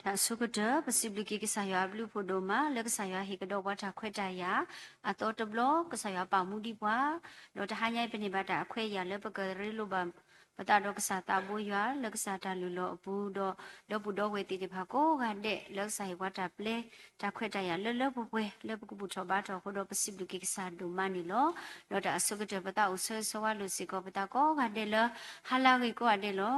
တၢ်အဆိကတၢၢ် ပစံးဘျုးက့ၤကစၢ်ယွၤအဘျုးအဖှိၣ်ဒိၣ်မး လၢကစၢ်ယွၤဟ့ၣ်ကဒီးပှၤတၢ်ခွဲးတၢ်ယာ် အသီတဘျီ ကစၢ်ယွၤပာ်မူဒံးပှၤ, ဒီးတဟါညါအံၤ ပန့ၢ်ဘၣ်တၢ်အခွဲးအယာ်လၢပကရ့လိာ်ဘၣ် ပသးဒီးကစၢ်သးဘိယွၤ လၢကစၢ်တၢ်လုၢ်လီၢ်အပူၤ ဒီး ဒီပုၢ်ဒီဝဲၢ်သ့ၣ်တဖၣ်ကိးဂၤဒဲး လၢကစၢ်ဟ့ၣ်ပှၤတၢ်ပျဲ တၢ်ခွဲးတၢ်ယာ်လၢလၢပှဲၤပှဲၤ လၢပကဘူၣ်ထီၣ်ဘါထီၣ်အဃိဒီး ပစံးဘျုးက့ၤကစၢ်ဒိၣ်မးန့ၣ်လီၤ. ဒီးတၢ်အဆိကတၢၢ် ပသးအိၣ်ဆၢဂ့ၤဆၢဝါလိာ်စ့ၢ်ကီး ပသးကိးဂၤဒဲးလၢ ဟါလၢအဂ့ၤကိးဂၤဒဲးလီၤ.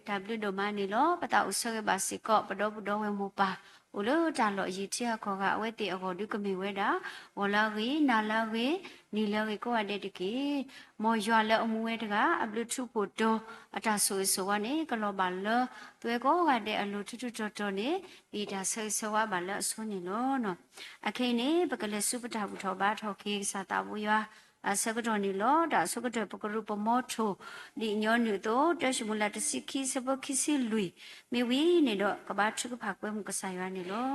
တၢ်ဘျုးဒိၣ်မးန့ၣ်လီၤ. ပသးအိၣ်ဆၢဂ့ၤဘၣ်စ့ၢ်ကီး ပဒီပုၢ်ဒီဝဲၢ်မိၢ်ပၢ် အိၣ်လၢတၢ်လီၢ်ယံာ်ထံအကီၢ်ဂၤ အဝဲသ့ၣ်အဂီၢ်ဒုးကမ့ၢ်ဝဲဒၣ် ဂီၤလၢအဂ့ၤ နၤလၢအဂ့ၤ နံၤလၢအဂ့ၤကိးဂၤဒဲးတက့ၢ်. မ်ယွၤလၢအမူဝဲတဂၤ အဘျုးထူးဖှိၣ်တီၤ အတၢ်ဆိၣ်ဂ့ၤဆိၣ်ဝါန့ၣ် ကလီၤဘၣ်လၢ သုဝဲကိးဂၤဒဲးအလိၤထူးထူးတီၤတီၤန့ၣ် ပဟ့ၣ်တၢ်ဆၢဂ့ၤဆၢဝါဘၣ်လၢအဆိန့ၣ်လီၤ. အခဲအံၤန့ၣ် ပကလဲၤဆူပတၢ်ဘူၣ်ထီၣ်ဘါထီၣ်က့ၤ ကစၢ်သးဘိယွၤ အဆၢကတီၢ်န့ၣ်လီၤ. တၢ်အဆိကတၢၢ် ပကရူၢ်ပမီထိၣ် ဒ်ညီနုၢ်အသိး တၢၡမူၤအ့လး တဆံခံ ဆၢဖိခံဆံလွံၢ် မ့ၢ်ဝံၤန့ၣ်ဒီး ကဘါထုကဖၣ်ကွဲမုာ်ကစၢ်ယွၤန့ၣ်လီၤ.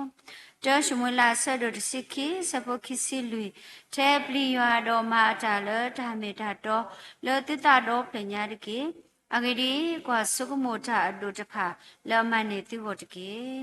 တၢၡမူၤအ့လး အဆၢဒိၣ်တဆံခံ ဆၢဖိခံဆံလွံၢ်, ထဲပျံၤယွၤဒီးမၤအတၢ်လၢတၢ်မ့ၢ်တၢ်တီ လၢသုသးဒီဖျၢၣ်ညါတက့ၢ်. အဂ့ၢ်ဒ်အံၤ, ကွၢ်ဆိကမိၣ်တၢ်အဒိၣ်တဖၣ် လၢအမၤန့ၢ်သုဂီၢ်တက့ၢ်.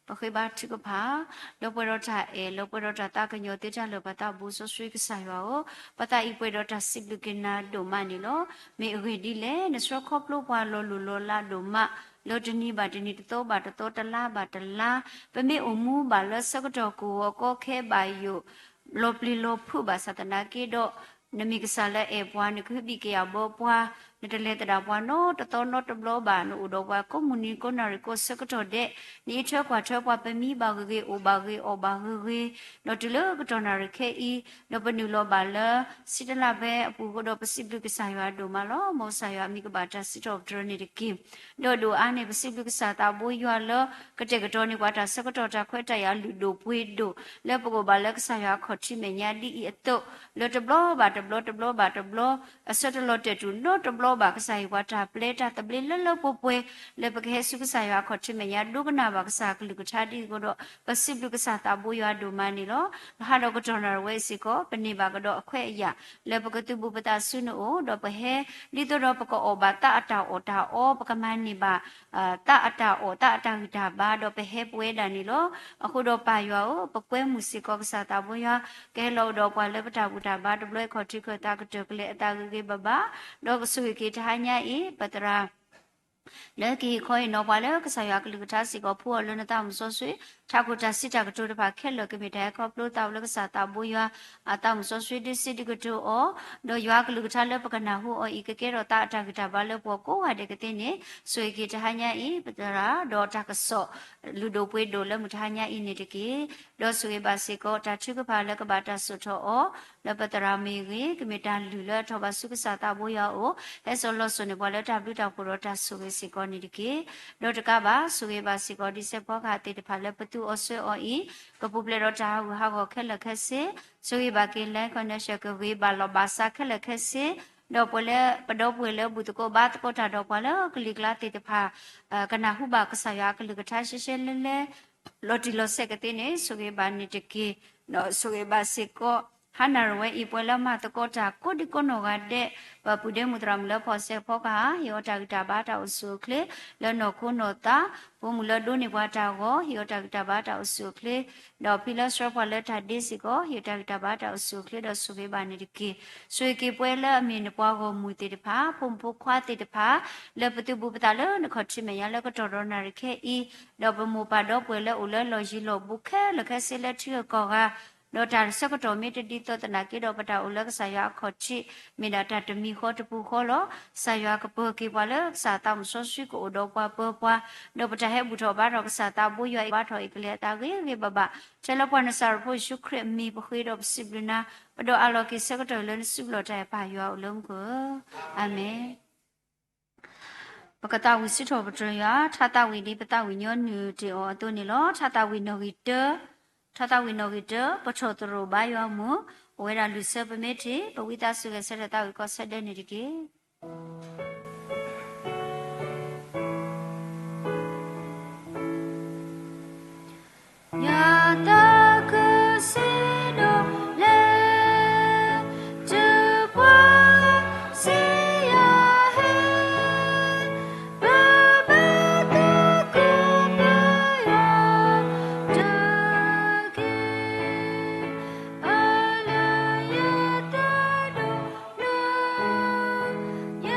ပဃ့ဘါထုကဖၣ်, လၢပှဲၤဒီးတၢ်အဲၣ် လၢပှဲၤဒီးတၢ်သးကညီၤသ့တၢ်လၢာ် ပသးဘိစီဆှံကစၢ်ယွၤဧၢ, ပသးအံၤပှဲၤဒီးတၢ်စံးဘျုးက့ၤနၤဒိၣ်မးန့ၣ်လီၤ. မ့ၢ်အဂ့ၢ်ဒ်လဲၣ်, နဆှၢခီဖျိပှၤလီၤလိၢ်လီၤလးဒိၣ်မး, လၢတနံၤဘၣ်တနံၤ တသီဘၣ်တသီ တလါဘၣ်တလါ, ပမ့ၢ်အိၣ်မူဘၣ်လၢဆၢကတီၢ်ကအိၣ်အကီအခဲဘၣ်ယိၣ် လီၤပျံၤလီၤဖုးဘၣ်ဆၣ်သနာ်က့ဒီး, နမ့ၢ်ကစၢ်လၢအဲၣ်ပှၤ, နကဟုဘံၣ်ကယာ်ဘၢပှၤ, နတလဲၤသဒၣ်ပှၤနီတသီနီတဘျီဘၣ်, နအိၣ်ဒီးပှၤကိးမုၢ်နံၤကိးနၣ်ရံၣ်ကိးဆၢကတီၢ်ဒဲး, နအံးထွဲကွၢ်ထွဲပှၤ ပမံဘၣ်ဂ့ၤဂ့ၤ အိၣ်ဘၣ်ဂ့ၤအီၣ်ဘၣ်ဂ့ၤဂ့ၤ, ဒီးတုၤလၢကတီၢ်နၣ်ရံၣ်ခဲအံၤ, ဒီးပနုာ်လီၤဘၣ်လၢ ဆံတလၣ်ဖဲအပူၤအဃိဒီး ပစံးဘျုးကစၢ်ယွၤဒိၣ်မးလီၤ. မ်ကစၢ်ယွၤအမံၤကဘၣ်တၢ်စံးထီၣ်ပတြၢၤန့ၣ်တက့ၢ်. ဒီးဒိၣ်အါန့ၣ် ပစံးဘျုးကစၢ်သးဘိယွၤလၢ ကတဲာ်ကတီၤန့ၢ်ပှၤတၢ်ဆၢကတီၢ် တၢ်ခွဲးတၢ်ယာ်လုၢ်ဒိၣ်ပှ့ၤဒိၣ် လၢပကအိၣ်ဘၣ်လၢကစၢ်ယွၤအခီၣ်ထံးမဲာ်ညါဒ်အံၤအသိး, လၢတဘျီဘၣ်တဘျီ တဘျီဘၣ်တဘျီ, အဆၢတလီၤတဲာ်တူၢ်နီတဘျီ ဘၣ်ကစၢ်ယွၤပှၤတၢ်ပျဲတၢ်သဘျ့လၢလၢပှဲၤပှဲၤ လၢပကဟဲဆူကစၢ်ယွၤအခီၣ်ထံးမဲာ်ညါ ဒိကနၣ်ဘၣ်ကစၢ်အကလုၢ်ကထါဒ်အံၤအဃိဒီး ပစံးဘျုးကစၢ်သးဘိယွၤဒိၣ်မးန့ၣ်လီၤ. ပဟးဒီးကတီၢ်နၣ်ရံၣ်ဝဲအံၤစ့ၢ်ကီး ပန့ၢ်ဘၣ်ကဒီးအခွဲးအယာ် လၢပကသုးဘူးပသးဆူနအိၣ် ဒီးပဟဲ ဒ်သိးဒီးပကအီၣ်ဘၣ်သးအတၢ်အီၣ်တၢ်အီ ပကမၤန့ၢ်ဘၣ် သးအတၢ်အီၣ်သးအတၢ်ဂံၢ်တၢ်ဘါ ဒီးပဟဲပဝဲဒၣ်န့ၣ်လီၤ. အဃိဒီးပၢ်ယွၤဧၢ, ပကွဲမုာ်စ့ၢ်ကီးကစၢ်သးဘိယွၤ ကဟဲလီၤအိၣ်ဒီးပှၤလၢပတၢ်ဘူၣ်တၢ်ဘါတဘျီ အခီၣ်ထံးခၢၣ်သးကတၢၢ်ကလဲာ်အသးဂ့ၤဂ့ၤဘၣ်ဘၣ် ဒီးကဆိၣ်ဂ့ၤက့ၤတဟါညါအံၤ ပသရၣ် လၢကဟ့ၣ်ခီဟ့ၣ်နီၤပှၤလၢကစၢ်ယွၤအကလုၢ်ကထါစ့ၢ်ကီး ဖှူအီၤလၢနသးမုၢ်စီဆှံ ထးခိၣ်တၢ်စံးတၢ်ကတိၤတဖၣ်ခဲလၢာ် ကမ့ၢ်တၢ်ဟဲခီဖျိသးအိၣ်လၢကစၢ်သးဘိယွၤ အသးမုၢ်စီဆှံဒုးစံးဒုးကတိၤအီၤ ဒီးယွၤအကလုၢ်ကထါလၢပကနၢ်ဟူအီၤအံၤ ကကဲထီၣ်သးအတၢ်ဂံၢ်တၢ်ဘါလၢပှၤကိးဂၤဒဲးကသ့န့ၣ် ဆိၣ်ဂ့ၤက့ၤတဟါညါအံၤ ပသရၣ် ဒီးတၢ်ကစီၣ် လုၢ်ဒိၣ်ပှ့ၤဒိၣ်လၢမုၢ်တဟါညါအံၤန့ၣ်တက့ၢ်. ဒီးဆိၣ်ဂ့ၤဘၣ်စ့ၢ်ကီး တၢ်ထုကဖၣ်လၢကဘၣ်တၢ်စိာ်ထီၣ်အီၤ လၢပသရၣ်မ့ၢ်ဂ့ၤ ကမ့ၢ်တၢ်လုၢ်လၢအထီၣ်ဘၣ်ဆူကစၢ်သးဘိယွၤအအိၣ် ဟဲစိာ်လီၤစိာ်န့ၢ်ပှၤလၢတၢ်ဘျုးတၢ်ဖှိၣ်ဒီးတၢ်ဆိၣ်ဂ့ၤစ့ၢ်ကီးန့ၣ်တက့ၢ်. ဒီးတကးဘၣ် ဆိၣ်ဂ့ၤဘၣ်စ့ၢ်ကီး ဒ်စဲးဖီကဟၣ်သ့ၣ်တဖၣ်လၢပသူအီၤစွဲအီၤအံၤ ကပူၤဖျဲးဒီးတၢ်ဟးဂူာ်ဟးဂီၤခဲလၢာ်ခဲဆ့ ဆိၣ်ဂ့ၤဘၣ်က့ၤ လၢ connection ကဂ့ၤဘၣ်လီၤဘၣ်စးခဲလၢာ်ခဲဆ့ ဒီးပှၤလၢပဒီပုၢ်ဝဲၢ်လၢဘူၣ်သကိးဘါသကိးတၢ်ဒီးပှၤလၢကလံၤကျါသ့ၣ်တဖၣ် ကနၢ်ဟူဘၣ်ကစၢ်ယွၤအကလုၢ်ကထါရှဲရှဲလဲလဲ လီၤတံၢ်လီၤဆဲးကသ့န့ၣ် ဆိၣ်ဂ့ၤဘၣ်န့ၣ်တက့ၢ်. ဒီးဆိၣ်ဂ့ၤဘၣ်စ့ၢ်ကီး ဟါနၣ်ရံၣ်ဝဲအံၤ ပှၤလၢမၤသကိးတၢ်ကိးဒံကိးနီၢ်ဂၤဒဲး ပပုၢ်ဒ့မုၣ်သရၣ်မုၣ်လၢဖီၣ်စဲးဖီကဟၣ် ဟ့ၣ်အီၤတၢ်ဂံၢ်တၢ်ဘါတၢ်အိၣ်ဆူၣ်အိၣ်ချ့ လၢနီၢ်ခိနီၢ်သး ပိာ်မုၣ်လၢဒိးန့ၢ်ပှၤတၢ်ဂီၤ ဟ့ၣ်အီၤတၢ်ဂံၢ်တၢ်ဘါတၢ်အိၣ်ဆူၣ်အိၣ်ချ့ ဒီးဖံလၢဆှၢပှၤလၢတၢ်ဒ့စ့ၢ်ကီး ဟ့ၣ်အီၤတၢ်ဂံၢ်တၢ်ဘါတၢ်အိၣ်ဆူၣ်အိၣ်ချ့ ဒီးဆိၣ်ဂ့ၤဘၣ်န့ၣ်တက့ၢ်. ဆိၣ်ဂ့ၤက့ၤပှၤလၢအမ့ၢ်နပှၤဂီၢ်မုၢ်သ့ၣ်တဖၣ် ဖိမုၣ်ဖိခွါသ့ၣ်တဖၣ် လၢပသုးဘူးပသးလၢနခီၣ်ထံးမဲာ်ညါလၢကတီၢ်ဒီးနၣ်ရံၣ်ခဲအံၤ ဒီးပမိၢ်ပၢ်ဒီပုၢ်ဝဲၢ်လၢအိၣ်လၢလီၢ်ယံၤလီၢ်ဘူးခဲလၢာ်ခဲဆ့လၢထံဂုၤကီၢ်ဂၤ ဒီးတၢ်ဆၢကတီၢ်မ့ၢ်တဒ်သိးသနာ်က့ဒီး ပတၢ်အိၣ်လၢကစၢ်ယွၤအခီၣ်ထံး မ့ၢ်ဒၣ်တၢ်တမံၤဃီတပူၤဃီလီၤ. ကစၢ်ယွၤကပၢၤက့ၤပှၤလၢကစၢ်သးမုၢ်စီဆှံကအိၣ်ဒီးပှၤပၢၤပှၤ, ဒီးပတၢ်ဟဲဘူၣ်ထီၣ်ဘါထီၣ်ကစၢ်သးဘိယွၤအံၤ ဘါထီၣ်အံၤကလဲၤအသးဂ့ၤဂ့ၤဘၣ်ဘၣ်. ထဲလၢပှၤနစၢ်ရ့ၣ်ဖိယ့ၣ်ၡူးခရံာ်အမံၤပဃ့ဒီးပစံးဘျုးနၤ, ပဒီးအးလီၤက့ၤဆၢကတီၢ်လၢနစုပူၤလီၤတၢ်အဲၣ်ပၢ်ယွၤအိၣ်လၢမူခိၣ်ဧၢ, အၤမ့ၣ်. ပကသးဝံၣ်စံးထီၣ်ပတြၢၤယွၤ, ထါသးဝံၣ်ဒ်ပသးဝံၣ်ညီနုၢ်တ့ၢ်အီၤအသိးန့ၣ်လီၤ. ထါသးဝံၣ်နီၣ်ဂံၢ်တၢ, ထါသးဝံၣ်နီၣ်ဂံၢ်တၢ, ပထီၣ်သရိာ်ဘါယွၤအမုၢ်, အိၣ်ဝဲဒၣ်လွံၢ်ဆၢပမ့ၢ်ထံၣ်, ပဝံသးစူၤဂဲၤဆၢထၢၣ်သးဝံၣ်ကီၢ်ဆၢဒဲးန့ၣ်တက့ၢ်. ယသးခုစံးဒိၣ်လဲၣ်, တုၤပှၤစံးယၤဟဲ, ပဘၣ်သကိးပယွၤတက့ၢ်. အလၢယသးဒိၣ်မး, ယ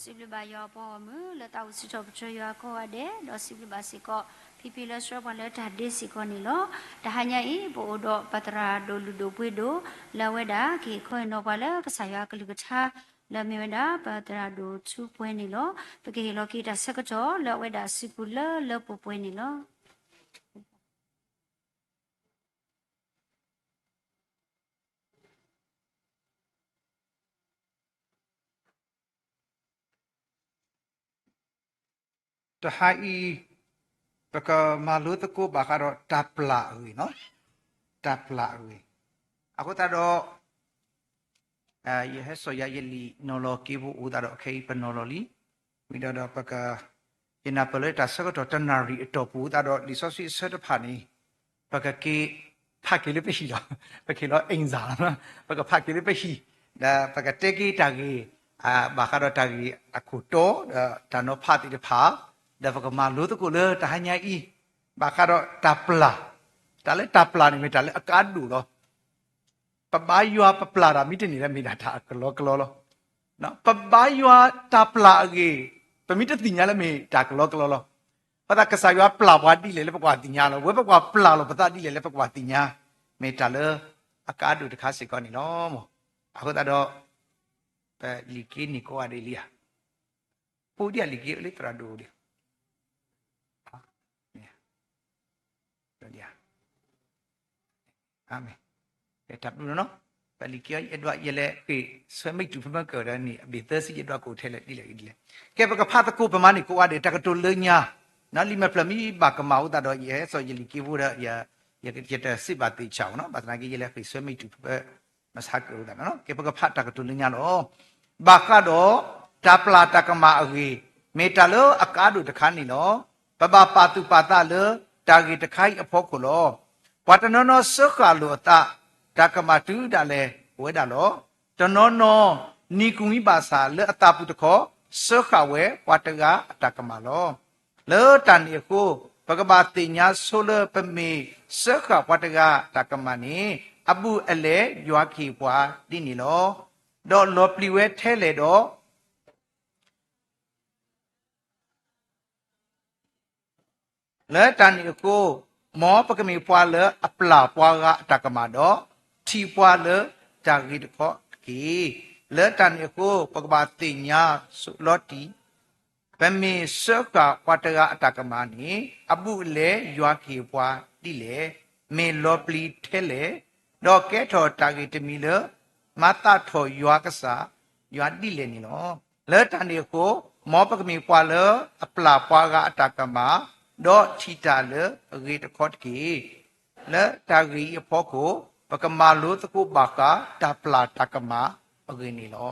စံးဘျုးဘၣ်ယွၤအပှၤဂီၢ်မုၢ် လၢသးအိၣ်ဆၢထၢၣ်ပတြၢၤယွၤကိးဂၤဒဲး, ဒီးစံးဘျုးဘၣ်စ့ၢ်ကီး ဖံဖံလၢဆှၢပှၤလၢတၢ်ဒ့စ့ၢ်ကီးန့ၣ်လီၤ. တဟါညါအံၤ ပအိၣ်ဒီးပသရၣ်ဒိၣ်လုၢ်ဒိၣ်ပှ့ၤဒိၣ် လၢအဝဲဒၣ်ကဟ့ၣ်ခီဟ့ၣ်နီၤပှၤလၢကစၢ်ယွၤအကလုၢ်ကထါ လၢအမ့ၢ်ဝဲဒၣ် ပသရၣ်ဒိၣ်ထူပှဲၤန့ၣ်လီၤ. ပကဟ့ၣ်လီၤက့ၤတၢ်ဆၢကတီၢ်လၢအဝဲဒၣ်အစုပူၤလၢလၢပှဲၤပှဲၤန့ၣ်လီၤ. တဟါအံၤ ပကမၤလိသကိးဘၣ်ဃးဒီးတၢ်ပျၢ်အဂ့ၢ်, တၢ်ပျၢ်အဂ့ၢ်. အဃိသတးဒီး ယဟဲစိာ်ယၤယလံာ်နီၤလီၤက့ၤဖိအိၣ်သတးဒီး ခဲအံၤပနီၤလီၤလံ. ဝံၤဒီးဒီးပက ယနၢ်ပၢၢ်လၢတၢ်ဆၢကတီၢ်တနၣ်ရံၣ်အတီၢ်ပူၤသတးဒီး လံာ်စီဆှံအဆၢတဖၣ်န့ၣ် ပကက့ၤဖးက့ၤလၢပဟံၣ်လီၤ. ပက့ၤလီၤအ့ၣ်စၢ်လီၤ. ပကဖးက့ၤလၢပဟံၣ် ဒီးပကတဲက့ၤတၢ်ဂ့ၢ် ဘၣ်ဃးဒီးတၢ်ဂ့ၢ်အခိၣ်တီ ဒီးတၢ်နီၤဖးသ့ၣ်တဖၣ် ဒီးပကမၤလိသကိးလၢတဟါညါအံၤ ဘၣ်ဃးဒီးတၢ်ပျၢ်. တၢ်လၢတၢ်ပျၢ်န့ၣ်မ့ၢ်တၢ်လၢအကါဒိၣ်လီၤ. ပဘါယွၤပပျၢ်တၢ်မ့ၢ်တန့ၢ်လၢမ့ၢ်ဒၣ်တၢ်အကလီကလီလီၤ. ပဘါယွၤတၢ်ပျၢ်အဂ့ၢ် ပမ့ၢ်တသ့ၣ်ညါလၢမ့ၢ်တၢ်ကလီကလီလီၤ. အဃိသတးကစၢ်ယွၤပျၢ်ပှၤဒ်လဲၣ်လၢပကဘၣ်သ့ၣ်ညါလီၤ. ဝဲပကဘၣ်ပျၢ်လီၤပသးဒ်လဲၣ်လၢပကဘၣ်သ့ၣ်ညါ မ့ၢ်တၢ်လၢအကါဒိၣ်တခါစ့ၢ်ကီးန့ၣ်လီၤ. အဃိသတးဒီး ပလံာ်က့န့ၣ်ကိးဂၤဒဲးလံဧါ. ပအိၣ်ဒံးဧါလံာ်က့ လၢသရၣ်ဒိၣ်ဒံး ပလံာ်က့ ယအဲၣ်ဒိး ယလဲၤဃ့ၢ်ဆၢမ့ၢ်တုၤဖဲမ့ၢ်ကၢၢ်ဒီးန့ၣ် အဘ့ၣ်သၢဆံ ယအဲၣ်ဒိးကအိၣ်ထဲလဲၣ်ဒ်လဲၣ်ဒ်လဲၣ်. ကဲ ပကဖးသကိးပမၤန့ၣ်ကိးဂၤဒဲး တၢ်ကတိၤလၢညါ လံာ်မဲာ်ဖျၢၣ်မ့ၢ်ဘၣ်ကမၣ်အဃိသတးဒီး ယဟဲစိာ်ယလံာ်က့ဖိဒီး ယတစံးဘၣ်သ့ၣ်ဆၣ်အီၤ ဘၣ်ဆၣ်သနာ်က့ ယလဲၤဃ့ၢ်ဆၢမ့ၢ်တုၤဖဲ မဆါကၢၢ်အဃိသတးန့ၣ် ကဲ ပကဖးတၢ်ကတိၤလၢညါလီၤ. ဘၣ်ဃးဒီး တၢ်ပျၢ်တၢ်ကမၣ်အဂ့ၢ် မ့ၢ်တၢ်လၢအကါဒိၣ်တခါန့ၣ်လီၤ. ပဘၣ်ပာ်သူၣ်ပာ်သးလၢတၢ်ဂ့ၢ်တခါအံၤအဖီခိၣ်လီၤ. ပှၤတနီၤနီၤစၢဃာ်လိာ်အသး တၢ်ကမၣ်တုၤဒၣ်လဲာ်အိၣ်ဝဲဒၣ်လီၤ. တနီၤနီၤနံၤကူၣ်မံဘၣ်ဆၣ်လၢအသးပူၤတခီ စၢဃာ်ဝဲပှၤတဂၤအတၢ်ကမၣ်လီၤ. လၢတၢ်န့ၣ်အဃိ ပကဘၣ်သ့ၣ်ညါဆိလၢပမ့ၢ်စၢဃာ်ပှၤတဂၤတၢ်ကမၣ်န့ၣ် အဘူးအလဲယွၤကဟ့ၣ်ပှၤဒ်န့ၣ်လီၤ. ဒီးလီၤပျံၤဝဲထဲလဲၣ်ဒီး လၢတၢ်န့ၣ်အဃိ မ်ပကမ့ၢ်ပှၤလၢအပျၢ်ပှၤဂၤအတၢ်ကမၣ်ဒီး ထံၣ်ပှၤလၢတၢ်ဂ့ၤတခီတက့ၢ်. လၢတၢ်န့ၣ်အဃိ ပကဘၣ်သ့ၣ်ညါဆိလီၤတံၢ် ပမ့ၢ်စၢဃာ်ပှၤတဂၤအတၢ်ကမၣ်န့ၣ် အဘူးအလဲယွၤကဟ့ၣ်ပှၤဒ်လဲၣ်, မ့ၢ်လီၤပျံၤထဲလဲၣ်, ဒီးကဲထီၣ်တၢ်ဂ့ၢ်တမံၤလၢ မၤသးထီၣ်ယွၤကစၢ်ယွၤဒ်လဲၣ်န့ၣ်လီၤ. လၢတၢ်န့ၣ်အဃိ မ်ပကမ့ၢ်ပှၤလၢအပျၢ်ပှၤဂၤအတၢ်ကမၣ်, ဒီးထံၣ်တၢ်လၢအဂ့ၤတခီတက့ၢ်. လၢတၢ်ဂ့ၢ်အံၤအဖီခိၣ် ပကမၤလိသကိးဘၣ်ဃးတၢ်ပျၢ်တၢ်ကမၣ်အဂ့ၢ်န့ၣ်လီၤ.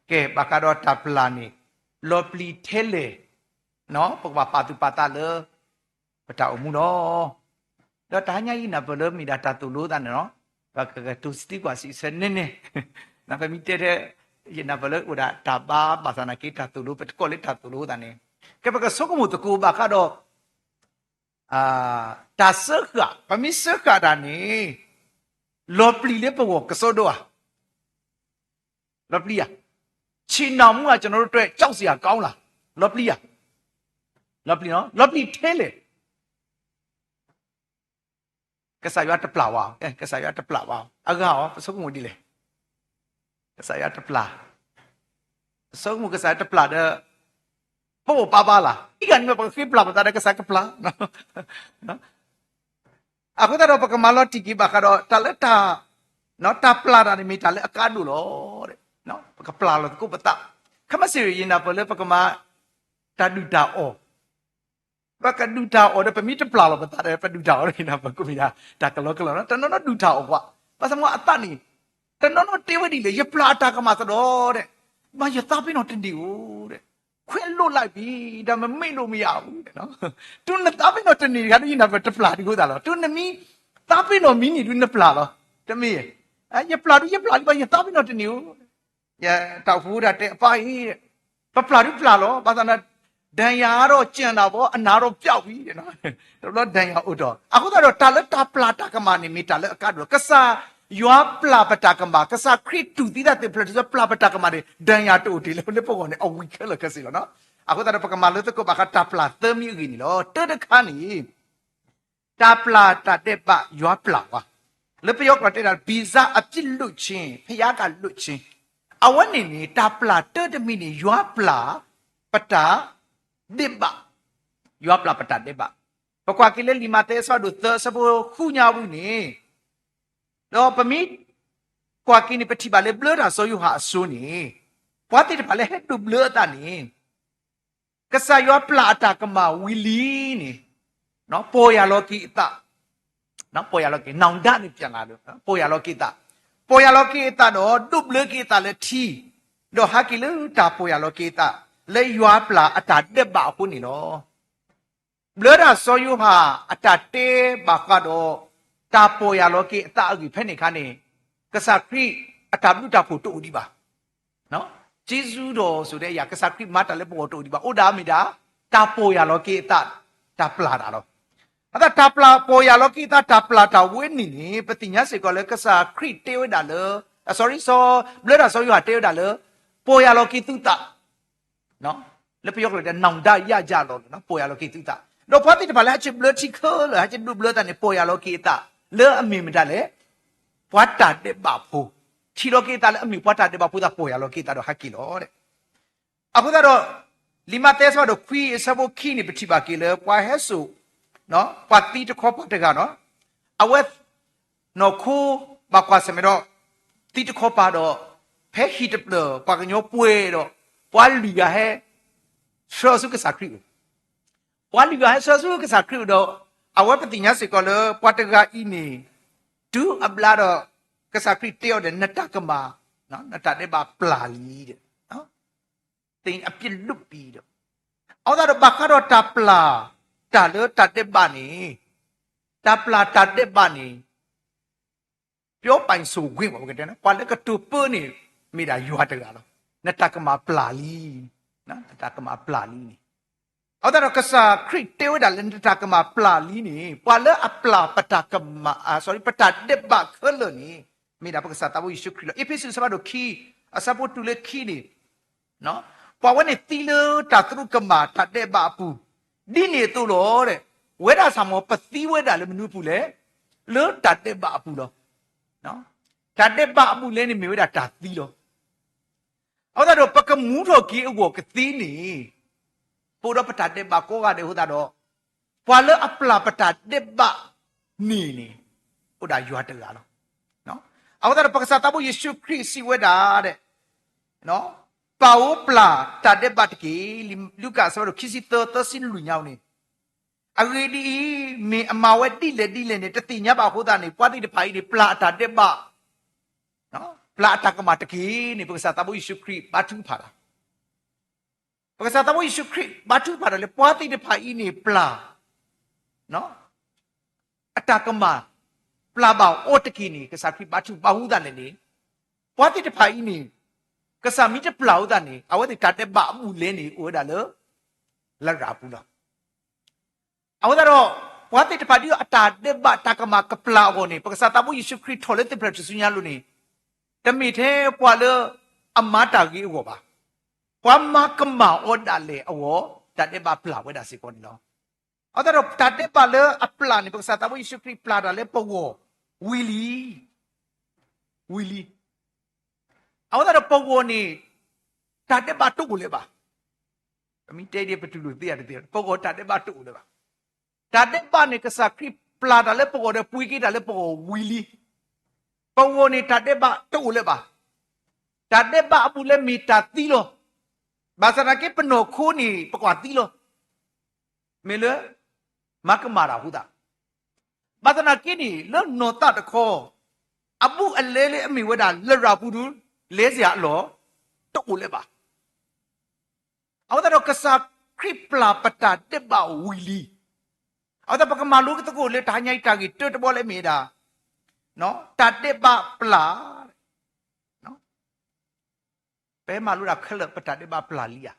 ကဲ ဘၣ်ဃးဒီးတၢ်ပျၢ်န့ၣ် လီၤပျံၤထဲလဲၣ်, ပကဘၣ်ပာ်သူၣ်ပာ်သးလၢ ပတၢ်အိၣ်မူလီၤ. ဒီးတဟါညါအံၤနၢ်ပၢၢ်လၢမ့ၢ်ဒၣ်တၢ်သိၣ်လိသးန့ၣ်လီၤ. ပကကတိၤစံးကွၢ်စံးဆၢန့ၣ်န့ၣ်, နၢ်ပၢၢ်မ့ၢ်တဲထဲ ယနၢ်ပၢၢ်လၢအိၣ်ဒၣ်တၢ်ဘါဘၣ်ဆၣ်သနာ်က့ တၢ်သိၣ်လိ ပတကိးလၢတၢ်သိၣ်လိသးန့ၣ်, ကဲ ပကဆိကမိၣ်သကိးဘၣ်ဃးဒီး တၢ်စၢဃာ်, ပမ့ၢ်စၢဃာ်တၢ်န့ၣ် လီၤပျံၤလၢပဂီၢ်ကစီဒီဧါ, လီၤပျံၤဧါ, ဆ့ၣ်နီၤမူဧါ, ကျွန်တော်တို့အတွက် ကြောက်စရာကောင်းလား, လီၤပျံၤဧါ, လီၤပျံၤ, လီၤပျံၤထဲလဲၣ်. ကစၢ်ယွၤတပျၢ်ဘၣ်, ကစၢ်ယွၤတပျၢ်ဘၣ်, အဂၤအီၤ ပဆိကမိၣ်ဒ်လဲၣ်. ကစၢ်ယွၤတပျၢ်, ပဆိကမိၣ်ကစၢ်ယွၤတပျၢ်ဒီး ပအိၣ်ပာ်ဘၣ်လၢ်, အံၤဂၤန့ၣ်မ့ၢ်ပကဃ့ပျၢ်ပသးဒီးကစၢ်ကပျၢ် အဃိသတးဒီး ပကမၤလီၤတံၢ်က့ၤဘၣ်ဃးဒီး တၢ်လၢတၢ်, တၢ်ပျၢ်တၢ်န့ၣ်မ့ၢ်တၢ်လၢအကါဒိၣ်လီၤ. ပကပျၢ်လီၤသကိးပသး, ခဲမုၢ်ဆ့ၣ်ယနၢ်ပၢၢ်လၢပကမၤ တၢ်ဒုၣ်တၢ်အီၣ်, ပကဒုၣ်တၢ်အီၣ်ဒီး ပမ့ၢ်တပျၢ်လီၤပသးဒီး ပဒုၣ်တၢ်အီၣ်ဒီး ယနၢ်ပၢၢ်ကွၢ်မ့ၢ်ဒၣ် တၢ်ကလီကလီလီၤ. တနီၤနီၤဒုၣ်တၢ်အီၣ်ကွၢ်, ဘၣ်ဆၣ်မ့ၢ်အသးန့ၣ်, တနီၤနီၤတဲဝဲဒ်လဲၣ်, ယပျၢ်အတၢ်ကမၣ်သဒီးဒီး မ့ၢ်ယသးပ့ၤနီၣ်တန့ၢ်ဧိၤဒီး, ခွဲးလိၣ်လိုက်ပြီ, ဒါမ့မ့ၢ်လိၣ်မ့ၢ်ယၤဧိၤ, တုၤနသးပ့ၤနီၣ်တန့ၢ်တဂၤဒီး ယနၢ်ပၢၢ်တပျၢ်ဒံးအဃိသတးလီၤ. တုၤနမ့ၢ်သးပ့ၤနီၣ်မံၤန့ၣ် တုၤနပျၢ်လီၤ. တမ့ၢ်, ယပျၢ်ဒုးယပျၢ်ဒံးဘၣ် ယသးပ့ၤနီၣ်တန့ၢ်ဧိၤ, တၢ်အိၣ်ဖှိၣ်ဒၣ်တဲအပၢ်အံၤ, ပပျၢ်ဒုးပျၢ်လီၤ, ဘၣ်ဆၣ်န့ၣ် ဒဏ်ရာတော့ကျန်တာပေါ့, အနာတော့ပျောက်ပြီ, တဘျီဒဏ်ရာအိၣ်ဒီး, အဃိသတးဒီး တၢ်လၢတၢ်ပျၢ်တၢ်ကမၣ်န့ၣ် မ့ၢ်တၢ်လၢအကါဒိၣ်လီၤ. ကစၢ် ယွၤပျၢ်ပတၢ်ကမၣ်, ကစၢ်ခရံာ်တူၢ်သံတၢ်သ့ၣ်တဖၣ် ပျၢ်ပတၢ်ကမၣ်န့ၣ် ဒဏ်ရာတအိၣ်တ့ၢ်လၢပဂီၢ်န့ၣ် အဝံၤခဲလၢာ်ခဲဆ့လီၤ. အဃိသတးဒီး ပကမၤလိသကိးဘၣ်ဃးတၢ်ပျၢ်သၢမံၤအဂ့ၢ်န့ၣ်လီၤ. တၢ်တခါန့ၣ် တၢ်ပျၢ်တၢ်ဒဲးဘး ယွၤပျၢ်ဝဲ, လၢပယီၤကျိာ်တဲဒၣ် ဗီဇာအပြစ်လွတ်ခြင်း, ဘုရားကလွတ်ခြင်း, အဝဲန့ၣ်န့ၣ် တၢ်ပျၢ်တၢတမံၤန့ၣ် ယွၤပျၢ်ပတၢ်ဒဲးဘး, ယွၤပျၢ်ပတၢ်ဒဲးဘး. ပကွၢ်က့ၤလၢလံာ်မးသဲအဆၢဒိၣ်သၢ အဆၢဖိဃုညါအပူၤန့ၣ်, ဒီးပမ့ၢ်ကွၢ်က့ၤန့ၣ် ပထံၣ်ဘၣ်လၢဘျၢတၢ်စီၤယိၤဟၣ်အစိၤန့ၣ်, ပှၤသ့ၣ်တဖၣ်လၢဟဲဒိးဘျၢအသးန့ၣ် ကစၢ်ယွၤပျၢ်အတၢ်ကမၣ်ဝံၤလံန့ၣ်, ပီၢ်ယၢ်လီၤက့ၤအသး, ပီၢ်ယၢ်လီၤက့ၤ, နၣ်ဒါန့ၣ်ပျၢ်လီၤ, ပီၢ်ယၢ်လီၤက့ၤအသး, ပီၢ်ယၢ်လီၤက့ၤအသးဒီး ဒိးဘျၢက့ၤအသးလၢထံ, ဒီးဟးက့ၤလၢတၢ်ပီၢ်ယၢ်လီၤက့ၤအသး လၢယွၤပျၢ်အတၢ်ဒဲးဘးအဃိန့ၣ်လီၤ. ဘျၢတၢ်စီၤယိၤဟၣ်အတၢ်တဲဘၣ်ဃးဒီး တၢ်ပီၢ်ယၢ်လီၤက့ၤအသးအဂ့ၢ်ဖဲန့ၣ်အခါန့ၣ်, ကစၢ်ခရံာ်အတၢ်ဘျုးတၢ်ဖှိၣ်တအိၣ်ဒံးဘၣ်. က့ၤဆူဒီး ဆိဒဲယၤ ကစၢ်ခရံာ်မၤတၢ်လၢပဂီၢ်တအိၣ်ဒံးဘၣ်. အိၣ်ဒၣ်မ့ၢ်ဒၣ် တၢ်ပီၢ်ယၢ်လီၤက့ၤအသး, တၢ်ပျၢ်တၢ်လီၤ. အဃိသတး တၢ်ပျၢ်ပီၢ်ယၢ်လီၤက့ၤအသး တၢ်ပျၢ်တၢ်ဝဲန့ၣ်န့ၣ် ပသ့ၣ်ညါစ့ၢ်ကီးလၢကစၢ်ခရံာ်တဲဝဲဒၣ်လၢ, စီၤ, ဘျၢတၢ်စီၤယိၤဟၣ်တဲဝဲဒၣ်လၢ ပီၢ်ယၢ်လီၤက့ၤသုသး လၢပယီၤကျိာ်တဲ နၣ်ဒါယၢ်ယၢ်လီၤန့ၣ် ပီၢ်ယၢ်လီၤက့ၤသုသး, ဒီးပှၤသ့ၣ်တဖၣ်လၢဟဲက့ၤဘျၢထံခဲလၢာ် ဟဲက့ၤဒိးဘျၢသးန့ၣ် ပီၢ်ယၢ်လီၤက့ၤအသး လၢအမ့ၢ်မတၤလဲၣ်, ပှၤတၢ်ဒဲးဘးဖိ, ထံၣ်လီၤက့ၤအသးလၢအမ့ၢ်ပှၤတၢ်ဒဲးဘးဖိသး ပီၢ်ယၢ်လီၤက့ၤအသးဒီးဟဲက့ၤလီၤ. အဃိသတးဒီး လံာ်မးသဲအဆၢဒိၣ်ခွံ အဆၢဖိခံန့ၣ် ပထံၣ်ဘၣ်က့ၤလၢ ပှၤဟဲစိာ်, ပှၤသံတခီပၤတဂၤန့ၣ်, အဝဲ နီၢ်ခိဘၣ်ကွၢ်ဆၢၣ်မဲာ်ဒီး သံတခီပၤဒီး ဖဲဟံၣ်တဖျၢၣ် ပှၤကညီပှဲၤဒီး ပှၤလွံၢ်ဂၤဟဲ ဆှၢဆူကစၢ်ခရံာ်အိၣ်, ပှၤလွံၢ်ဂၤဟဲဆှၢဆူကစၢ်ခရံာ်အိၣ်ဒီး အဝဲပသ့ၣ်ညါစ့ၢ်ကီးလၢ ပှၤတဂၤအံၤန့ၣ် တုၤအဘျါဒီး ကစၢ်ခရံာ်တဲအီၤဒီး နတၢ်ကမၣ်, နတၢ်ဒဲးဘးပျၢ်လံဒီး သင်အပြစ်လွတ်ပြီဒီး, အဃိသတးဒီး ဘၣ်ဃးဒီးတၢ်ပျၢ်တၢ်လၢတၢ်ဒဲးဘးန့ၣ်, တၢ်ပျၢ်တၢ်ဒဲးဘးန့ၣ် ပျီပၢ်စိၤဝ့ၢ် ပကတဲန့ၣ် ပှၤလၢကတိၤပၢန့ၣ် မ့ၢ်ဒၣ်ယွၤတဂၤလီၤ. နတၢ်ကမၣ်ပျၢ်လံ, နတၢ်ကမၣ်ပျၢ်လံန့ၣ်, အဃိသတးဒီး ကစၢ်ခရံာ်တဲဝဲဒၣ်လၢ နတၢ်ကမၣ်ပျၢ်လံန့ၣ် ပှၤလၢအပျၢ်ပတၢ်ကမၣ်, ပတၢ်ဒဲးဘးခဲလၢာ်န့ၣ် မ့ၢ်ဒၣ်ပကစၢ်သးဘိယ့ၣ်ၡူးခရံာ်လီၤ. အ့းဖ့းစူး အဆၢဖးဒိၣ်ခံ အဆၢဖိတုၤလၢခံန့ၣ်, ပှၤဝဲန့ၣ်သံလၢတၢ်သရူးကမၣ်တၢ်ဒဲးဘးအပူၤ, ဒ်န့ၣ်အသိးလီၤ. ဝဲဒၣ်ဆၣ်မ့ၢ် ပသံဝဲဒၣ်လၢမနုၤအပူၤလဲၣ်, လၢတၢ်ဒဲးဘးအပူၤလီၤ. တၢ်ဒဲးဘးအပူၤလဲၣ်န့ၣ် မ့ၢ်ဝဲဒၣ်တၢ်သံလီၤ. အဃိသတးဒီး ပကမူထီၣ်က့ၤအဂီၢ်ကသ့န့ၣ်, ပအိၣ်ဒီးပတၢ်ဒဲးဘးကိးဂၤဒဲးအဃိသတးဒီး, ပှၤလၢအပျၢ်ပတၢ်ဒဲးဘးန့ၣ်န့ၣ် အိၣ်ဒၣ်ယွၤတဂၤလီၤ. အဃိသတးဒီး ပကစၢ်သးဘိယ့ၣ်ၡူးခရံာ်စံးဝဲဒၣ်ဒီး ပၢ်ဧၢ ပျၢ်တၢ်ဒဲးဘးတက့ၢ်. လူၤကၣ်အဆၢဖးဒိၣ်ခံဆံသၢ သၢဆံလွံၢ်ညါန့ၣ်, အဂ့ၢ်ဒ်အံၤ, မ့ၢ်အမၤဝဲဒ်လဲၣ်ဒ်လဲၣ်န့ၣ် တသ့ၣ်ညါဘၣ်အဃိသတးန့ၣ် ပှၤသ့ၣ်တဖၣ်အံၤန့ၣ် ပျၢ်အတၢ်ဒဲးဘး, ပျၢ်အတၢ်ကမၣ်တက့ၢ်န့ၣ် ပကစၢ်သးဘိယ့ၣ်ၡူးခရံာ်ဘါထုကဖၣ်တၢ်. ပကစၢ်သးဘိယ့ၣ်ၡူးခရံာ်ဘါထုကဖၣ်တၢ်လၢ ပှၤသ့ၣ်တဖၣ်အံၤန့ၣ် ပျၢ် အတၢ်ကမၣ် ပျၢ်ဘၣ်အီၤတက့ၢ်န့ၣ် ကစၢ်ခရံာ်ဘါထုကဖၣ်အဃိသတးန့ၣ်န့ၣ်, ပှၤသ့ၣ်တဖၣ်အံၤန့ၣ် ကစၢ်မ့ၢ်တပျၢ်အဃိသတးန့ၣ် အဝဲသ့ၣ်တၢ်ဒဲးဘးအဘူးအလဲန့ၣ် အိၣ်ဝဲဒၣ်လၢ လရာ်ပူၤလီၤ. အဃိသတးဒီး ပှၤသ့ၣ်တဖၣ်ဒ်အတၢ်ဒဲးဘးတၢ်ကမၣ်ကပျၢ်အဂီၢ်န့ၣ် ပကစၢ်သးဘိယ့ၣ်ၡူးခရံာ်ထီၣ်လၢသ့ၣ်ဖျၢၣ်ထူၣ်စုညါအလိၤန့ၣ်, တမ့ၢ်ထဲပှၤလၢအမၤတၢ်ဂ့ၤအဂီၢ်ဘၣ်. ပှၤမၤကမၣ်အီၤဒၣ်လဲာ်အဂီၢ် တၢ်ဒဲးဘးပျၢ်ဝဲဒၣ်စ့ၢ်ကီးန့ၣ်လီၤ. အဃိသတးဒီး တၢ်ဒဲးဘးလၢအပျၢ်န့ၣ် ပကစၢ်သးဘိယ့ၣ်ၡူးခရံာ်ပျၢ်တၢ်လၢပဂီၢ်ဝံၤလံ, ဝံၤလံ. အဃိသတးဒီးပဂီၢ်န့ၣ် တၢ်ဒဲးဘးတအိၣ်လၢၤဘၣ်. ပမ့ၢ်တဲဒ်ပတူၢ်လိာ်သ့ဧါတသ့ဧါ, ပဂီၢ်တၢ်ဒဲးဘးတအိၣ်လၢၤဘၣ်. တၢ်ဒဲးဘးန့ၣ် ကစၢ်ခရံာ်ပျၢ်တၢ်လၢပဂီၢ်ဒီး ပှ့ၤက့ၤတၢ်လၢပဂီၢ်ဝံၤလံ. ပဂီၢ်န့ၣ် တၢ်ဒဲးဘးတအိၣ်လၢၤဘၣ်. တၢ်ဒဲးဘးအဘူးအလဲမ့ၢ်တၢ်သံလီၤ. ဘၣ်ဆၣ်သနာ်က့ ပနီၢ်ခိန့ၣ် ပကွၢ်သံလီၤ. မ့ၢ်လၢ မၤကမၣ်တၢ်အဃိသတး, ဘၣ်ဆၣ်သနာ်က့န့ၣ် လၢနီၢ်သးတခီ အဘူးအလဲလၢအမ့ၢ်ဝဲဒၣ် လရာ်ပူၤဒု လဲၤစ့ၢ်အလီၢ် တအိၣ်လၢၤဘၣ်. အဃိသတးဒီး ကစၢ်ခရံာ်ပျၢ်ပတၢ်ဒဲးဘးဝံၤလံ. အဃိသတး ပကမၤလိသကိးလၢတဟါညါအံၤ တၢ်ဂ့ၢ်တၢတဘီလၢအမ့ၢ်ဝဲဒၣ် တၢ်ဒဲးဘးပျၢ် ပမၤလိတၢ်ခဲလၢာ် ပတၢ်ဒဲးဘးပျၢ်လံဧါ.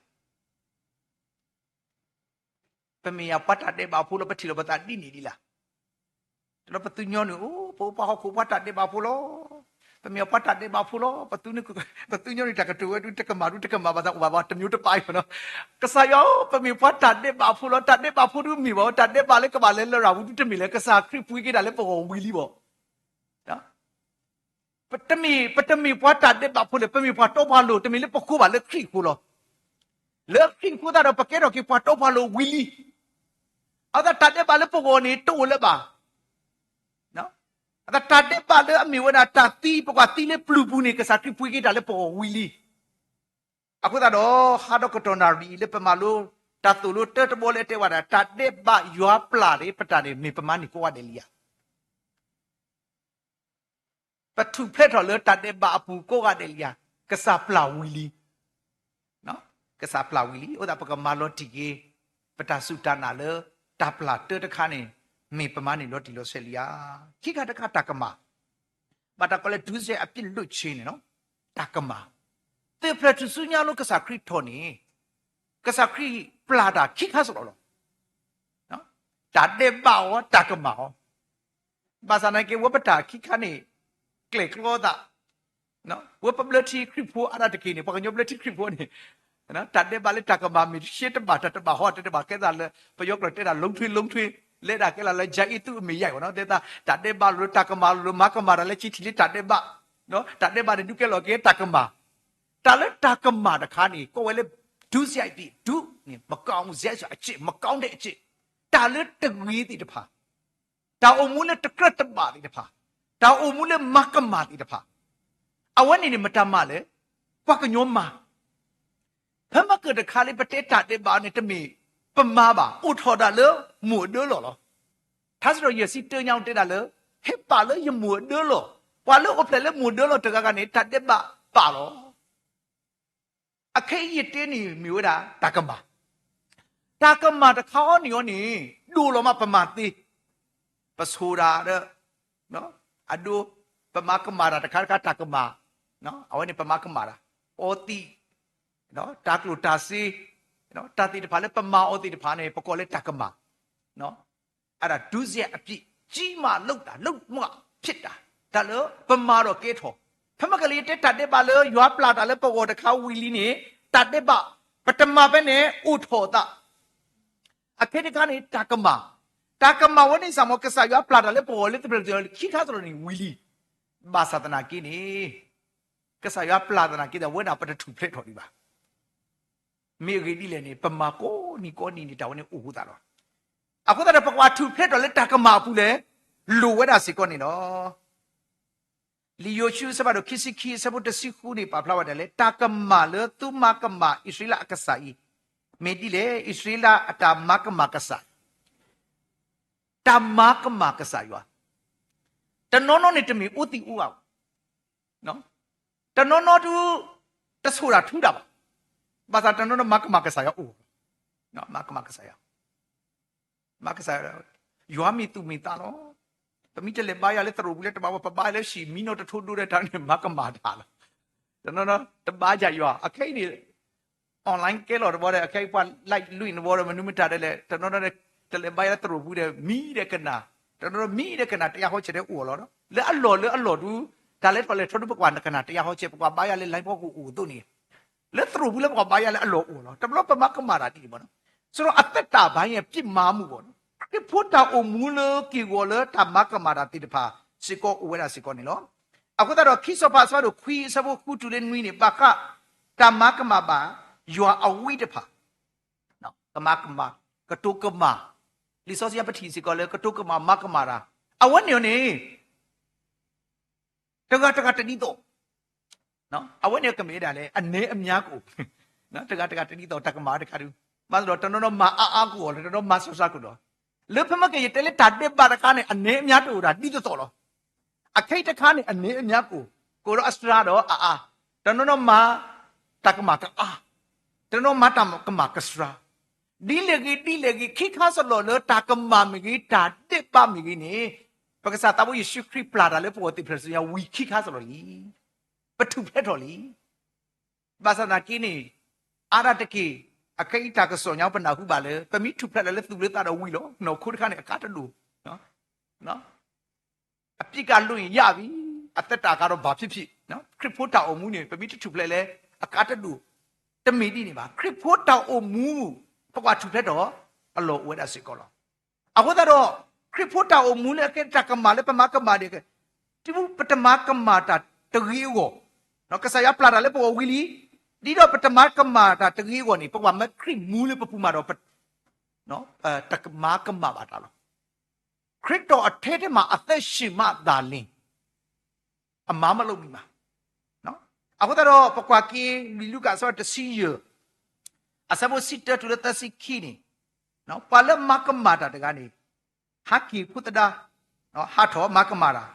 ပမ့ၢ်ယၤပှၤတၢ်ဒဲးဘးဖိလီၤ ပထံၣ်လိာ်ပသးဒ်န့ၣ်ဒ်လဲၣ်. တလီၤပသူညီနုၢ်အိၣ် ပအိၣ်ပှၤဟီၣ်ခိၣ်ပှၤတၢ်ဒဲးဘးဖိလီၤ. ပမ့ၢ်ပှၤတၢ်ဒဲးဘးဖိလီၤ. ပသူညီန့ၣ်တၢ်ကတိၤဝဲဒုး တကမၣ်ဒုးတကမၣ်ဘၣ်သးအိၣ်ဘၣ်ဘၣ် တမျိုးတပါအံၤနီၤ. ကစၢ်ယွၤဧၢ, ပမ့ၢ်ပှၤတၢ်ဒဲးဘးဖိလီၤ. တၢ်ဒဲးဘးဖိဒုးမ့ၢ်ဘၣ်ဝဲ တၢ်ဒဲးဘးလၢကဘၣ်လဲၤလရာ်ပူၤဒုးတမ့ၢ်လၢ ကစၢ်ခရံာ်ပှ့ၤက့ၤတၢ်လၢပဂီၢ်ဝံၤလံဘၣ်. ပတမ့ၢ်ပှၤတၢ်ဒဲးဘးဖိလဲၣ်, ပမ့ၢ်ပှၤတီပှၤလိၤ, တမ့ၢ်လၢပဃိဘၣ်လၢခရံာ်အဃိလီၤ. လၢခရံာ်အဃိသတးဒီး ပကဲထီၣ်က့ၤပှၤတီပှၤလိၤဝံၤလံ. အဃိသတးတၢ်ဒဲးဘးလၢပဂီၢ်န့ၣ် တအိၣ်လၢၤဘၣ်. အဃိသတးတၢ်ဒဲးဘးလၢအမ့ၢ်ဝဲဒၣ်တၢ်သံ, ပကွၢ်သံလၢပျုၤပူၤန့ၣ် ကစၢ်ခရံာ်ပှ့ၤက့ၤတၢ်လၢပဂီၢ်ဝံၤလံ. အဃိသတးဒီး ဟးဒီးကတီၢ်နၣ်ရံၣ်အံၤလၢပမၤလိတၢ်သိၣ်လိတၢတဘီလၢအတဲဝဲဒၣ် တၢ်ဒဲးဘးယွၤပျၢ်န့ၣ် ပတၢ်န့ၣ် မ့ၢ်ပမၤန့ၢ်ကိးဂၤဒဲးလံဧါ. ပထူၣ်ဖျဲးထီၣ်လၢတၢ်ဒဲးဘးအပူၤကိးဂၤဒဲးလံဧါ. ကစၢ်ပျၢ်ဝံၤလံ. ကစၢ်ပျၢ်ဝံၤလံ. အဃိသတးပကမၤလီၤတံၢ်က့ၤ ပတၢ်စူၢ်တၢ်နာ်လၢ တၢ်ပျၢ်တၢတခါန့ၣ် မ့ၢ်ပမၤန့ၢ်လီၤတံၢ်လီၤဆဲးလံဧါ. ခံခါတခါတၢ်ကမၣ်, ဘၣ်တၢ်ကိးလၢ ဒုစရိုက်အပြစ်လွတ်ခြင်းန့ၣ်လီၤ. တၢ်ကမၣ်, သုးဖျၢၣ်ထူၣ်စုညါလၢကစၢ်ခရံာ်ထီၣ်န့ၣ် ကစၢ်ခရံာ်ပျၢ်တၢ်ခံခါစ့ၢ်ကီးလီၤ. တၢ်ဒဲးဘးအီၤ တၢ်ကမၣ်အီၤ. ဘၣ်ဆၣ်သနာ်က့ ဝဲပတၢ်ခံခါန့ၣ် ကျဲၣ်ကျီသး, ဝဲပဘျၢထံခရံာ်ဖိအါဒၣ်တက့ၢ်န့ၣ်, ပှၤကညီဘျၢထံခရံာ်ဖိန့ၣ် တၢ်ဒဲးဘးလၢတၢ်ကမၣ်မ့ၢ်တရှဲတဘၣ် တၢ်တဘၣ်ဟီ တၢ်တဘၣ်ကဲသးလၢ ပယီၤကျိာ်တဲဒၣ် လုံးထွေးလုံးထွေး, လဲၤဒၣ်ကဲလၢ ယၤအ့သူးအမ့ၢ်ယါအံၤနီၤ, တဲသး တၢ်ဒဲးဘးလိၤလၢတၢ်ကမၣ်လိၤလၢ မၤကမၣ်တၢ်လၢကထံၣ်လၢတၢ်ဒဲးဘး, တၢ်ဒဲးဘးန့ၣ် ဒုးကဲလီၤက့ၤတၢ်ကမၣ်. တၢ်လၢတၢ်ကမၣ်တခါန့ၣ် ကိးဝဲလၢ ဒုစရိုက်အပြစ်, ဒု မကောင်းစရိုက်အကျင့်, မကောင်းတဲ့အကျင့်, တၢ်လၢတဂ့ၤသ့ၣ်တဖၣ်, တၢ်အိၣ်မူလၢတကြၢးတဘၣ်သ့ၣ်တဖၣ်, တၢ်အိၣ်မူလၢမၤကမၣ်သ့ၣ်တဖၣ်, အဝဲန့ၣ်န့ၣ် မတၤမၤလဲၣ်, ပှၤကညီမၤ. ဖဲမ့ၢ်ကတခါလၢပတဲတၢ်ဒဲးဘးန့ၣ် တမ့ၢ်ပမၤဘၣ်, အိၣ်ထီၣ်ဒၣ်လၢမိၢ်အဒၢလီၢ်လီၤ. ထါစံးထီၣ်ပတြၢၤ ယဲၢ်ဆံတၢ ညါအံၤတဲဒၣ်လၢ ဟဲပာ်လၢယမိၢ်အဒၢလီၢ်, ပှၤလၢအိၣ်ဖျဲၣ်လၢမိၢ်အဒၢလီၢ်တဂၤဂၤန့ၣ် တၢ်ဒဲးဘးပာ်လီၤ. အခဲအံၤယတဲန့ၣ်မ့ၢ်ဝဲဒၣ်တၢ်ကမၣ်, တၢ်ကမၣ်တခါအံၤန့ၣ်အီၤန့ၣ် ဒိၣ်လီၤမးပမၤသ့, ပဆိၣ်တၢ်ဒီး အဒိ ပမၤကမၣ်တၢ်တခါတခါတၢ်ကမၣ်, အဝဲန့ၣ်ပမၤကမၣ်တၢ်, အီသံး, တၢ်ကျိၣ်တၢ်စ့, တၢ်သ့ၣ်တဖၣ်လၢပမၤအီၤသ့ၣ်တဖၣ်န့ၣ် ပကိးလၢတၢ်ကမၣ်. အဲဒါ ဒုစရိုက်အပြစ်ကြီးမားလုပ်တာ, လုပ်မှဖြစ်တာ, တၢ်လၢပမၤဒီးကဲထီၣ်, ဖဲမ့ၢ်ကလံၤယတဲတၢ်ဒဲးဘးလၢယွၤပျၢ်တၢ်လၢပဂီၢ်တခါဝံၤလံန့ၣ် တၢ်ဒဲးဘး ပတမၤဖဲန့ၣ်အိၣ်ထီၣ်သး. အခဲတခါန့ၣ် တၢ်ကမၣ်, တၢ်ကမၣ်ဝဲန့ၣ်စ့ၢ်ကီး ကစၢ်ယွၤပျၢ်တၢ်လၢပဂီၢ်လၢသ့ၣ်ဖျၢၣ်ခံခါစ့ၢ်ကီးန့ၣ်ဝံၤလံ. ဘၣ်ဆၣ်သနာ်က့န့ၣ် ကစၢ်ယွၤပျၢ်သနာ်က့ဒီး အဝဲဒၣ်ပတထူၣ်ဖျဲးထီၣ်ဒံးဘၣ်. မ့ၢ်အဂ့ၢ်ဒ်လဲၣ်န့ၣ် ပမၤကိးနံၤကိးနံၤန့ၣ် တၢ်ဝဲန့ၣ်အိၣ်ဃိသးလီၤ. အဃိသတးဒီး ပကဘၣ်ထူၣ်ဖျဲးထီၣ်လၢတၢ်ကမၣ်အပူၤလဲၣ်, လိၣ်ဝဲဒၣ်စ့ၢ်ကီးန့ၣ်လီၤ. လံာ်ယိၤၡူ အဆၢဖးဒိၣ်ခံဆံခံ အဆၢဖိတဆံဃုန့ၣ် ပာ်ဖျါဝဲဒၣ်လၢ တၢ်ကမၣ်လၢသုမၤကမၣ်အံၣ်စရ့လးအကစၢ်အံၤ မ့ၢ်ဒ်လဲၣ်, အံၣ်စရ့လးအတၢ်မၤကမၣ်ကစၢ်, တၢ်မၤကမၣ်ကစၢ်ယွၤ, တနီၤနီၤန့ၣ်တမ့ၢ်အိၣ်သံးအိၣ်ဂၤဘၣ် တနီၤနီၤဒုး တဆိၣ်တၢ်ထူတၢ်ဘၣ်. ဘၣ်ဆၣ်တနီၤနီၤမၤကမၣ်ကစၢ်ယွၤအိၣ်, မၤကမၣ်ကစၢ်ယွၤ, မၤကစၢ်ယွၤ, ယွၤမ့ၢ်သူၣ်မ့ၢ်သးလီၤ. ပမ့ၢ်တလဲၤဘါယွၤလၢသရိာ်ပူၤလၢတဘၣ်ဝဲ ပဘါလၢဟံၣ်မံနီၤတထိဒိဒီးတၢ်န့ၣ် မၤကမၣ်တၢ်လီၤ. တနီၤနီၤတဘါယွၤ အခဲအံၤန့ၣ် online ကဲလီၤတဘျီဒီး အခဲအံၤပှၤ like လွံၢ်နဘျီဒီး မနုၤမတၤဒ်လဲၣ် တနီၤနီၤ တလဲၤဘါယွၤလၢသရိာ်ပူၤဒီး မံဒီးကနၣ်, တနီၤနီၤမံဒီးကနၣ်တယါဟီဆဲးဒီးအိၣ်လီၤ. လၢအလီၢ်လၢအလီၢ်ဒုး တၢ်လဲၤထီၣ်လဲၤထီဒုး ပကွၢ်ကနၣ်တယါဟီဆဲး ပကွၢ်ဘါယွၤလၢ line ဖီခိၣ်အိၣ်အသိးန့ၣ် လၢသရိာ်ပူၤလၢပကွၢ်ဘါယွၤလၢအလီၢ်အိၣ်လီၤ. တဘျီပမၤကမၣ်တၢ်ဒ်န့ၣ်ဘၣ်နီၤ. ဆိုတော့ အသက်တာပိုင်းရဲ့ ပြစ်မှားမှုပေါ့နော်, ခရံာ်ဖိတၢ်အိၣ်မူလၢက့ၢ်ဂီၤလၢတၢ်မၤကမၣ်တၢ်သ့ၣ်တဖၣ်စ့ၢ်ကီးအိၣ်ဝဲဒၣ်စ့ၢ်ကီးန့ၣ်လီၤ. အဃိသတးဒီး ခံစီၤပၤအဆၢဖးဒိၣ်ခွံ အဆၢဖိဃုတုၤလၢနွံန့ၣ် ဘၣ်ဃးတၢ်မၤကမၣ်ဘၣ်ယွၤအဝံတဖၣ် ကမၤကမၣ်, ကတိၤကမၣ်, လံာ်စီဆှံပထံၣ်စ့ၢ်ကီးလၢကတိၤကမၣ်မၤကမၣ်တၢ်, အဝဲန့ၣ်န့ၣ် တဂၤတဂၤတဒ်သိး, အဝဲန့ၣ်ကမ့ၢ်ဒၣ်လဲၣ် အနည်းအများကအိၣ်, တဂၤတဂၤတဒ်သိး တၢ်ကမၣ်တခါဒုး, ဘၣ်ဆၣ်ဒီးတနီၤနီၤမၤအါအါကအိၣ်လီၤ, တနီၤနီၤမၤစှၤစှၤကအိၣ်လီၤ. လၢဖဲမ့ၢ်ကယတဲလၢတၢ်ဒဲးဘးတခါန့ၣ် အနည်းအများတအိၣ်ဒၣ်ဒ်သိးသိးလီၤ. အခဲအံၤတခါန့ၣ် အနည်းအများကအိၣ်, ကအိၣ်ဒီးအစှၤဒီးအအါ, တနီၤနီၤမၤတၢ်ကမၣ်ကအါ, တနီၤနီၤမၤတၢ်ကမၣ်ကစှၤ, ဒ်လဲၣ်ဂ့ၤဒ်လဲၣ်ဂ့ၤ ခံခါစ့ၢ်ကီးလၢတၢ်ကမၣ်မ့ၢ်ဂ့ၤ တၢ်ဒဲးဘးမ့ၢ်ဂ့ၤန့ၣ် ပကစၢ်သးဘိယ့ၣ်ၡူးခရံာ်ပျၢ်တၢ်လၢပဂီၢ်သ့ၣ်ဖျၢၣ်စၢၤညါဝံၤခံခါစ့ၢ်ကီးလံ. ပထူၣ်ဖျဲးထီၣ်လံ. ဘၣ်ဆၣ်သနာ်က့န့ၣ် အါဒၣ်တက့ၢ်, အခဲအံၤတၢ်ကစီၣ်ညါပနၢ်ဟူဘၣ်လၢ ပမ့ၢ်ထူၣ်ဖျဲးလၢသူၣ်လၢသးဒီးဝံၤလီၤ. နီၢ်ခိတခါန့ၣ် အကါတဒိၣ်, အပြစ်ကလွတ်ရင်ရပြီ, အသက်တာကတော့ ဘာဖြစ်ဖြစ် ခရံာ်ဖိတၢ်အိၣ်မူန့ၣ် ပမ့ၢ်တထူၣ်ဖျဲးလဲၣ် အကါတဒိၣ် တမ့ၢ်ဒ်န့ၣ်ဘၣ်. ခရံာ်ဖိတၢ်အိၣ်မူ ပကွၢ်ထူၣ်ဖျဲးထီၣ်အလီၢ်အိၣ်ဝဲဒၣ်စ့ၢ်ကီးလီၤ. အဃိသတးဒီး ခရံာ်ဖိတၢ်အိၣ်မူလၢအကဲတၢ်ကမၣ်လၢပမၤကမၣ်ဒံး တုၤပတမၤကမၣ်တၢ်တဂ့ၤအဂီၢ်, ကစၢ်ယွၤပျၢ်တၢ်လၢပဂီၢ်ဝံၤလံ, ဒ်သိးပတမၤကမၣ်တၢ်တဂ့ၤအဂီၢ်န့ၣ် ပကွၢ်မၢခရံာ်မူလၢပပူၤမးဒီး တမၤကမၣ်ဘၣ်တၢ်လီၤ. ခရံာ်အထဲတမး အသက်ရှင်မှသာလျှင် အမၤမ့ၢ်လိၣ်မံၤမး. အဃိသတးဒီး ပကွၢ်က့ၤ လံာ်လူၤကၣ်အဆၢတဆံယဲၢ် အဆၢဖိဆံတၢတုၤလၢသၢဆံခံန့ၣ်, ပှၤလၢမၤကမၣ်တၢ်တဂၤန့ၣ် ဟးက့ၤဖိသဒါ, ဟးထီၣ်မၤကမၣ်တၢ်.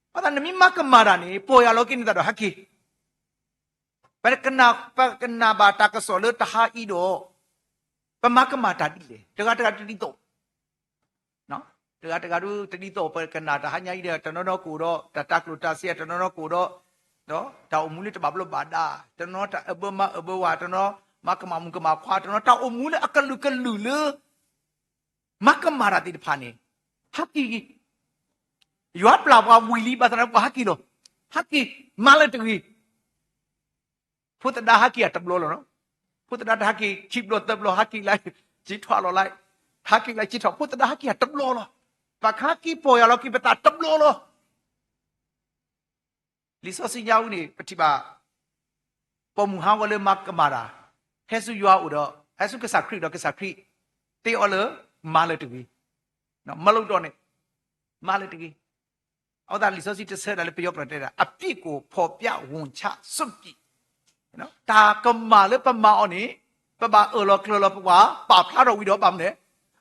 အဃိသတး နမ့ၢ်မၤကမၣ်တၢ်န့ၣ် ပီၢ်ယၢ်လီၤက့ၤနသးဒီးဟဲက့ၤ ပကနၣ်, ပကနၣ်ဘၣ်တၢ်ကစီၣ်လၢတဟါအံၤဒီး ပမၤကမၣ်တၢ်ဒ်လဲၣ်. တဂၤတဂၤတဒ်သိး, တဂၤတဂၤဒ်တဒ်သိး ပကနၣ်တဟါညါအံၤဒီး တနီၤနီၤကအိၣ်ဒီး တၢ်တၢ်ကျိၣ်တၢ်စ့, တနီၤနီၤကအိၣ်ဒီး တၢ်အိၣ်မူလၢတဘၣ်ဘျီးဘၣ်ဒါ, တနီၤတၢ်အၢဘၢမါအၢဘၢဝၤ, တနီၤမၤကမၣ်မုၣ်ကမၣ်ခွါ, တနီၤတၢ်အိၣ်မူလၢအကလုာ်ကလုာ်လၢ မၤကမၣ်တၢ်သ့ၣ်တဖၣ်န့ၣ် ဟဲက့ၤ, ယွၤပျၢ်ပှၤဝံၤလံ ဘၣ်ဆၣ်သနာ်က့ ပှၤဟဲက့ၤလီၤ. ဟဲက့ၤ, မၤလၢတဂ့ၤ. ဖိသဒါဟဲက့ၤတဘျီလီၤ. ဖိသဒါတဟဲက့ၤ ခံဘျီသၢဘျီ ဟဲက့ၤလၢ စ့ထီၣ်လီၤလၢ, ဟဲက့ၤလၢစ့ထီၣ် ဖိသဒါဟဲက့ၤတဘျီလီၤ. ပှၤကဟဲက့ၤပီၢ်ယၢ်လီၤက့ၤပသးတဘျီလီၤ. လံာ်စီဆှံညါအူန့ၣ် ပထံၣ်ဘၣ် ပိာ်မုၣ်ဟးဂီၤလၢမၤကမၣ်တၢ်, ဟဲဆူယွၤအိၣ်ဒီး ဟဲဆူကစၢ်ခရံာ်ဒီး ကစၢ်ခရံာ် တဲအီၤလၢ မၤလၢတဂ့ၤ, မၤလိၣ်ဒီးန့ၣ်, မၤလၢတဂ့ၤ. အဃိသတး လံာ်စီဆှံတဆၢဒၣ်လၢပယီၤပျၢၤတဲဒၣ် အပြစ်ကိုဖော်ပြ ဝန်ချ စွန့်ပစ် တၢ်ကမၣ်လၢပမၤအီၤန့ၣ် ပဘၣ်အၢၣ်လီၤကျၢၤလီၤ ပဘၣ်ပာ်ဖျါထီၣ်ဝံၤဒီး ဘၣ်မနုၤလဲၣ်,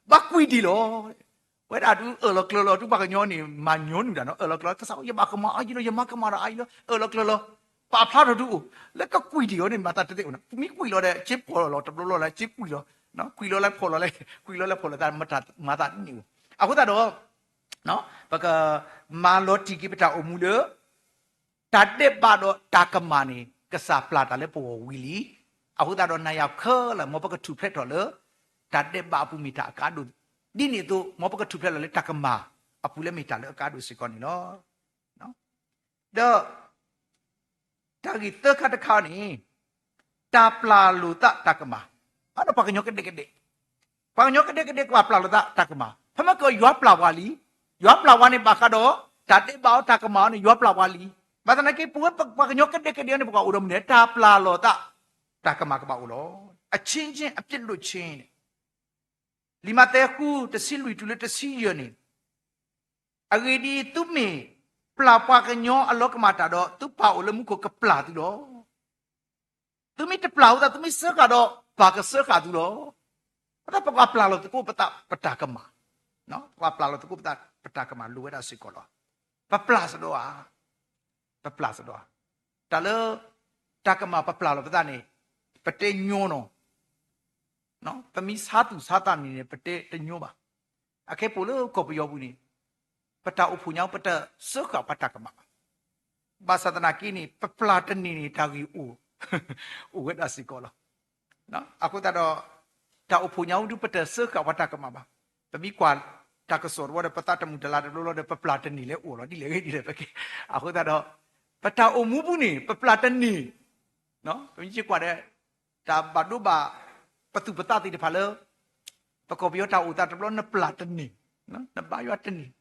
ဘၣ်ကွံာ်ဒံးလီၤ. ဝဲဒၣ်ဒုးအၢၣ်လီၤကျၢၤလီၤ ဒုးပှၤကညီန့ၣ် မၤညီနုၢ်တၢ်နီၤ, အၢၣ်လီၤကျၢၤလီၤ ကစၢ်ယဘၣ်ကမၣ်အါယံၤလီၤ, ယမၤကမၣ်တၢ်အါယံၤလီၤ, အၢၣ်လီၤကျၢၤလီၤ, ပာ်ဖျါထီၣ်ဒုးအိၣ်, လၢကကွံာ်ဒံးအီၤန့ၣ် မၤသးတသ့အိၣ်နီၤ, မ့ၢ်ကွံာ်လီၤဒီး စ့ဖီၣ်လီၤတဘျီဘျီလၢ စ့ကွံာ်လီၤ, ကွံာ်လီၤလၢဖီၣ်လီၤလၢ, ကွံာ်လီၤလၢဖီၣ်လီၤသး မၤသးတန့ၢ်အိၣ်. အဃိသတးဒီး ပကမၤလီၤတံၢ်က့ၤပတၢ်အိၣ်မူလၢ တၢ်ဒဲးဘးဒီးတၢ်ကမၣ်န့ၣ် ကစၢ်ပျၢ်တၢ်လၢပဂီၢ်ဝံၤလံ. အဃိသတးဒီး နၤယၤခဲလၢာ် မ်ပကထူၣ်ဖျဲးထီၣ်လၢ တၢ်ဒဲးဘးအပူၤမ့ၢ်တၢ်အကါဒိၣ်, ဒ်န့ၣ်အသိး မ်ပကထူၣ်ဖျဲးလီၤလၢတၢ်ကမၣ်အပူၤလၢမ့ၢ်တၢ်လၢအကါဒိၣ်စ့ၢ်ကီးန့ၣ်လီၤ. ဒီး တၢ်ဂ့ၢ်သၢခါတခါန့ၣ် တၢ်ပျၢ်လိာ်သးတၢ်ကမၣ်, အဒီးပှၤကညီကဒဲကဒဲ, ပှၤကညီကဒဲကဒဲကဘၣ်ပျၢ်လိာ်သးတၢ်ကမၣ်, ဖဲမ့ၢ်ကယွၤပျၢ်ပှၤလံ, ယွၤပျၢ်ပှၤန့ၣ်ဘၣ်ဃးဒီး တၢ်ဒဲးဘးအီၤတၢ်ကမၣ်အီၤန့ၣ် ယွၤပျၢ်ပှၤလံ. ဘၣ်ဆၣ်သနာ်က့ ပဝဲပှၤကညီကဒဲကဒဲန့ၣ် ပကအိၣ်ဒီးမနုၤလဲၣ်, တၢ်ပျၢ်လိာ်သး တၢ်ကမၣ်ကဘၣ်အိၣ်လီၤ. အချင်းချင်း အပြစ်လွတ်ခြင်းန့ၣ် လံာ်မးသဲဃု တဆံလွံၢ်တုၤလၢတဆံယဲၢ်န့ၣ်, အဂ့ၢ်ဒ်အံၤ, သုမ့ၢ်ပျၢ်ပှၤကညီအလီၤကမၣ်တၢ်ဒီး သုပၢ်အိၣ်လၢမူခိၣ်ကပျၢ်သုလီၤ. သုမ့ၢ်တပျၢ်အဃိသတး သုမ့ၢ်စၢဃာ်ဒီး ပၢ်ကစၢဃာ်သုလီၤ. အဃိသတး ပကပျၢ်လိာ်သကိးပသး ပတၢ်ကမၣ်, ပကပျၢ်လိာ်သကိးပသး ပတၢ်ကမၣ်လိၤဝဲဒၣ်စ့ၢ်ကီးလီၤ. ပပျၢ်စ့ၢ်ကီးဧါ, ပပျၢ်စ့ၢ်ကီးဧါ. တၢ်လၢ တၢ်ကမၣ်ပပျၢ်လိာ်ပသးန့ၣ် ပတဲညီနီၤ ပမ့ၢ်ဆါသူၣ်ဆါသးန့ၣ်န့ၣ် ပတဲတညီဘၣ်. အခဲပိာ်လၢကီၢ်ပယီၤပူၤန့ၣ် ပတၢ်အိၣ်ဖှိၣ်ညါ ပတစၢဃာ်ပှၤတၢ်ကမၣ်ဘၣ်. ဘၣ်ဆၣ်သနာ်က့န့ၣ် ပပျၢ်တန့ၢ်န့ၣ် တၢ်ဂ့ၢ်အိၣ် အိၣ်ဝဲဒၣ်စ့ၢ်ကီးလီၤ. အဃိသတးဒီး တၢ်အိၣ်ဖှိၣ်ညါဝဲဒၣ် ပတစၢဃာ်ပှၤတၢ်ကမၣ်ဘၣ်. ပမ့ၢ်ကွၢ်တၢ်ကစီၣ်တဝီဒီး ပသးတမုာ်တလၤတဘျီဘျီဒီး ပပျၢ်တန့ၢ်လၢအိၣ်လီၤ ဒ်လဲၣ်ဂ့ၤဒ်လဲၣ်ပကဲ. အဃိသတးဒီး ပတၢ်အိၣ်မူပူၤန့ၣ် ပပျၢ်တန့ၢ် ပမ့ၢ်က့ၤကွၢ်ဒီး တၢ်ဘၣ်ဒိဘၣ်ပသူၣ်ပသးသ့ၣ်တဖၣ်လၢ ပကီၢ်ပယီၤတၢ်အိၣ်သးတဘျီ နပျၢ်တန့ၢ်, နဘါယွၤတန့ၢ်,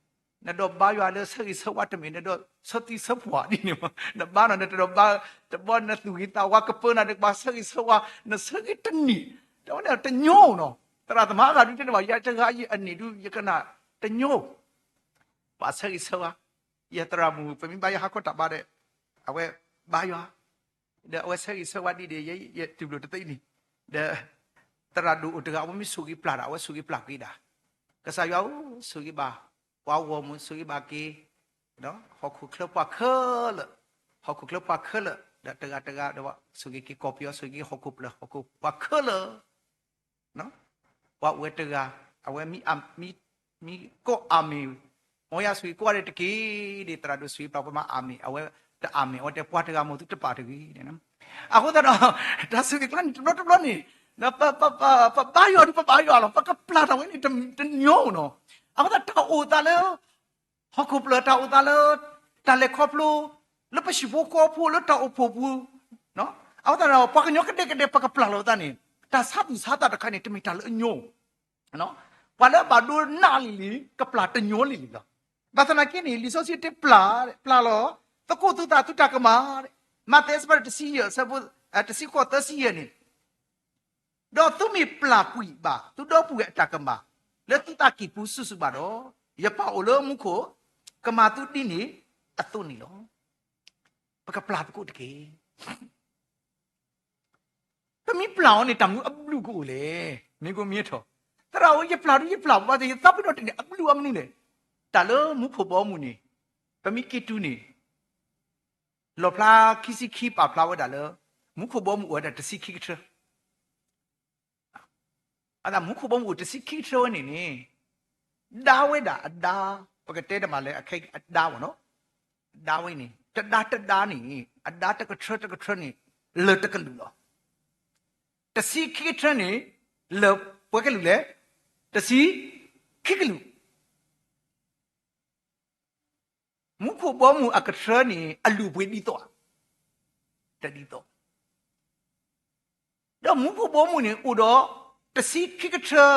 နဒီးဘါယွၤလၢဆၢဂ့ၤဆၢဝါတမ့ၢ်, နဒီးဆီသံဆီပှၢ်ဒ်န့ၣ်, နဘါနီၤ နတဒီးဘါ, တဘျီနသူၣ်ဂ့ၤသးဝါကပၢနၤ နကဘၣ်ဆၢဂ့ၤဆၢဝါ, နဆၢဂ့ၤတန့ၢ်, တဝဲန့ၣ်တညီနီၤ. သရၣ်သမါအဂၤဒုးတဲဘၣ် ယတဂၤအံၤအန့ၣ်ဒုး ယကနၣ်တညီ ဘၣ်ဆၢဂ့ၤဆၢဝါ, ယသရၣ်မုၣ် ပမ့ၢ်ဘါယွၤဟးခီတၢ်ဘါဒီး အဝဲဘါယွၤ, ဒီးအဝဲဆၢဂ့ၤဆၢဝါဒ်န့ၣ် ယတူၢ်လိာ်တသ့န့ၣ်, ဒီး သရၣ်ဒိၣ်အိၣ်တဂၤ အဝဲမ့ၢ်ဆိၣ်ဂ့ၤပျၢ်တၢ် အဝဲဆိၣ်ဂ့ၤပျၢ်က့ၤဒၣ်, ကစၢ်ယွၤဧၢ ဆိၣ်ဂ့ၤဘၣ် ပှၤဂီၢ်မုၢ် ဆိၣ်ဂ့ၤဘၣ်က့ၤ ဟီၣ်ခိၣ်ချၢပှၤခဲလၢာ်, ဟီၣ်ခိၣ်ချၢပှၤခဲလၢာ် ဒီးတဂၤတဂၤဒီး ဆိၣ်ဂ့ၤက့ၤကီၢ်ပယီၤ ဆိၣ်ဂ့ၤက့ၤဟီၣ်ခိၣ်ပျၢၤ ဟီၣ်ခိၣ်ပှၤခဲလၢာ် ပှၤအိၣ်ဝဲတဂၤ အဝဲမံ မံ မံကိးအၤမ့ၣ်, မ်ယွၤဆိၣ်ဂ့ၤကိးဂၤဒဲးတက့ၢ်, ဒ်သရၣ်ဒိၣ်ဆိၣ်ဂ့ၤပျၢ်ပှၤမၤအၤမ့ၣ်, အဝဲတအၤမ့ၣ် အဝဲတဲပှၤတဂၤမ့ၢ်သုတပာ်တဂ့ၤန့ၣ်. အဃိသတးဒီး တၢ်ဆိၣ်ဂ့ၤကျါန့ၣ် တဘျီတဘျီန့ၣ် ပဘါယွၤဒုးပဘါယွၤလီၤ, ပကပျၢ်တၢ်ဝဲန့ၣ်တညီနီၤ. အဃိသတး တၢ်အိၣ်သးလၢ ဟီၣ်ခိၣ်ပျၢၤ တၢ်အိၣ်သးလၢ တၢ်လဲၤခီဖျိ လၢပဟံၣ်ဖိဃီဖိလၢတၢ်အိၣ်ဖှိၣ်ပူၤ, အဃိသတးဒီး ပှၤကညီကဒဲကဒဲ ပကပျၢ်လီၤသးန့ၣ် တၢ်ဆါသူၣ်ဆါသးတခါန့ၣ် တမ့ၢ်တၢ်လၢအညီ, ပှၤလၢအဘၣ်ဒိနးလံၤလံၤ ကပျၢ်တညီလံၤလံၤလီၤ. ဘၣ်ဆၣ်သနာ်က့န့ၣ် လံာ်စီဆှံတဲပျၢ်, ပျၢ်လီၤ, သကိးသုသးသုတၢ်ကမၣ်, မးသဲအဆၢဒိၣ်တဆံယဲၢ် အဆၢဖိတဆံဃိး သၢဆံယဲၢ်န့ၣ်, ဒီးသုမ့ၢ်ပျၢ်ကွံာ်ဘၣ် သုဒီပုၢ်ဝဲၢ်အတၢ်ကမၣ် လၢသုသးကံၢ်ပူၤစုာ်စုာ်ဘၣ်ဒီး, ယပၢ်အိၣ်လၢမူခိၣ် ကမၤသုဒ်န့ၣ်အသိးန့ၣ်လီၤ. ပကပျၢ်သကိးတက့ၢ်. ပမ့ၢ်ပျၢ်အီၤန့ၣ် တၢ်မနုၤအဘျုးကအိၣ်လဲၣ်. မ့ၢ်ကမ့ၢ်ထီၣ်, သရၣ်ဧၢ ယပျၢ်ဒုးယပျၢ်ဘၣ် ယသးပ့ၤနီၣ်တ့ၢ်န့ၣ် အဘျုးအမနုၤလဲၣ်. တၢ်လၢမူခိၣ်ဘီမုၢ်န့ၣ်, ပမ့ၢ်က့ၤတုၤန့ၣ် လီၣ်ဖျါခံဆံခံ ပာ်ဖျါဝဲဒၣ်လၢ မူခိၣ်ဘီမုၢ်အိၣ်ဝဲဒၣ်တဆံခံကထၢ. အသးမူခိၣ်ဘီမုၢ်အိၣ်တဆံခံကထၢဝဲန့ၣ်န့ၣ်, ဒါဝဲဒၣ်အဒါ, ပကတဲတမံၤလၢအခဲအံၤအဒါဘၣ်နီၤ, ဒါဝဲန့ၣ် တဒါတဒါန့ၣ် အဒါတကထၢတကထၢန့ၣ် လၢာ်တကလုာ်လီၤ. တဆံခံကထၢန့ၣ် လၢာ်ပှဲၤကလုာ်လဲၣ်, တဆံခံကလုာ်. မူခိၣ်ဘီမုၢ်အကထၢန့ၣ် အလုၢ်အပှ့ၤဒ်သိးဧါ, တဒ်သိး. ဒီးမူခိၣ်ဘီမုၢ်န့ၣ်အိၣ်ဒီး တဆံခံကထၢ,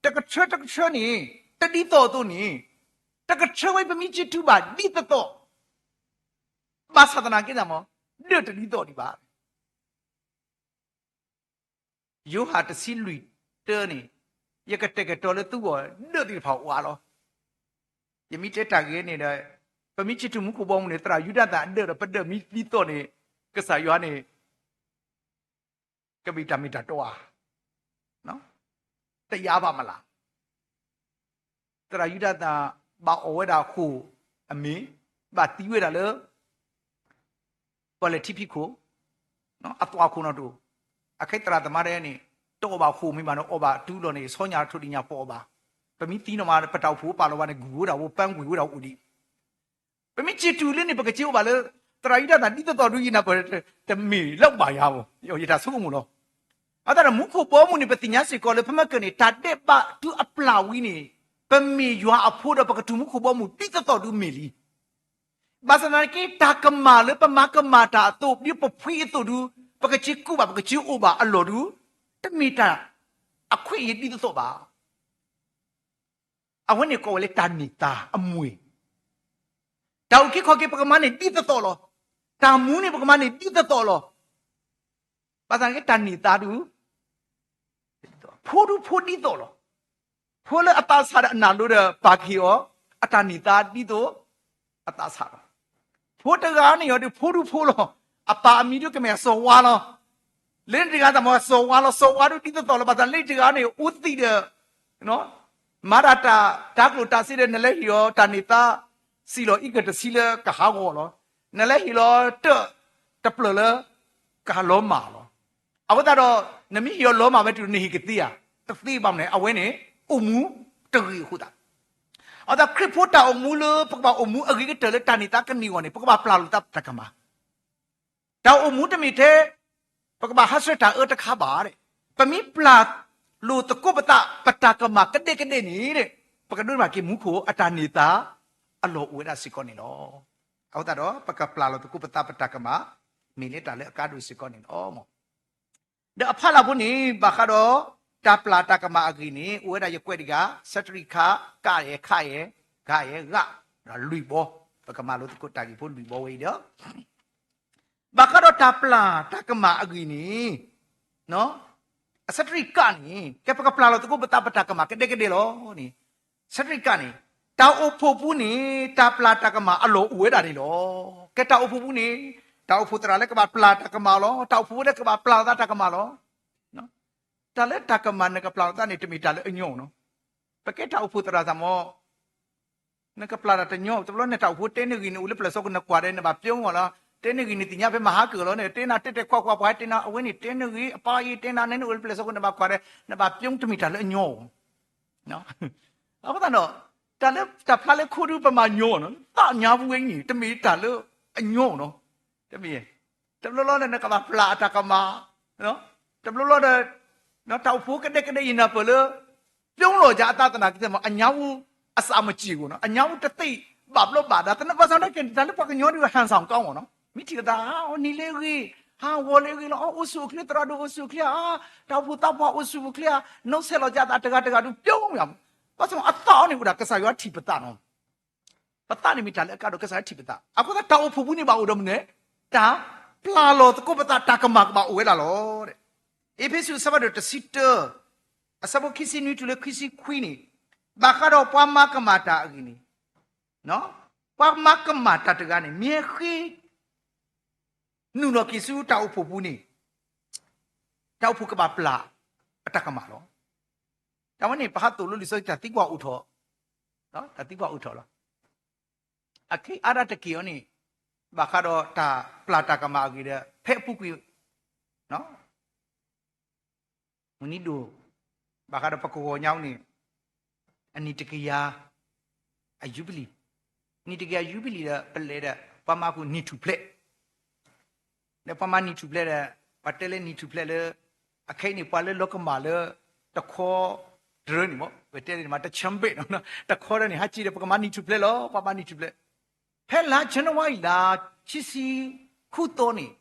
တကထၢတကထၢန့ၣ် တဒ်သိးအသိးန့ၣ်, တကထၢဝဲပမ့ၢ်က့ၤတုၤဘၣ်ဒ်သိးသိး, ဘၣ်ဆၣ်သနာ်က့န့ၣ်မ့ၢ် ဒၢးတဒ်သိးဒံးဘၣ်. ယိၤဟၣ်တဆံလွံၢ်တၢန့ၣ်, ယကတဲာ်ကတီၤလၢသုဂီၢ်ဒၢးသ့ၣ်တဖၣ်အိၣ်အါလီၤ. ယမ့ၢ်တဲတၢ်ဂ့ၢ်န့ၣ်ဒီး, ပမ့ၢ်က့ၤတုၤမူခိၣ်ဘီမုၢ်န့ၣ် သရၣ်ယူဒၤသၣ်အဒၢးဒီး ပဒၢးမ့ၢ်ဒ်သိးန့ၣ်, ကစၢ်ယွၤန့ၣ် ကဘၣ်တၢ်မ့ၢ်တၢ်တီဧါ, တယၤဘၣ်မးလၢ်. သရၣ်ယူဒၤသၣ် ဘၣ်အီၣ်ဝဲဒၣ်ဃိာ်အမ့ၤ, ဘၣ်သံဝဲဒၣ်လၢ ပီၣ်လဲၣ်ထံဖံးခိၣ်, အသွၣ်ခိၣ်နီၣ်တအိၣ်. အခဲအံၤသရၣ်သမါဒဲးန့ၣ် တအီၣ်ဘၣ်ဃိာ်မ့ၤဘၣ်န့ၣ် အီၣ်ဘၣ်တုၤလီၤန့ၣ် ဆီညါထိၣ်ဒံးညါပအီၣ်ဘၣ်. ပမ့ၢ်သံနီၣ်မး ပတၢ်အိၣ်ဖှိၣ်ပာ်လီၤဘၣ်န့ၣ် ဂုၢ်ဝဲဒၣ်အိၣ် ပန်းခွေဝဲဒၣ်အိၣ်ဒံး. ပမ့ၢ်က့ၤတုၤလၢန့ၣ် ပကက့ၤအိၣ်ဘၣ်လၢ သရၣ်ယူဒၤသၣ်ဒ်သိးသိးဒုးယနၢ်ပၢၢ် တမ့ၢ်လၢဘၣ်ယၤဘၣ်, ယတၢ်ဆိကမိၣ်လီၤ. အဃိသတးဒီးမူခိၣ်ဘီမုၢ်န့ၣ် ပသ့ၣ်ညါစ့ၢ်ကီးလၢ ဖဲမ့ၢ်ကၢၢ်န့ၣ် တၢ်ဒဲးဘးတုၤအပျၢ်ဝံၤန့ၣ်, ပမ့ၢ်ယွၤအဖိဒီးပကတုၤမူခိၣ်ဘီမုၢ်ဒ်သိးသိးဒုးမ့ၢ်လံ. ဘၣ်ဆၣ်သနာ်က့ တၢ်ကမၣ်လၢပမၤကမၣ်တၢ်အသိး ဒ်ပဖှံအသိးဒုး, ပကက့ၤကူးဘၣ် ပကက့ၤအိၣ်ဘၣ်အလီၢ်ဒုး, တမ့ၢ်တၢ်အခွဲးအယာ်ဒ်သိးသိးဘၣ်. အဝဲန့ၣ်ကိးဝဲလၢတၢ်န့ၢ်သါအမူၢ်အံၤ, တၢ်အုၣ်က့ၤခီၣ်က့ၤ ပကမၤန့ၢ်ဒ်သိးသိးလီၤ. တၢ်မူန့ၣ် ပကမၤန့ၢ်ဒ်သိးသိးလီၤ. ဘၣ်ဆၣ်သနာ်က့တၢ်န့ၢ်သါဒုး ဖိဒုးဖိဒ်သိးလီၤ. ဖိလၢအသးဆးဒီးအနၢ်လိၤဒီးပာ်ကဟ့ၣ်အီၤ, အတၢ်န့ၢ်သါဒ်သိးအသးဆးလီၤ. ဖိတဂၤန့ၣ်အံၤဒုး ဖိဒုးဖိလီၤ. အပၢ်အမံၤဒုးကမ့ၢ်အစီၤဝါလီၤ. လၢန့ၣ်တဂၤသးမ့ၢ်အစီၤဝါလီၤ. စီၤဝါဒုးဒ်သိးသိးလီၤ. ဘၣ်ဆၣ်လၢတဂၤန့ၣ် အိၣ်သံးဒီး မၤဒၣ်တၢ် တၢ်ကျိၣ်တၢ်စ့ဒီး နလဲၤဟ့ၣ်အီၤတၢ်န့ၢ်သါ စံၣ်လီၤအံကၢၢ်တဆံလၢကဟးဂီၤလီၤ. နလဲၤဟ့ၣ်လီၤတၢၢ်တဖျၢၣ်လၢကဟးလီၤမၢ်လီၤ. အဃိသတးဒီး နမ့ၢ်ဟ့ၣ်အီၤလီၤမၢ်ဝဲတုၤ နဟ့ၣ်ကသ့ဧါ, တသ့ဘၣ်မနုၤလဲၣ်, အဝဲန့ၣ် အိၣ်မူတဂ့ၤအဃိသတး. အဃိသတးခရံာ်ဖိတၢ်အိၣ်မူလၢ ပကဘၣ်အိၣ်မူအဂ့ၤကတၢၢ်လၢတၢ်န့ၢ်သါကန့ၢ်အဂီၢ်န့ၣ် ပကဘၣ်ပျၢ်လိာ်သးပတၢ်ကမၣ် တၢ်အိၣ်မူတမ့ၢ်ထဲ ပကဘၣ်ဟးဆှဲးတၢ်အၢတခါဘၣ်. ပမ့ၢ်ပျၢ်လိာ်သကိးပသး ပတၢ်ကမၣ်ကဒဲကဒဲန့ၣ် ပကဒိးန့ၢ်ဘၣ်က့ၤမူခိၣ်အတၢ်န့ၢ်သါအလီၢ်အိၣ်ဝဲဒၣ်စ့ၢ်ကီးန့ၣ်လီၤ. အဃိသတးဒီး ပကပျၢ်လိာ်သကိးပသးပတၢ်ကမၣ် မ့ၢ်လၢတၢ်လၢအကါဒိၣ်စ့ၢ်ကီးန့ၣ်လီၤ. ဒီးအဖီလာ်ဖိန့ၣ် ဘၣ်ဃးဒီးတၢ်ပျၢ်တၢ်ကမၣ်အဂ့ၢ်န့ၣ် အိၣ်ဝဲဒၣ်ယကွဲးတဂၤ ဆၢတရံးခါ ကယဲၢ် ခယဲၢ် ဂယဲၢ် ဂၢ် ဒီးလွံၢ်ဘီ, ပကမၤလိသကိးတၢ်ဂ့ၢ်ဖိလွံၢ်ဘီဝဲအံၤဒီး ဘၣ်ဃးဒီးတၢ်ပျၢ်တၢ်ကမၣ်အဂ့ၢ်န့ၣ် အဆၢတရံးကန့ၣ် ကဲပကပျၢ်လီၤသကိးပသးပတၢ်ကမၣ်ကဒဲကဒဲလီၤန့ၣ်, ဆၢတရံးကန့ၣ် တၢ်အိၣ်ဖှိၣ်ပူၤန့ၣ် တၢ်ပျၢ်တၢ်ကမၣ်အလီၢ်အိၣ်ဝဲဒၣ်န့ၣ်လီၤ. ကဲတၢ်အိၣ်ဖှိၣ်ပူၤန့ၣ် တၢ်အိၣ်ဖှိၣ်သရၣ်လၢကဘၣ်ပျၢ်တၢ်ကမၣ်လီၤ. တၢ်အိၣ်ဖှိၣ်ဖိလၢကဘၣ်ပျၢ်လီၤသးတၢ်ကမၣ်လီၤ. တၢ်လၢတၢ်ကမၣ်နကပျၢ်လီၤသးန့ၣ် တမ့ၢ်တၢ်လၢအညီနီၤ. ပကဲတၢ်အိၣ်ဖှိၣ်သရၣ်သးမ့ၢ် နကပျၢ်တၢ်တညီ, တဘျီန့ၣ်တၢ်အိၣ်ဖှိၣ်တဲနဂ့ၢ်န့ၣ် အိၣ်လၢပျဲၢ်စီခိၣ်နကွၢ်ဒီး နဘၣ်ပျိအီၤလီၤ. တဲနဂ့ၢ်န့ၣ် သ့ၣ်ညါဖဲမဟါကၢၢ်လီၤန့ၣ် တဲနၤတဲတဲကွၢ်ကွၢ် ပှၤဟဲတဲနၤ အဝဲန့ၣ်တဲနဂ့ၢ် အပၢ်အံၤတဲနၤန့ၣ် နအိၣ်လၢပျဲၢ်စီခိၣ်နဘၣ်ကွၢ်ဒီး နဘၣ်ပျိတမ့ၢ်တၢ်လၢအညီ အဃိသတးဒီး တၢ်လၢတၢ်ဖျါလၢခိၣ်ဒုးပမၤညီနီၤ သးညါပူၤဝဲန့ၣ် တမ့ၢ်တၢ်လၢအညီနီၤ. တမ့ၢ်, တဘျီလီၤဒီးနကဘၣ်ပျၢ်အတၢ်ကမၣ်, တဘျီလီၤဒီး တၢ်အိၣ်ဖှိၣ်ကဒဲကဒဲယနၢ်ပၢၢ်လၢ ပျိလီၤယၤအသးသနာ်က့ အညါဝူ အစးမစံၢ်ဂီၢ်နီၤ အညါဝူတသ့ၣ် ဘၣ်ဘျီဘၣ်ဒါ တနၢ်ဘၣ်ဆၣ်နာ်က့ တၢ်လၢပှၤကညီဒုး ဟန်ဆောင်ကောင်းပေါ့နော်, မ့ၢ်ထံၣ်လိာ်သး အီ နံၤလၢအဂ့ၤ, ဟါ ဂီၤလၢအဂ့ၤလီၤ, အီ အိၣ်ဆူၣ်အိၣ်ချ့ သရၣ်ဒိၣ်အိၣ်ဆူၣ်အိၣ်ချ့ဧါ, တၢ်အိၣ်ဖှိၣ်သးပှၢ်အိၣ်ဆူၣ်အိၣ်ချ့ဧါ, နီၣ်ဆဲးလီၤကသးတဂၤတဂၤဒုး ပျိမး, ဘၣ်ဆၣ်အသးအီၤန့ၣ်အိၣ်ဒၣ်ကစၢ်ယွၤထံၣ်ပသးနီၤ, ပသးန့ၣ်မ့ၢ်တၢ်လၢအကါဒိၣ် ကစၢ်ယွၤထံၣ်ပသး, အဃိသတးတၢ်အိၣ်ဖှိၣ်ပူၤန့ၣ်ဘၣ်အိၣ်ဒီးမနုၤလဲၣ်, တၢ်ပျၢ်လီၤသကိးပသး တၢ်ကမၣ်ကဘၣ်အိၣ်ဝဲဒၣ်လီၤ. အ့းဖ့းစူးအဆၢဖးဒိၣ်တဆံတၢ အဆၢဖိခံဆံနွံတုၤလၢခံဆံခွံန့ၣ်, ဘၣ်ဃးဒီးပှၤမၤကမၣ်တၢ်အဂ့ၢ်န့ၣ်, ပှၤမၤကမၣ်တၢ်တဂၤန့ၣ် မ့ၢ်ဃ့နုာ်လီၤက့ၤဆူတၢ်အိၣ်ဖှိၣ်ပူၤန့ၣ်, တၢ်အိၣ်ဖှိၣ်ကဘၣ်ပျၢ်အတၢ်ကမၣ်လီၤ. တၢ်ဝဲန့ၣ် ပဟးသိၣ်လိလံာ်စီဆှံ တၢ်သံကွၢ်အိၣ်ထီၣ်, တၢ်သံကွၢ်အိၣ်ထီၣ်လီၤ. အခဲအံၤအါဒၣ်တက့ၢ်အီၤန့ၣ်, ဘၣ်ဃးဒီးတၢ်ပျၢ်တၢ်ကမၣ်အဂ့ၢ်ဒီး ဖဲအပူၤကွံာ် မုၢ်နံၤဒိၣ်, ဘၣ်ဃးဒီးပကဝီၤညါန့ၣ်, အနံၣ်တကယၤ အယူဘလံၤ, နံၣ်တကယၤယူဘလံၤဒီး ပလဲၤဒီး ပှၤမၤဃုာ်နံၣ်ထူၣ်ဖျဲး, ဒီးပှၤမၤနံၣ်ထူၣ်ဖျဲးဒီး, ပှၤတဲလၢနံၣ်ထူၣ်ဖျဲးလၢ, အခဲအံၤန့ၣ် ပှၤလၢလီၤကမၣ်လၢ တခီတရၢန့ၣ်မ့ၢ် ပတဲန့ၣ်မး တဆၢဘ့ၣ်နီၤ, တခီတရၢန့ၣ် ဟးက့ၤဒီး ပကမၤနံၣ်ထူၣ်ဖျဲးလီၤ, ပှၤမၤနံၣ်ထူၣ်ဖျဲး, ဖဲလါ January လါ ခံဆံဃုသီန့ၣ်,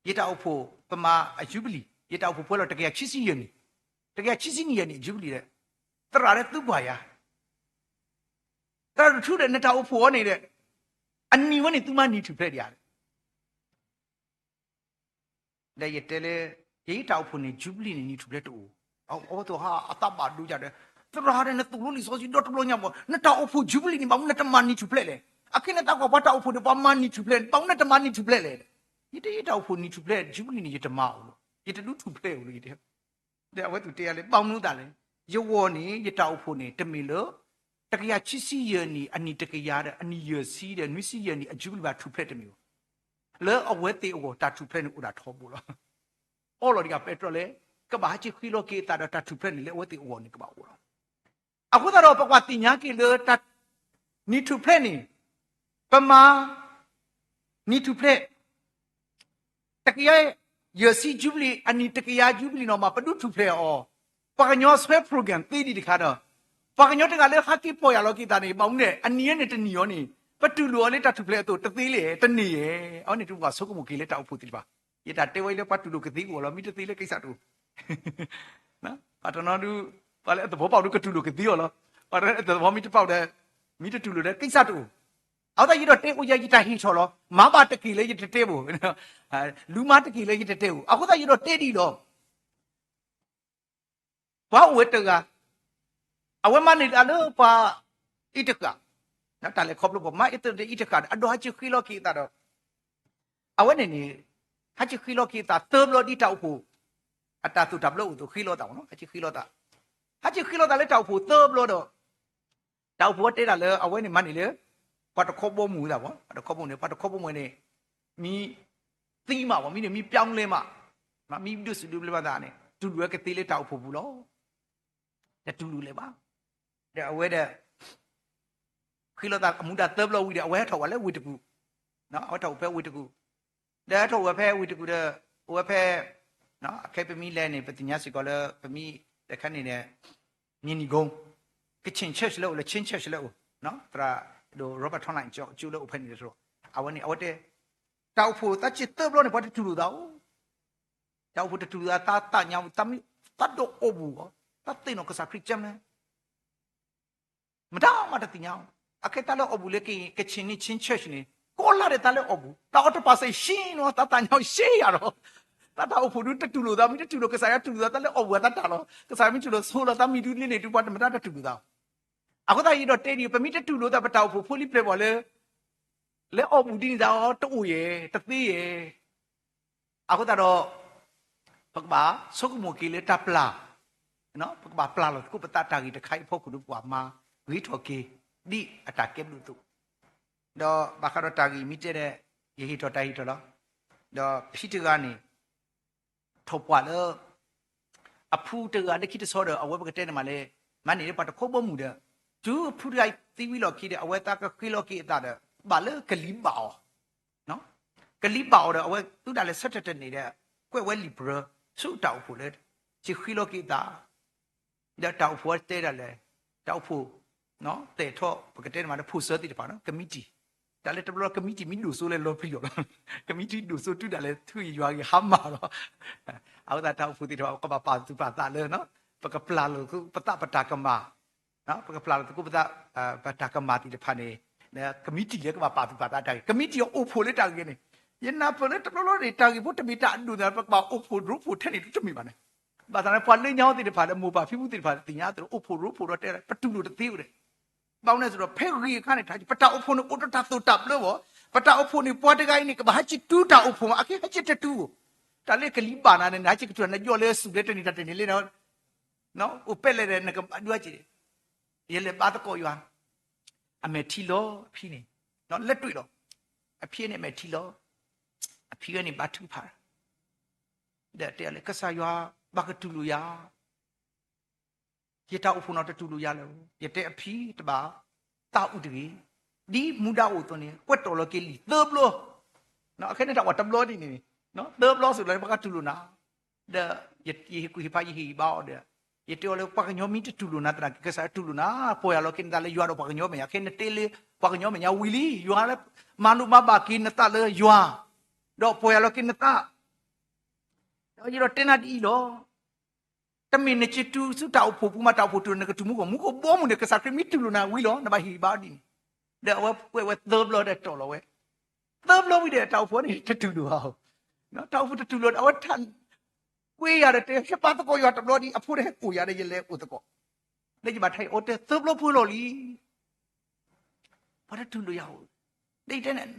ယတၢ်အိၣ်ဖှိၣ် ပမၤအယူဘလံၤ, ယတၢ်အိၣ်ဖှိၣ်ပှဲၤလီၤ တကယၤခံဆံယဲၢ်နံၣ်, တကယၤခံဆံနံၣ်ယဲၢ်နံၣ် ယူဘလံၤဒီး, သရၣ်ဒီးသူပှၢ်ယၤ သရၣ်ဒိၣ်ထူဒီး နတၢ်အိၣ်ဖှိၣ်အီၤန့ၣ်ဒီး, အနံၣ်ဝဲန့ၣ် သုမၤနံၣ်ထူၣ်ဖျဲးဒံးဧါ, ဒီးယတဲလၢ, ယတၢ်အိၣ်ဖှိၣ်န့ၣ် ယူဘလံၤန့ၣ် နံၣ်ထူၣ်ဖျဲးတအိၣ်, အဝဲသ့ၣ်ဟးအသးဘၣ်ဒိယၤဒီး, သရၣ်ဒီး နသိၣ်လိလံာ်စီဆှံဒီတဘျီညါဘၣ်, နတၢ်အိၣ်ဖှိၣ်ယူဘလံၤန့ၣ် ဘၣ်မနုၤနတမၤနံၣ်ထူၣ်ဖျဲးလဲၣ်, အခဲန့ၣ်သးကွၢ်ပှၤတၢ်အိၣ်ဖှိၣ်န့ၣ် ပှၤမၤနံၣ်ထူၣ်ဖျဲးန့ၣ် ဘၣ်မနုၤနတမၤနံၣ်ထူၣ်ဖျဲးလဲၣ်, ယတဲယတၢ်အိၣ်ဖှိၣ်နံၣ်ထူၣ်ဖျဲး ယူဘလံၤန့ၣ် ယတမၤအိၣ်လီၤ, ယတဒုးထူၣ်ဖျဲးအိၣ်လီၤ, ယတဲ ဒီးအဝဲသ့ၣ်တဲယၤလၢ ဘၣ်မနုၤသးလဲၣ်, ယဂီၢ်န့ၣ် ယတၢ်အိၣ်ဖှိၣ်န့ၣ် တမ့ၢ်လၢ တကယၤခံဆံယဲၢ်နံၣ် အနံၣ်တကယၤဒီး အနံၣ်ယဲၢ်ဆံဒီး နွံဆံယဲၢ်နံၣ် အယူဘလံၤဘၣ်ထူၣ်ဖျဲးတမ့ၢ်ဘၣ်, လၢအဝဲသ့ၣ်အဂီၢ် တၢ်ထူၣ်ဖျဲးန့ၣ်အိၣ်ဒၣ်ထီဘိလီၤ, အီလီၤဒံးကပဲတြီလဲၣ်, ကဘၣ်ဟးက့ၤဃ့လီၤက့ၤအသးဒီးတၢ်ထူၣ်ဖျဲးန့ၣ် လၢအဝဲသ့ၣ်အဂီၢ်န့ၣ်ကဘၣ်အိၣ်လီၤ, အဃိသတးဒီး ပကွၢ်သ့ၣ်ညါက့ၤလၢတၢ်, နံၣ်ထူၣ်ဖျဲးန့ၣ်, ပမၤ, နံၣ်ထူၣ်ဖျဲး တကယၤယဲၢ်ဆံယူဘလံၤ အနံၣ်တကယၤယူဘလံၤနီၤမး ပဒုးထူၣ်ဖျဲးအီၤ, ပှၤကညီဆွဲ program သ့ဒံးတခါဒီး, ပှၤကညီတဂၤလၢဟးက့ၤပီၢ်ယၢ်လီၤက့ၤသးန့ၣ် ဘၣ်မနုၤလဲၣ် အနံၤယဲၢ်န့ၣ်တနံၤအီၤန့ၣ်, ပတူၢ်လိာ်အီၤလၢတၢ်ထူၣ်ဖျဲးအသိးတသ့လဲၣ် တန့ၢ်ဧါ, အဝဲန့ၣ်တဘၣ်ဆိကမိၣ်က့ၤလၢတၢ်အိၣ်ဖှိၣ်သ့ၣ်တဖၣ်, ယတၢ်တဲဝဲလၢပှၤတူၢ်လိာ်ကသ့အိၣ်လီၤ မ့ၢ်တသ့လၢကံစးတအိၣ် ပှၤတနီၤဒုး, ပှၤလၢအသဘီပာ်ဒုးကတူၢ်လိာ်ကသ့အီၤလီၤ, ပှၤတနီၤအသဘီမ့ၢ်တပာ်ဒီး, မ့ၢ်တတူၢ်လိာ်ဒီးကံစးတအိၣ်, အဃိသတးယဒီးတဲအိၣ်ယၤ ယတၢ်ဟ့ၣ်ထီၣ်လီၤ, မၤဘၣ်တက့ၢ်လၢယတတဲဘၣ်, လူၤမၤတက့ၢ်လၢယတတဲဘၣ်, အဃိသတးယဒီးတဲဒ်အံၤလီၤ ပှၤအိၣ်ဝဲတဂၤ, အဝဲမၤန့ၢ်တၢ်လၢပှၤအံၤတဃၣ်, တၢ်လဲၤခီဖျိပှၤမၤအံၤတဂၤအံၤတဃၣ်ဒီး အဒိးဟးက့ၤဃ့လီၤက့ၤအသးဒီး, အဝဲန့ၣ်န့ၣ်, ဟးက့ၤဃ့လီၤက့ၤအသးသၢဘျီဒ်တၢ်အိၣ်ဖှိၣ်, အတၢ်သိၣ်တၢ်ဘျၢအိၣ်သိးဃ့လီၤသးမ့ၢ်နီၤ, ဟးက့ၤဃ့လီၤသး, ဟးက့ၤဃ့လီၤသးလၢတၢ်အိၣ်ဖှိၣ်သၢဘျီဒီး တၢ်အိၣ်ဖှိၣ်ဝဲတဲဒၣ်လၢအဝဲန့ၣ်မၤန့ၢ်လၢ ပှၤတခီဘီမုၢ်သးဘၣ်, ပှၤတခီဘီမုၢ်န့ၣ်, ပှၤတခီဘီမုၢ်န့ၣ် မံသံမးဘၣ်, မံန့ၣ်မံပျီလဲမး, မံဒုးစူၣ်ဒုးဘျၢမးသးန့ၣ် တူၢ်လိာ်ဝဲကသ့လၢတၢ်အိၣ်ဖှိၣ်ပူၤလီၤ. တတူၢ်လိာ်လၢၤဘၣ်. ဒီးအဝဲဒီး ဃ့လိာ်သးအမူဒါသၢဘျီဝံၤဒီး အဝဲဟဲထီၣ်ဝဲလၢဝ့ၢ်တကူၣ်, အဝဲထီၣ်အိၣ်ဖဲဝ့ၢ်တကူၣ်, ဒီးဟဲထီၣ်အိၣ်ဝဲဖဲဝ့ၢ်တကူၣ်ဒီး အိၣ်ဝဲဖဲ, အခဲအံၤပမ့ၢ်လဲၤန့ၣ် ပသ့ၣ်ညါစ့ၢ်ကီးလၢ ပမ့ၢ်တခါန့ၣ်ဒီး မ့ၢ်နံၤကိ ကချ့ၣ် church လၢအိၣ်လၢ Chin church လၢအိၣ်, သရၣ်ဒိၣ် Robert Tholen ကၠိလၢအိၣ်ဖဲန့ၣ်တထီ, အဝဲန့ၣ် အဝဲတဲ တၢ်အိၣ်ဖှိၣ်သးဆံးသၢဘျီန့ၣ် ပှၤတတူၢ်လိာ်သးဧိၤ, တၢ်အိၣ်ဖှိၣ်တတူၢ်လိာ်သး သးသးညါ သးဒိးအီၣ်ဘူၣ်အီၤ, သးသ့ၣ်နီၣ်ကစၢ်ခရံာ်ကၢမ့ၢ် မတၤမးတသ့ၣ်ညါအီၤ, အခဲတၢ်လၢအီၣ်ဘူၣ်လၢကချ့ၣ်န့ၣ် Chin church န့ၣ် ကိးလါဒီးတၢ်လၢအီၣ်ဘူၣ်, တၢ်အီၣ်တပာ်စၢၤရှဲနီၤ သးသးညါရှဲယၤဒီး, သးတၢ်အိၣ်ဖှိၣ်ဒုးတတူၢ်လိာ်သး မ့ၢ်တတူၢ်လိာ်ကစၢ်ယွၤတူၢ်လိာ်သး တၢ်လၢအီၣ်ဘူၣ်အသးတၢ်လီၤ, ကစၢ်ယွၤမ့ၢ်တူၢ်လိာ်ဆိလီၤသးမံၤဒုးလ့န့ၣ် တုၤပှၤတမတၤတတူၢ်လိာ်သး, အဃိသတးယဒီးတဲဒ်အံၤ ပမ့ၢ်တတူၢ်လိာ်သး ပတၢ်အိၣ်ဖှိၣ်ဖိလံၤပျဲၢ်ဘီၣ်လၢ လၢအီၣ်ဘူၣ်ဒ်န့ၣ်သးအီၤ တအိၣ်ယဲၢ် တသ့ယဲၢ် အဃိသတးဒီး ပကဘၣ်ဆိကမိၣ်က့ၤလၢတၢ်ပျၢ်, ပကဘၣ်ပျၢ်လီၤသကိးပသးတၢ်ဂ့ၢ်တခါအံၤအဖီခိၣ်ဒီး ပကဘၣ်မၤဂ့ၤထီၣ်က့ၤ ဒ်အတၢ်ကဲဘျုးအသိး, ဒီးဘၣ်ဃးဒီးတၢ်ဂ့ၢ်မ့ၢ်တဲဒီး ယဟ့ၣ်ထီၣ်တၢ်ဟ့ၣ်ထီၣ်လီၤ, ဒီးဖံတဂၤန့ၣ် ထီၣ်ပှၢ်လၢ အဖုတဂၤလၢခံတဆီဒီး အဝဲပကတဲန့ၣ်မးလၢ မၤန့ၢ်လၢပှၤတခီဘီမုၢ်ဒီး တုၤဖုတဂၤသံဝံၤလီၢ်ခံဒီး အဝဲသးကဃ့လီၤက့ၤအသးဒီး ဘၣ်လၢကလံၤဘၣ်အီၤ, ကလံၤဘၣ်အီၤဒီး အဝဲသုဒၣ်လဲာ်ဆၢထၢၣ်တန့ၢ်ဒီး ကွဲးဝဲလံာ်ပြၢ ဆူတၢ်အိၣ်ဖှိၣ်လၢ ကဃ့လီၤက့ၤအသး ဒီးတၢ်အိၣ်ဖှိၣ်တဲဒၣ်လဲာ်, တၢ်အိၣ်ဖှိၣ် တဲာ်ထီၣ် ပကတဲန့ၣ်မးလၢ ဖိၣ်စၢသ့ၣ်တဖၣ်နီၤ ကမံးတံာ်, တၢ်လၢတဘျီလၢကမံးတံာ်မံၤဒိၣ်စိလၢလီၤပျံၤအီၤလီၤ, ကမံးတံာ်ဒိၣ်စိတုၤဒၣ်လဲာ် ထူယယွၤဂ့ၤဟါမၢ်လီၤ. အဃိသတးတၢ်အိၣ်ဖှိၣ်သ့ၣ်တဖၣ် ကဘၣ်ပာ်သူၣ်ပာ်သးလၢ ပကပျၢ်လိာ်သကိးပသးပတၢ်ကမၣ်, ပကပျၢ်လိာ်သကိးပသး ပတၢ်ကမၣ်သ့ၣ်တဖၣ်န့ၣ် ကမံးတံာ်လၢကဘၣ်ပာ်သူၣ်ပာ်သးတၢ်ဂ့ၤ, ကမံးတံာ်အအိၣ်ဖှိၣ်လၢတၢ်ဂ့ၤန့ၣ်, ယနၢ်ပၢၢ်လၢတဘျီလီၤန့ၣ် တၢ်ဂ့ၢ်ဖိတမ့ၢ်တၢ်အဒိၣ်သနာ် ပကဘၣ်အိၣ်ဖှိၣ်ရိဖှိၣ်ထဲန့ၣ်တမ့ၢ်ဘၣ်န့ၣ်, ဘၣ်ဆၣ်န့ၣ် ပှၤလၢညါအိၣ်သ့ၣ်တဖၣ်လၢမိၢ်ပၢ်ဖံဖုသ့ၣ်တဖၣ်သ့ၣ်ညါအသိး အိၣ်ဖှိၣ်ရိဖှိၣ်ဒီးတဲ ပတူၢ်လိာ်တသ့ဝဲဒီး ဘၣ်မနုၤအဃိဒီး ဖဲဂ့ၤအခါန့ၣ် ပတၢ်အိၣ်ဖှိၣ်န့ၣ်အိၣ်ဒီးတၢ်သိၣ်တၢ်ဘျၢဘၣ်, ပတၢ်အိၣ်ဖှိၣ်န့ၣ် ပှၤတဂၤအံၤန့ၣ် ကဘၣ်ဟဲက့ၤတူၢ်တၢ်အိၣ်ဖှိၣ်မး အခဲဟဲက့ၤတတူၢ်ဧိၤ, တၢ်လၢကလံၤဘၣ်နၤန့ၣ် နဟဲက့ၤကတူၢ် နယီၢ်လၢစူၣ်လၢတနံၤတၢ်တနံၤလၢ အိၣ်ပဲာ်လဲၣ်ဒီး နကဒုးက့ၤ, ယလဲၤဘါသကိးယွၤ, အမဲာ်ထံလီၤအဖံန့ၣ်, လၢတွံၢ်လီၤ, အဖံန့ၣ်အမဲာ်ထံလီၤ, အဖံဝဲန့ၣ်ဘါထုကဖၣ်, ဒီးတဲလၢ ကစၢ်ယွၤ ဘၣ်ကတူၢ်လိာ်ယၤ ယတၢ်အိၣ်ဖှိၣ်နီၤတတူၢ်လိာ်ယၤလၢၤ, ယတဲအဖံတဘၣ်, သးအုးတဂ့ၤ, ဒ်မူဒါအိၣ်အသိးန့ၣ် ကွဲးတီၣ်လီၤက့ၤလံာ်သၢဘျီ, အခဲန့ၣ်တၢ်ဝဲတဘျီဒ်န့ၣ်, သၢဘျီစ့ၢ်ကီးလၢပှၤတူၢ်လိာ်နၤ, ဒီးယဟ့ၣ်ကူၣ်ဟ့ၣ်ဖးယဟ့ၣ်ဂံၢ်ဘါအီၤဒီး, ယတဲအီၤလၢပှၤကညီမ့ၢ်တတူၢ်လိာ်နၤသနာ်က့ ကစၢ်ယွၤတူၢ်လိာ်နၤ, ပီၢ်ယၢ်လီၤက့ၤနသးလၢယွၤဒီးပှၤကညီမဲာ်ညါ, ခဲနတဲလၢ ပှၤကညီမဲာ်ညါဝံၤလံ, ယွၤလၢမၤလိာ်မၤဘၣ်က့ၤနသးလၢယွၤ, ဒီးပီၢ်ယၢ်လီၤက့ၤနသး ဒီးယဒီးတဲနၤဒ်အံၤလီၤ. တမ့ၢ်နက့ၤတုၤဆူတၢ်အိၣ်ဖှိၣ်ပူၤမး တၢ်အိၣ်ဖှိၣ်တုၤနကတုၤမူခိၣ်, မူခိၣ်ဘီမုၢ်န့ၣ် ကစၢ်ခရံာ်မ့ၢ်တူၢ်လိာ်နၤဝံၤလီၤ, နဘၣ်ဟ့ၣ်ဂံၢ်ဘါအီၤဒ်န့ၣ်, ဒီးအဝဲကွဲးဝဲသၢဘျီဒီးတီၣ်လီၤဝဲ, သၢဘျီဝံၤဒီးတၢ်အိၣ်ဖှိၣ်န့ၣ် တတူၢ်လိာ်ဘၣ်, တၢ်အိၣ်ဖှိၣ်တတူၢ်လိာ် အဝဲထ ကွဲးယၤဒီးတဲ ဟဲဘါသကိးယွၤတဘျီဒံး အဖိတဟဲကိးယၤဒီး ယလဲၤအိၣ်သကိး, ဒီးယဘၣ်ထံၣ်အီၤတဲသၢဘျီပှဲၤလီၤလံ ပှၤတတူၢ်လိာ်ယၤဧိၤ, ဒီးယတဲန့ၣ်,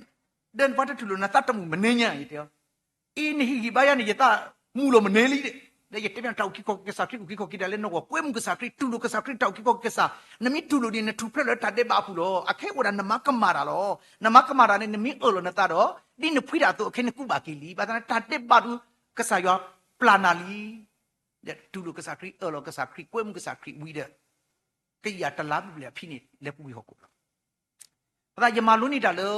ဒီးပှၤတတူၢ်လိာ်နၤသးတမုာ်မနုၤညါ ယတဲအီၤ, အ့ နဟ့ၣ်ဂံၢ်ဘါယၤန့ၣ် ယသးမုာ်လီၤမနုၤလံဒီး, ဒီးယတဲမ့ၢ်တၢ်အိၣ်ခံခီကစၢ်ခရံာ်အိၣ်ခံခီက့ၤဒၣ်လၢနဂီၢ်, ကွဲမုာ်ကစၢ်ခရံာ် တူၢ်လိာ်ကစၢ်ခရံာ် တၢ်အိၣ်ခံခီကစၢ်, နမ့ၢ်တူၢ်လိာ်ဒ်န့ၣ် နထူၣ်ဖျဲးလၢတၢ်ဒဲးဘးအပူၤလီၤ. အခဲအိၣ်ဒၣ်နမၤကမၣ်တၢ်လီၤ. နမၤကမၣ်တၢ်န့ၣ် နမ့ၢ်အၢၣ်လီၤနသးဒီး ဒ်နဖှံတၢ်အသိး အခဲနကူးဘၣ်က့ၤလံ. ဘၣ်ဆၣ်န့ၣ် တၢ်ဒဲးဘးဒုး ကစၢ်ယွၤပျၢ်နၤလံ. တူၢ်လိာ်ကစၢ်ခရံာ် အၢၣ်လီၤကစၢ်ခရံာ် ကွဲမုာ်ကစၢ်ခရံာ်ဝံၤဒီး ကယၤတလါဘျဲၣ်အဖံန့ၣ် လဲၤပူၤကွံာ်ဟီၣ်ခိၣ်လီၤ. အဃိသတးယမၤလိန့ၢ်တၢ်လၢ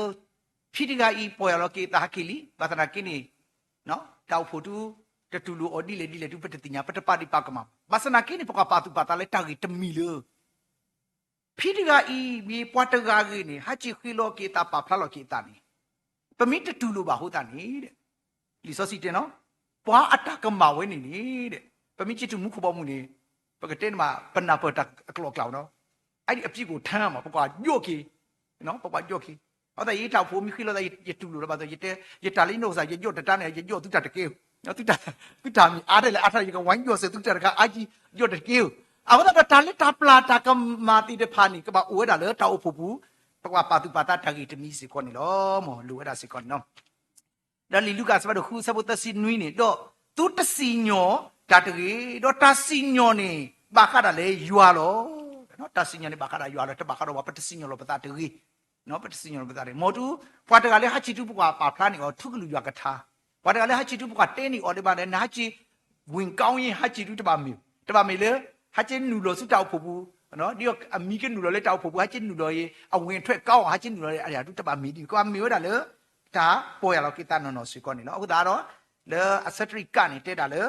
ဖံတဂၤအံၤ ပီၢ်ယၢ်လီၤက့ၤအသးဟဲက့ၤလံ. ဘၣ်ဆၣ်သနာ်က့န့ၣ် တၢ်အိၣ်ဖှိၣ်ဒုး တတူၢ်လိာ်အီၤဒ်လဲၣ်ဒ်လဲၣ်ဒုး ပတသ့ၣ်ညါ ပတပာ်ဒံးပာ်ကမၣ်ဘၣ်. ဘၣ်ဆၣ်သနာ်က့န့ၣ် ပကပာ်သူၣ်ပာ်သးလၢတၢ်ဂ့ၢ်တမံၤလၢ ဖံတဂၤအံၤ မ့ၢ်ပှၤတဂၤဂ့ၤန့ၣ် ဟးက့ၤဃ့လီၤက့ၤအသး ပာ်ဖျါလီၤက့ၤအသးန့ၣ် ပမ့ၢ်တတူၢ်လိာ်ဘၣ်အဃိသတးန့ၣ် လံာ်စီဆှံတဲနီၤ ပှၤအတၢ်ကမၣ်ဝဲန့ၣ်န့ၣ် ပမ့ၢ်က့ၤတုၤမူခိၣ်ဘီမုၢ်န့ၣ် ပကတဲန့ၣ်မး ပနၢ်ပၢၢ်တၢ်အကျိၤအကျဲနီၤ အအံၤအပျံၤကိၣ်ထါမး ပကွၢ်ယိၣ်က့ၤ ပကွၢ်ယိၣ်က့ၤ အဃိသတးယတၢ်အိၣ်ဖှိၣ်မ့ၢ်ဃ့လီၤသး ယတူၢ်လိာ်လီၤဘၣ်သီ ယတဲ ယတၢ်လၢယနီၢ်ကစၢ် ယယိၣ်တတၢ်န့ၣ် ယယိၣ်သုတၢ်တက့ၢ်ဧိၤ သုတၢ်မ့ၢ်အါထဲလဲၣ်အါထဲ ယကဝဲယိၣ်စၢၤသုတၢ်တခါအါကံ ယိၣ်တက့ၢ်ဧိၤ အဃိသတးဒီးတၢ်လၢတၢ်ပျၢ်တၢ်ကမၣ်သ့ၣ်တဖၣ်န့ၣ် ကဘၣ်အိၣ်ဝဲဒၣ်လၢတၢ်အိၣ်ဖှိၣ်ပူၤ ပကဘၣ်ပာ်သူၣ်ပာ်သးတၢ်ဂ့ၢ်တမံၤစ့ၢ်ကီးန့ၣ်လီၤ. မ်လိၣ်ဝဲဒၣ်စ့ၢ်ကီးန့ၣ်လီၤ. ဒီးလံာ်လူၤကၣ်အဆၢဖးဒိၣ်ဃုအဆၢဖိသၢဆံနွံန့ၣ် ဒီးသုတစံၣ်ညီၣ်တၢ်တဂ့ၤ, ဒီးတၢ်စံၣ်ညီၣ်န့ၣ် ဘၣ်ဃးဒၣ်လၢယွၤလီၤ. တၢ်စံၣ်ညီၣ်န့ၣ်ဘၣ်ဃးဒၣ်ယွၤလီၤ. တဘၣ်ဃးဒီးပှၤ ပတစံၣ်ညီၣ်လီၤပသးတဂ့ၤ ပတစံၣ်ညီၣ်လီၤပသးတဂ့ၤ. မ်တူ ပှၤတဂၤလၢဟးက့ၤတုၤ ပကဘၣ်ပာ်ဖျါန့ၢ်အီၤ ထူကလုၢ်ယွၤကထါ, ပှၤတဂၤလၢဟးက့ၤတုၤ ပကဘၣ်တဲန့ၢ်အီၤဒ်ဘၣ်ဒီး နဟးက့ၤ ဝင်ကောင်းရင် ဟးက့ၤတုၤ တဘၣ်မ့ၢ် တဘၣ်မ့ၢ်လၢ ဟးက့ၤနုာ်လီၤဆူတၢ်အိၣ်ဖှိၣ်ပူၤ ဒ်အမံၤကနုာ်လီၤလၢတၢ်အိၣ်ဖှိၣ်ပူၤ ဟးက့ၤနုာ်လီၤအံၤ အဝင်အထွက်ကောင်း ဟးက့ၤနုာ်လီၤအံၤ အဒုးတဘၣ်မ့ၢ်ဒ်န့ၣ် ကဘၣ်မ့ၢ်ဝဲဒၣ်လၢ တၢ်ပီၢ်ယၢ်လီၤက့ၤသးနီၢ်နီၢ်စ့ၢ်ကီးန့ၣ်လီၤ. အဃိသတးဒီး လၢအဆၢတရံးကၣ်န့ၣ် တဲဒၣ်လၢ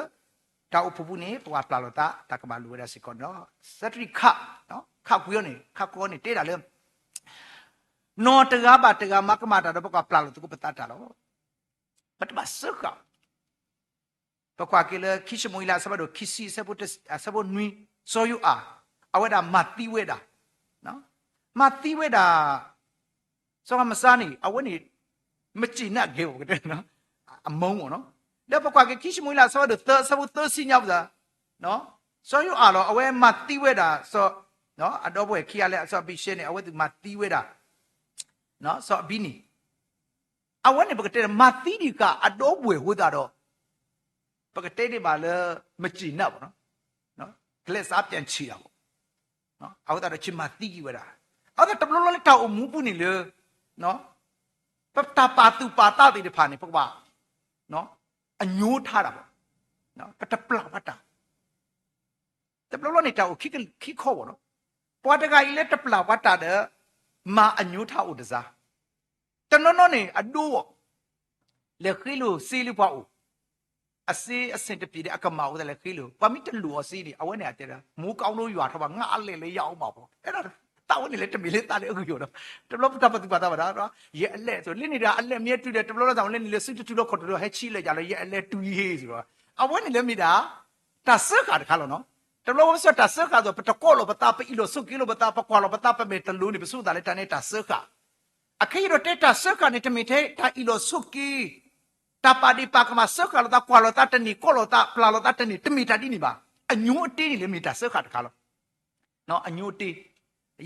တၢ်အိၣ်ဖှိၣ်ပူၤန့ၣ် ပကဘၣ်ပျၢ်လိာ်သး တၢ်ကမၣ်လိၣ်ဝဲဒၣ်စ့ၢ်ကီးန့ၣ်လီၤ. ဆၢတရံးခး ခးကွံာ်အီၤန့ၣ် ခးကွံာ်အီၤန့ၣ် တဲဒၣ်လၢ နီၢ်တဂၤဘၣ်တဂၤမၤကမၣ်တၢ်ဒီး ပကဘၣ်ပျၢ်လိာ်သကိးပသးတၢ်လီၤ. ပတဘၣ်စၢဃာ် ပကွၢ်က့ၤလၢခံၡမူၤအ့လး အဆၢဖးဒိၣ်ခံဆံ အဆၢဖိနွံ စီၤယိၤအၤ အဝဲဒၣ်မၤသံဝဲဒၣ် မၤသံဝဲဒၣ် စီၤအၤမစါန့ၣ် အဝဲန့ၣ် မစံးနၢ်ဂဲၤဘၣ် ပကတဲ အမုန်းပေါ့နော် ဒီးပကွၢ်က့ၤခံၡမူၤအ့လး အဆၢဖးဒိၣ်သၢ အဆၢဖိသၢဆံညါပူၤသး စီၤယိၤအၤလီၤ အဝဲမၤသံဝဲဒၣ် စီၤ အဒီပုၢ်ဝဲၢ်ခံဂၤလၢ စီၤအဘံၤၡဲန့ၣ် အဝဲသ့ၣ်မၤသံဝဲဒၣ် စီၤအဘံၤနံၤ အဝဲန့ၣ် ပကတဲမၤသံဒံးဃာ်အဒီပုၢ်ဝဲၢ်အဃိသတးဒီး ပကတဲဒံးဘၣ်လၢ မစံးနၢ်ပေါ့နော် ကလဲၤစးပြန်ချီတာပေါ့ အဃိသတးဒီး ဆံးမၤသံက့ၤဝဲဒၣ် အဃိသတးတဘျီဘျီလၢတၢ်အိၣ်မူပူၤန့ၣ်လၢ ပတၢ်ပာ်သူၣ်ပာ်သးသ့ၣ်တဖၣ်န့ၣ် ပကဘၣ် အညိထါတၢ်ပေါ့ ပတပျၢ်ဘၣ်တၢ် တဘျီဘျီန့ၣ် တၢ်အိၣ်ခံခီဘၣ်နီၤ ပှၤတဂၤအံၤလၢတပျၢ်ဘၣ်တၢ်ဒီး မၤအညိထါအိၣ်တစှၤ တနီၤနီၤန့ၣ် အဒိအီၤ လဲၤဃ့လိာ်စ့လၢပှၤအိၣ် အစ့အဆင်တပြေဒီး အကမၣ်အိၣ်သးလဲၤဃ့လိာ် ပှၤမ့ၢ်တလိၣ်အီၤစ့န့ၣ် အဝဲန့ၣ်အတဲဒၣ် မူကောင်းလို့ရွာ ထီၣ်ဘၣ် ငါအလဲၤလၢယအိၣ်ဘၣ်ဖီ အဲၣ်ဒိး အဝဲန့ၣ်လၢတမ့ၢ်လၢသးလၢအဂ့ၢ်အီၤဒီး တဘျီပတၢ်ပာ်သူၣ်ပာ်သးဘၣ်ဒီး ယအဲၣ်လဲၣ်သိး လၢန့ၣ်ဒီး အလဲၣ်မ့ၢ်အတုၤဒီး တဘျီလၢ်သးမ့ၢ်လၢန့ၣ်လၢစုတတုၤလီၤခီၣ်တတုၤလီၤ ဟဲဆံးလဲၣ်ယၤလၢ ယအဲၣ်လဲၣ်တုၤယဟ့ၣ်သိးဒီး အဝဲန့ၣ်လၢမ့ၢ်ဒၣ် တၢ်စၢဃာ်တခါလီၤနီၤ. တဘျီဝဲပစၢတၢ်စၢဃာ်သိး ပတကိးလီၤပသး ပအ့ၣ်လိာ်ဆိးက့လိာ်ပသး ပကွၢ်လီၤပသး ပမဲာ်တလိၤန့ၣ် ပဆိသးလၢတၢ်န့ၣ်တၢ်စၢဃာ် အခဲအံၤဒီးတဲတၢ်စၢဃာ်န့ၣ် တမ့ၢ်ထဲတၢ်အ့ၣ်လိာ်ဆိးက့ တၢ်ပာ်ဒ့ၣ်ပာ်ကမၣ်စၢဃာ်လိာ်သး ကွၢ်လိာ်သးတန့ၢ် ကိးလိာ်သး ပျၢ်လိာ်သးတန့ၢ် တမ့ၢ်တၢ်ဒ်န့ၣ်ဘၣ်. အညိအတ့န့ၣ်လၢမ့ၢ်တၢ်စၢဃာ်တခါလီၤ. အညိအတ့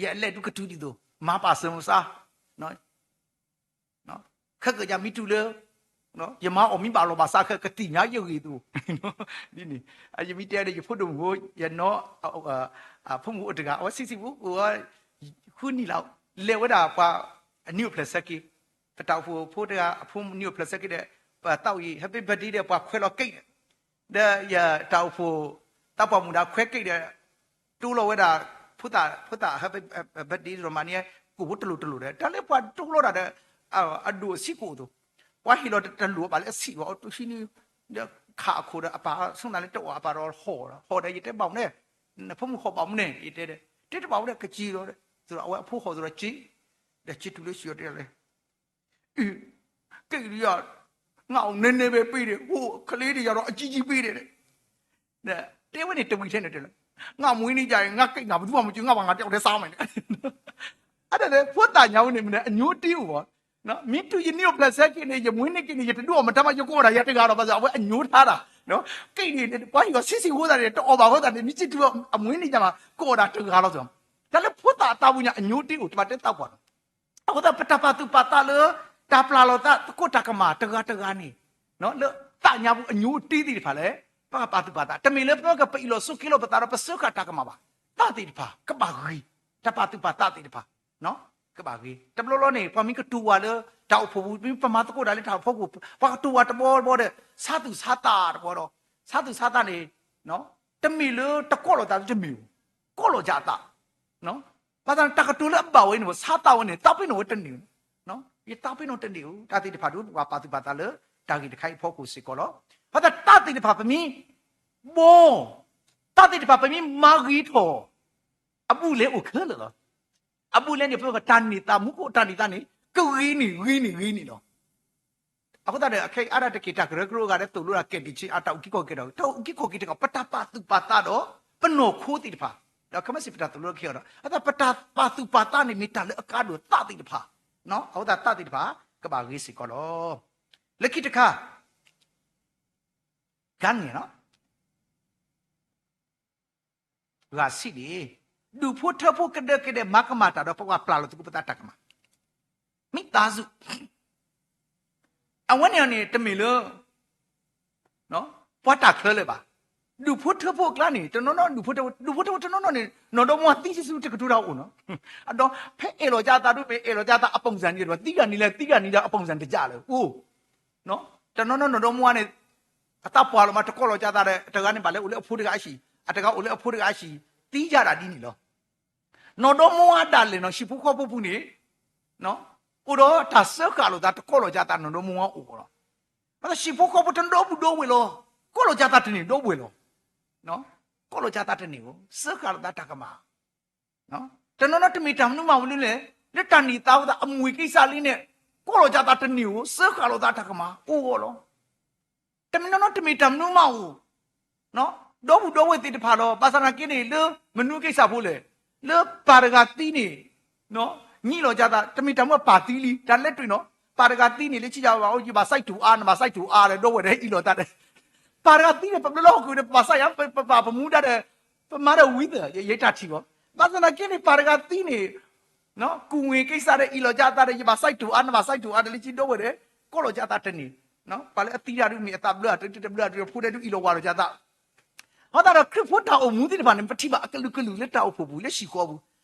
ယအဲၣ်လဲၣ်ဒုးကတုၤဒ်သိး မၤပာ်စၢၤမုၢ်ဆါ ခဲကယၤမ့ၢ်တုၤလၢ ယမၤအီၣ်မ့ၢ်ဘၣ်လီၤဘၣ်စး ခဲကသ့ၣ်ညါယဂ့ၢ်သိး ဒ်န့ၣ် ယမ့ၢ်တဲဒီးယဖိဒိၣ်မုၣ်ဖိ ယနီၢ် ဖိမုၣ်အိၣ်တဂၤ အဝဲဆံးဆံးဖိ အိၣ်ဝဲ ဃုနံၣ်လီၤ လဲၤဝဲဒၣ်ပှၤ အနံၣ်အိၣ်ဖျဲၣ်ဆၢက့ၤ ပတၢ်အိၣ်ဖှိၣ်ဖိတဂၤ အဖိနံၣ်အိၣ်ဖျဲၣ်ဆၢက့ၤဒီး ပသးအိၣ်အံၤ Happy birthday ဒီးပှၤခွဲးလီၤက့ၣ်ဒီး ဒီးယတၢ်အိၣ်ဖှိၣ် သးပှၢ်မုၣ်ဒီးခွဲးက့ၣ်ဒီး တိလိာ်ဝဲဒၣ် ဖိသၣ် ဖိသၣ် Happy birthday ဒီးမၤန့ၢ် ကိၣ်ဖိတလိၣ်တလိၣ်ဒီး တၢ်လၢပှၤတိလိာ်တၢ်ဒီး အဒိၣ်အဆံးကိၣ်အသိး ပှၤဟ့ၣ်လီၤတလိၣ်ဘၣ်လၢအဆံးဘၣ် အီၤတဆံနံၣ် ဒီးခးအခိၣ်ဒီးအပၢ် ဆိသးလၢတအီၣ်အပၢ်ဒီးဟီၣ်ဒီး ဟီၣ်ဒီးယတဲဘၣ်မနုၤ နဖိမုၣ်ဟီၣ်ဘၣ်မနုၤ ယတဲဒီး တဲတဘၣ်ဝဲဒီးကစ့လီၤ သိးဒီးအဝဲအဖိဟီၣ်သိးဒီးက့ ဒီးက့တုၤလၢဆံးအီၤတဲလဲၣ် က့ၣ်ဒ်ယၤ ငါအီၣ်နဲနဲဘဲပ့ၤဒဲး အိၣ် ကလ့ဒ်ယၤဒီးအကံကံပ့ၤဒဲး တဲဝဲန့ၣ်တဝံၤထဲန့ၣ်တဲလၢ ငါမွေးနေ့ကျရင် ငါကိတ်နာဘူးမှမကြည့် ငါဘာငါတယောက်တည်းစားမယ် အတၢ်လၢဖိသၣ်ညါဝဲန့ၣ်မ့ၢ်အညိတ့အိၣ်ဘၣ် မ့ၢ်တုၤယနံၣ်အိၣ်ဖျဲၣ်ဆၢက့ၤန့ၣ် ယမွေးနေ့က့ၤန့ၣ် ယတဒိးအီၣ်မတၤမး ယကိးဝဲဒၣ်ယၤတဂၤဒီး ဘၣ်ဆၣ်အဝဲအညိထါတၢ် က့ၣ်န့ၣ် ပှၤဟ့ၣ်အီၤဆံးဆံးဖိသၣ်န့ၣ် တအီၣ်ဘၣ်ဖိသၣ်န့ၣ် မ့ၢ်စံးတုၤအမွေးနေ့ညါမး ကိးဝဲဒၣ်တဂၤလီၤ တၢ်လၢဖိသၣ်အသးပူၤညါအညိတ့အိၣ် တဘၣ်တဲသးပှၢ်လီၤ အဃိသတး ပတၢ်ပာ်သူၣ်ပာ်သးလၢ တၢ်ပျၢ်လိာ်သး သကိးတၢ်ကမၣ်တဂၤတဂၤန့ၣ် လၢသးညါပူၤအညိအတ့သ့ၣ်တဖၣ်လဲၣ် ပကပာ်သူၣ်ပာ်သး တမ့ၢ်လၢပကပအ့ၣ်လိာ်ဆိးက့လိာ်ပသးဒီးပစၢဃာ်တၢ်ကမၣ်ဘၣ်. သးသ့ၣ်တဖၣ် ကဘၣ်ဂ့ၤ တၢ်ပာ်သူၣ်ပာ်သးသ့ၣ်တဖၣ် ကဘၣ်ဂ့ၤ တဘျီဘျီန့ၣ် ပှၤမ့ၢ်ကတိၤဝဲလၢ တၢ်အိၣ်ဖှိၣ်ပူၤ မ့ၢ်ပမၤသကိးတၢ်လၢတၢ်အိၣ်ဖှိၣ်ပူၤ ပှၤကတိၤဝဲတဘျီဘျီဒီး ဆါသူၣ်ဆါသးတဘျီဒီး ဆါသူၣ်ဆါသးန့ၣ် တမ့ၢ်လၢတကိးလိာ်သးလၢတမ့ၢ်ဧိၤ ကိးလိာ်ယသး ဘၣ်ဆၣ်န့ၣ် တၢ်ကတိၤလၢအဘၣ်ဝဲန့ၣ် ဆါသးဝဲန့ၣ် သးပ့ၤနီၣ်ဝဲတန့ၢ်ဧိၤ ယသးပ့ၤနီၣ်တန့ၢ်ဧိၤ တၢ်သ့ၣ်တဖၣ်ဒုး ပကပာ်သူၣ်ပာ်သးလၢ တၢ်ဂ့ၢ်တခါအံၤအဖီခိၣ်စ့ၢ်ကီးလီၤ. ဘၣ်ဆၣ်တၢ်သ့ၣ်တဖၣ်ပမ့ၢ် ဘီ တၢ်သ့ၣ်တဖၣ်ပမ့ၢ်မၤဂ့ၤထီၣ် အဘူးလဲအိၣ်ခဲလၢာ်လီၤ. အဘူးလဲန့ၣ် ပတၢ်န့ၢ်သးမူခိၣ်တၢ်န့ၢ်သးန့ၣ် ကဂ့ၤန့ၢ်ဂ့ၤန့ၢ်ဂ့ၤန့ၢ်လီၤ. အဃိသတးဒီး အခဲအံၤအါဒၣ်တက့ၢ် တၢ်ကရၢကရိဂၤဒီးသိၣ်လိဒၣ်ကဲဒံးဆံး အတၢ်အုၣ်က့ၤခီၣ်က့ၤဒီး တၢ်အုၣ်က့ၤခီၣ်က့ၤတခီ ပတၢ်ပာ်သူၣ်ပာ်သးဒီး ပနီၢ်ခိသ့ၣ်တဖၣ် ဒီးခဲမုၢ်ဆ့ၣ်ပတၢ်သိၣ်လိခဲအံၤဒီး အသးပတၢ်ပာ်သူၣ်ပာ်သးန့ၣ် မ့ၢ်တၢ်လၢအကါဒိၣ်သးသ့ၣ်တဖၣ် အဃိသတးသးသ့ၣ်တဖၣ် ကဘၣ်ဂ့ၤစ့ၢ်ကီးလီၤ. လၢခံတခါ ကါန့ၣ်လီၤ ဂၤဆံးန့ၣ် ဒူၣ်ဖိထၢဖိကဒၢကဒဲးမၤကမၣ်တၢ်ဒီး ပကပျၢ်လီၤသကိးပသးတၢ်ကမၣ် မ့ၢ်သးစူၤ အဝဲန့ၣ်န့ၣ် တမ့ၢ်လၢ ပှၤတၢ်ချၢလၢၤဘၣ်. ဒူၣ်ဖိထၢဖိအကျါန့ၣ် တနီၤနီၤ ဒူၣ်ဖိထၢဖိ ဒူၣ်ဖိထၢဖိတနီၤနီၤန့ၣ် နီၢ်ဒီမါဝၤသံဆူတကတိၤတၢ်အိၣ်နီၤ. အဒီး ဖဲအဲၣ်လီၤကၠါသးဒိၣ်မ့ၢ် အဲၣ်လီၤကၠါသးအပုံစံန့ၣ်ဒီး သံဂၤန့ၣ်လဲၣ် သံဂၤန့ၣ်ဒီး အပုံစံတယၢ်လၢၤအိၣ် တနီၤနီၤနီၢ်ဒီမါဝၤန့ၣ် အသးပှၢ်လီၤမး တကိးလီၤကၠါသးဒီး အတဂၤန့ၣ်ဘၣ်လဲၤအိၣ်လၢအဖိတဂၤအဟံၣ် အတဂၤအိၣ်လၢအဖိတဂၤအဟံၣ် သံယၢ်ဒၣ်ဒ်န့ၣ်လီၤ. နီၢ်ဒီမါဝၤဒၣ်လဲာ်နီၤ ဟံၣ်ဖိဃီဖိပူၤန့ၣ် အိၣ်ဒီးတၢ်စၢဃာ်လိာ်သး တကိးလီၤကၠါသး နီၢ်ဒီမါဝၤအိၣ်လီၤ. ဘၣ်ဆၣ်ဟံၣ်ဖိဃီဖိတဒီပုၢ်ဒီဝဲၢ်လီၤ. ကိးလီၤကၠါသးတန့ၢ်ဒီပုၢ်ဝဲၢ်လီၤ. ကိးလီၤကၠါသးတန့ၢ်ဧိၤ စၢဃာ်လိာ်သးတၢ်ကမၣ် တနီၤနီၤတမ့ၢ်တၢ်မနုၤမးဝဲလၢလဲၣ် လၢတၢ်န့ၢ်သါဝဲသး အမူၤကံစၢ်လံန့ၣ် ကိးလီၤကၠါသးတန့ၢ်ဧိၤ စၢဃာ်လိာ်သးတၢ်ကမၣ် အိၣ်ဂီၢ်လီၤ. တမ့ၢ်နီၢ်နီၢ်တမ့ၢ်တၢ်မနုၤမးအိၣ် ဒီပုၢ်ဒီဝဲၢ်သ့ၣ်တဖၣ်လီၤ. ဘၣ်ဆၣ်သနာ်က့န့ၣ် လၢမနုၤကံစၢ်ဖိလဲၣ် လၢပၢ်တဂၤသံန့ၣ် ညံးလီၤကၠါသး တမ့ၢ်တၢ်မနုၤပၢ်သံလံ တၢ်လဲၤတွံၢ်နီၤ ပၢ်တဂၤသံန့ၣ် လၢခံယၤဘၣ်အိၣ် ယဘၣ်စံၣ်တူၢ်အါ နဘၣ်စံၣ်တူၢ်အါဒီး ဒီဝဲၢ်ဒီးဟဲအံးလီၤသးဒီး ပၢ်တဂၤသံန့ၣ် ပဘျၢလၢဟီၣ်ခိၣ်ဒီး ပဘၣ်စံၣ်ယါ ပပၢ်ပမူဒါဒီး ပမၤဒီးဝံသး ယတၢ်ထံၣ်ဘၣ်. ဘၣ်ဆၣ်သနာ်က့န့ၣ် ပၢ်တဂၤသံန့ၣ် ကူၣ်ဝ့ၤကံစၢ်ဒီးအံးလီၤကၠါသးဒီး ယဘၣ်စံၣ်တူၢ်အါ နဘၣ်စံၣ်တူၢ်အါဒီး လၢခံဒီဝဲၢ်ဒီး ကိးလီၤကၠါသးတန့ၢ် ပှၤလၢအသံတၢ်ဒုးမ့ၢ်အသးဘျၢအတၢ်တဘျၢအတၢ် ဖိဒဲဒုးအံးလီၤဝၤလီၤကၠါသး အဃိသတးဒီး ခရံာ်ဖိတၢ်အိၣ်မူသ့ၣ်တဖၣ်န့ၣ် ပထံၣ်ဘၣ်အကလုာ်ကလုာ်လၢတၢ်အိၣ်ဖှိၣ်ပူၤ လၢဟံၣ်ဃီပူၤ,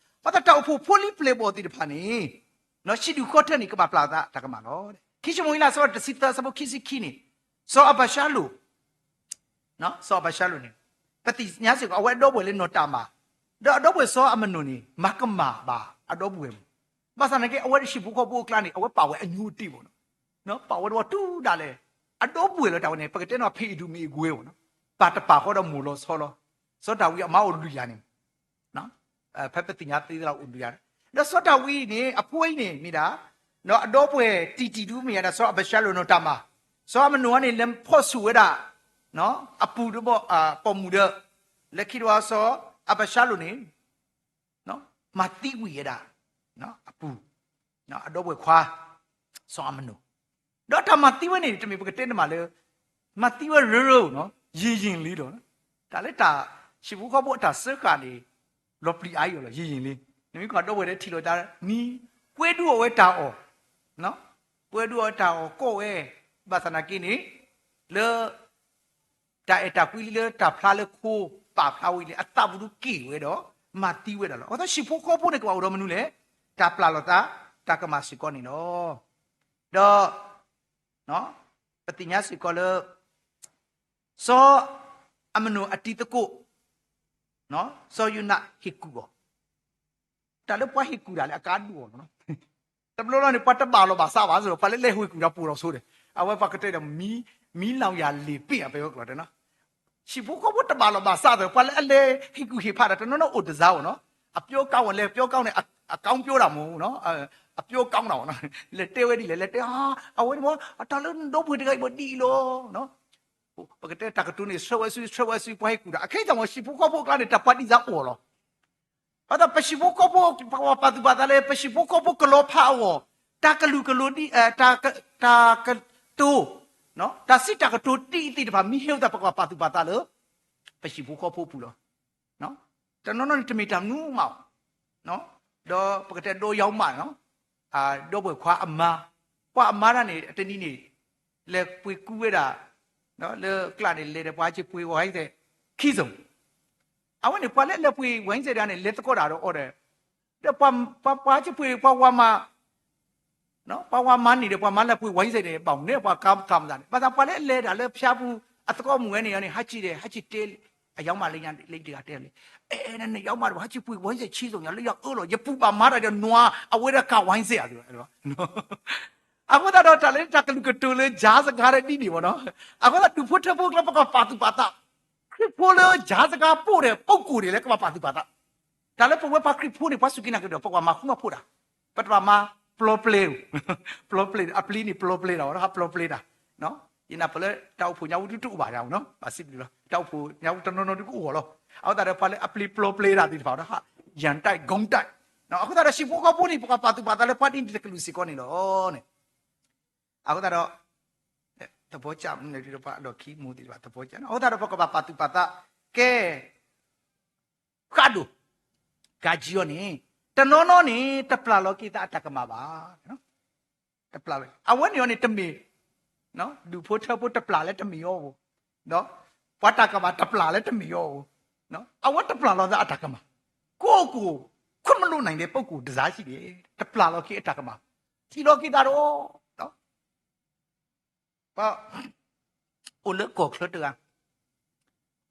အဃိသတးတၢ်အိၣ်ဖှိၣ်ဖိလံပျဲၢ်ဘီၣ်သ့ၣ်တဖၣ်န့ၣ် စံးဒုးဃီထၢန့ၣ် ကဘၣ်ပျၢ်သးတၢ်ကမၣ်လီၤ. ခံၡမူၤအ့လး အဆၢဒိၣ်တဆံသၢ အဆၢဖိခံဆံခံန့ၣ် စီၤအၤဘၡါလိၣ် စီၤအၤဘၡါလိၣ်န့ၣ် ပသ့ၣ်ညါစ့ၢ်ကီး အဝဲအဒီပုၢ်ဝဲၢ်လၢနီၢ်တၢ်မၤ, ဒီးအဒီပုၢ်ဝဲၢ်စီၤအၤမနိၣ်န့ၣ် မၤကမၣ်ဘၣ်အဒီပုၢ်ဝဲၢ်မး, ဘၣ်ဆၣ်သနာ်က့ အဝဲဟံၣ်ဖိဃီဖိအကျါန့ၣ် အဝဲပာ်ဝဲအညိတ့ၢ်ဘၣ်နီၤ, ပာ်ဝဲတဝီတူၢ်ဒၣ်လဲာ်, အဒီပုၢ်ဝဲၢ်လၢတၢ်ဝဲန့ၣ် ပကတဲနီၤ ဖံးအံၤဒုးမ့ၢ်အကွဲဝဲနီၤ, ပာ်တပာ်ဃီဒီးမိၢ်လီၤဆီလီၤ, စီၤဒၤဝံးအမါအိၣ်လွံၢ်ယၤန့ၣ် ဖဲပသ့ၣ်ညါသ့သလၢအိၣ်လွံၢ်ယၤန့ၣ်, ဒီးစီၤဒၤဝံးန့ၣ် အဖိအံၤန့ၣ်မ့ၢ်ဒၣ် ဒီးအဒီပုၢ်ဝဲၢ်တံၢ်တံၢ်ဒုမ့ၢ်ယၤဒီး စီၤအၤဘၡါလိၣ်နီၢ်တၢ်မၤ, စီၤအၤမနိၣ်န့ၣ် လဲၤဖီၣ်ဆူၣ်ဝဲဒၣ် အပူၤဒီး ပိာ်မုၣ်ဒီး လၢခံတဝီ စီၤအၤဘၡါလိၣ်န့ၣ် မၤသံဝံၤဝဲဒၣ် အပူၤ အဒီပုၢ်ဝဲၢ်ခွါ စီၤအၤမနိၣ်, ဒီးတၢ်မၤသံဝဲန့ၣ် တမ့ၢ်ပကတဲန့ၣ်မးလၢ မၤသံဝဲရၢရၢနီၤ ယံာ်ယံာ်လံဒီး တၢ်လၢတၢ် ဟံၣ်ဖိဃီဖိအတၢ်စၢဃာ်န့ၣ် လီၤပျံၤအါအံၤလီၤ ယံာ်ယံာ်လံ, နမ့ၢ်ကွၢ်ဒီပုၢ်ဝဲၢ်ဒီးထံၣ်လိာ်သးနံၤ ပှဲၤဒုးအီၣ်ဝဲတၢ်အီၣ် ပှဲၤဒုးအီၣ်ဝဲတၢ်အီၣ်ကိးဝဲ, ဘၣ်ဆၣ်သနာ်က့န့ၣ် လၢ တၢ်အဲၣ်တၢ်ကွံလၢတၢ်ဖျါလၢခိ ပာ်ဖျါဝံၤလံ အသးပူၤဒုးက့ၢ်ဝဲဒီး မၤသံဝဲဒၣ်လီၤ. အဃိသတးဟံၣ်ဖိဃီဖိန့ၣ် ကဘၣ်အိၣ်ဒီးမနုၤလဲၣ်, တၢ်ပျၢ်လိာ်သး တၢ်ကမၣ်စ့ၢ်ကီးန့ၣ်လီၤ. ဒီး ပသ့ၣ်ညါစ့ၢ်ကီးလၢ စီၤအၤမနိၣ်အတံၤသကိး စီၤယိၤနးဟ့ၣ်ကူၣ်အီၤ, တၢ်လၢပှၤဟ့ၣ်ကူၣ်တၢ်လၢအကါဒိၣ်အီၤလီၤ. တဘျီဘျီန့ၣ် ပှၤတဘၣ်လီၤဘၣ်စးဘၣ်စ့ၢ်ကီး ပှၤလၢလဲၤဟ့ၣ်ကူၣ်တၢ်ပိာ်ထီၣ်ဆိဒီး အဝဲပှၤကတဲဒီး မီး မီးလောင်ရာလေပင့် အပဝဲကျိာ်တဲနီၤ, ဟံၣ်ဖိဃီဖိတဘၣ်လီၤဘၣ်စးဒီး ပှၤလၢအလဲၤဟ့ၣ်ကူၣ်ဟ့ၣ်ဖးဒီး တနီၤနီၤအိၣ်တစါအီၤနီၤ, အပျီကါအီၤ လဲၤပျီကါအီၤန့ၣ် အကါပျီတၢ်မ့ၢ်နီၤ, အပျီကါတၢ်မ့ၢ်နီၤ, လဲၤတဲဝဲဒ်လဲၣ် လဲၤတဲ အဝဲန့ၣ်မ့ၢ် အတၢ်လၢနဒီပုၢ်ဝဲၢ်တဂၤအံၤမ့ၢ်ဒ်အံၤလီၤ. ပကတဲတၢ်ကတိၤန့ၣ် ဆှၢဝဲဆူ ဆှၢဝဲဆူ ပှၤဟ့ၣ်ကူၣ်တၢ် အခဲအံၤတၢ်မ့ၢ်ဟံၣ်ဖိဃီဖိအကျါန့ၣ် တၢ်ပှၤဒ်စးအိၣ်လီၤ. အဃိသတး ပဟံၣ်ဖိဃီဖိ ပကဘၣ်ပာ်သူၣ်ပာ်သးလၢ ပဟံၣ်ဖိဃီဖိကလီၤဖးအဂီၢ် တၢ်ကလုာ်ကလိၤဒ် တၢ်ကတိၤ တၢ်စံးတၢ်ကတိၤဒ်အံၤသ့ၣ်တဖၣ် မ့ၢ်ဟ့ၣ်အသး ပကဘၣ်ပာ်သူၣ်ပာ်သးလၢ ပဟံၣ်ဖိဃီဖိအပူၤလီၤ. တနီၤနီၤန့ၣ် တမ့ၢ်တၢ်မနုၤမးဘၣ်, ဒီးပကတဲဒီးယါမးနီၤ, ဒီပုၢ်ဝဲၢ်ခွါအမါ, ပှၤအမါတၢ်န့ၣ် တနံၤန့ၣ် လဲၤပှ့ၤကူဝဲဒၣ် လၢကျးန့ၣ် လဲၤဒီးပှၤဟးက့ၤပှ့ၤဝဲဟဲသဲး ခံစုံ, အဝဲန့ၣ် ပှၤလၢအလဲၤပှ့ၤဝဲဟဲသဲးတဂၤန့ၣ် လဲၤသကိးတၢ်ဒီးအီၤဒီး ဒီးပှၤ ပှၤ ပှၤဟးက့ၤပှ့ၤ ပှၤဝၤမၤ ပှၤဝၤမၤန့ၣ်ဒီး ပှၤမၤလၢပှ့ၤဝဲဟဲသဲးန့ၣ် ဘၣ်မနုၤ ပှၤကါကါမသးန့ၣ် ဘၣ်ဆၣ်ပှၤလၢအလဲၤတၢ်လၢဖၠါပူၤ အသကိးမုၣ်ဝဲန့ၣ်န့ၣ် ဟးက့ၤဒီး ဟးက့ၤတဲ အယါမးလၢညါလၢတဂၤတဲလံ, အဲ နယါမးဒီး ဟးက့ၤပှ့ၤဝဲဟဲသဲး ခံစုံညါ လၢယၤအၢလီၤ ယပူၤဘၣ်မၤတၢ်ဒီးနွါ အဝဲဒၣ်ကးဝဲဟဲသဲးဧါ အဃိသတးဒီး တၢ်လၢတၢ်ကလုာ်ကတိၤလၢ ယၤစကားဒီးဒ်န့ၣ်မ့ၢ်နီၤ, အဃိသတး ဒူၣ်ဖိထၢဖိကျါ ပကပာ်သူၣ်ပာ်သး ခရံာ်ဖိလၢ ယၤစကားပိၢ်ဒီး ပိာ်ကိၢ်န့ၣ်လၢကဘၣ်ပာ်သူၣ်ပာ်သး, တၢ်လၢပဝဲပှၤခရံာ်ဖိန့ၣ် ပှၤစူၢ်က့ၤနာ်က့ၤဒီး ပကဘၣ်မၤဃူမၤဖိးတၢ်, ပတဘၣ်မၤပျီပျဲၤ, ပျီပျဲၤ အပျ့ၤန့ၣ် ပျီပျဲၤတၢ်ဝဲ ပျီပျဲၤတၢ်, ယနာ်ပၢၢ်လၢတၢ်အိၣ်ဖှိၣ်ညါဝူတအိၣ်ဘၣ်နီၤ, ဘၣ်စံးဘျုးလီၤ တၢ်အိၣ်ဖှိၣ်ညါဝူတနီၤနီၤဒုကအိၣ်အီၤလီၤ, အဃိသတးဒီး ပှၤလၢအပျ့ၤပျီပျဲၤတၢ်သ့ၣ်တဖၣ်ဒီး ယၤတၢ် ကီတၢ်, အဃိသတးဒီး ဟံၣ်ဖိဃီဖိန့ၣ် ပကပာ်သူၣ်ပာ်သးလၢပှၤဒ်န့ၣ်တကလုာ်စ့ၢ်ကီးန့ၣ်လီၤန့ၣ်, အဃိသတးဒီး သဘောကျမလဲၣ်ဒီး ပှၤအလီၢ်ခံမူသ့ၣ်တဖၣ် သဘောကျန့ၣ် အဃိသတးဒီး ပကဘၣ်ပာ်သူၣ်ပာ်သး ကဲ ဃၣ်ဒိၣ် ကးကံအီၤန့ၣ် တနီၤနီၤန့ၣ် တပျၢ်လီၤက့ၤသးအတၢ်ကမၣ်ဘၣ်, တပျၢ်ဝဲ အဝဲန့ၣ်အီၤန့ၣ်တမ့ၢ် ဒူၣ်ဖိထၢဖိတပျၢ်လၢတမ့ၢ်အီၤ, ပှၤတၢ်ကမၣ်တပျၢ်လၢတမ့ၢ်အီၤ, အဝဲတပျၢ်လီၤသးအတၢ်ကမၣ်, ကိးကိး ခွင့်မလွှတ်နိုင်တဲ့ပုဂ္ဂိုလ် တစ်စားရှိတယ် တပျၢ်လီၤက့ၤအတၢ်ကမၣ်, ထံၣ်လီၤက့ၤသးဒီး ပှၤ အိၣ်လၢကီၢ်ချၢတဂၤ,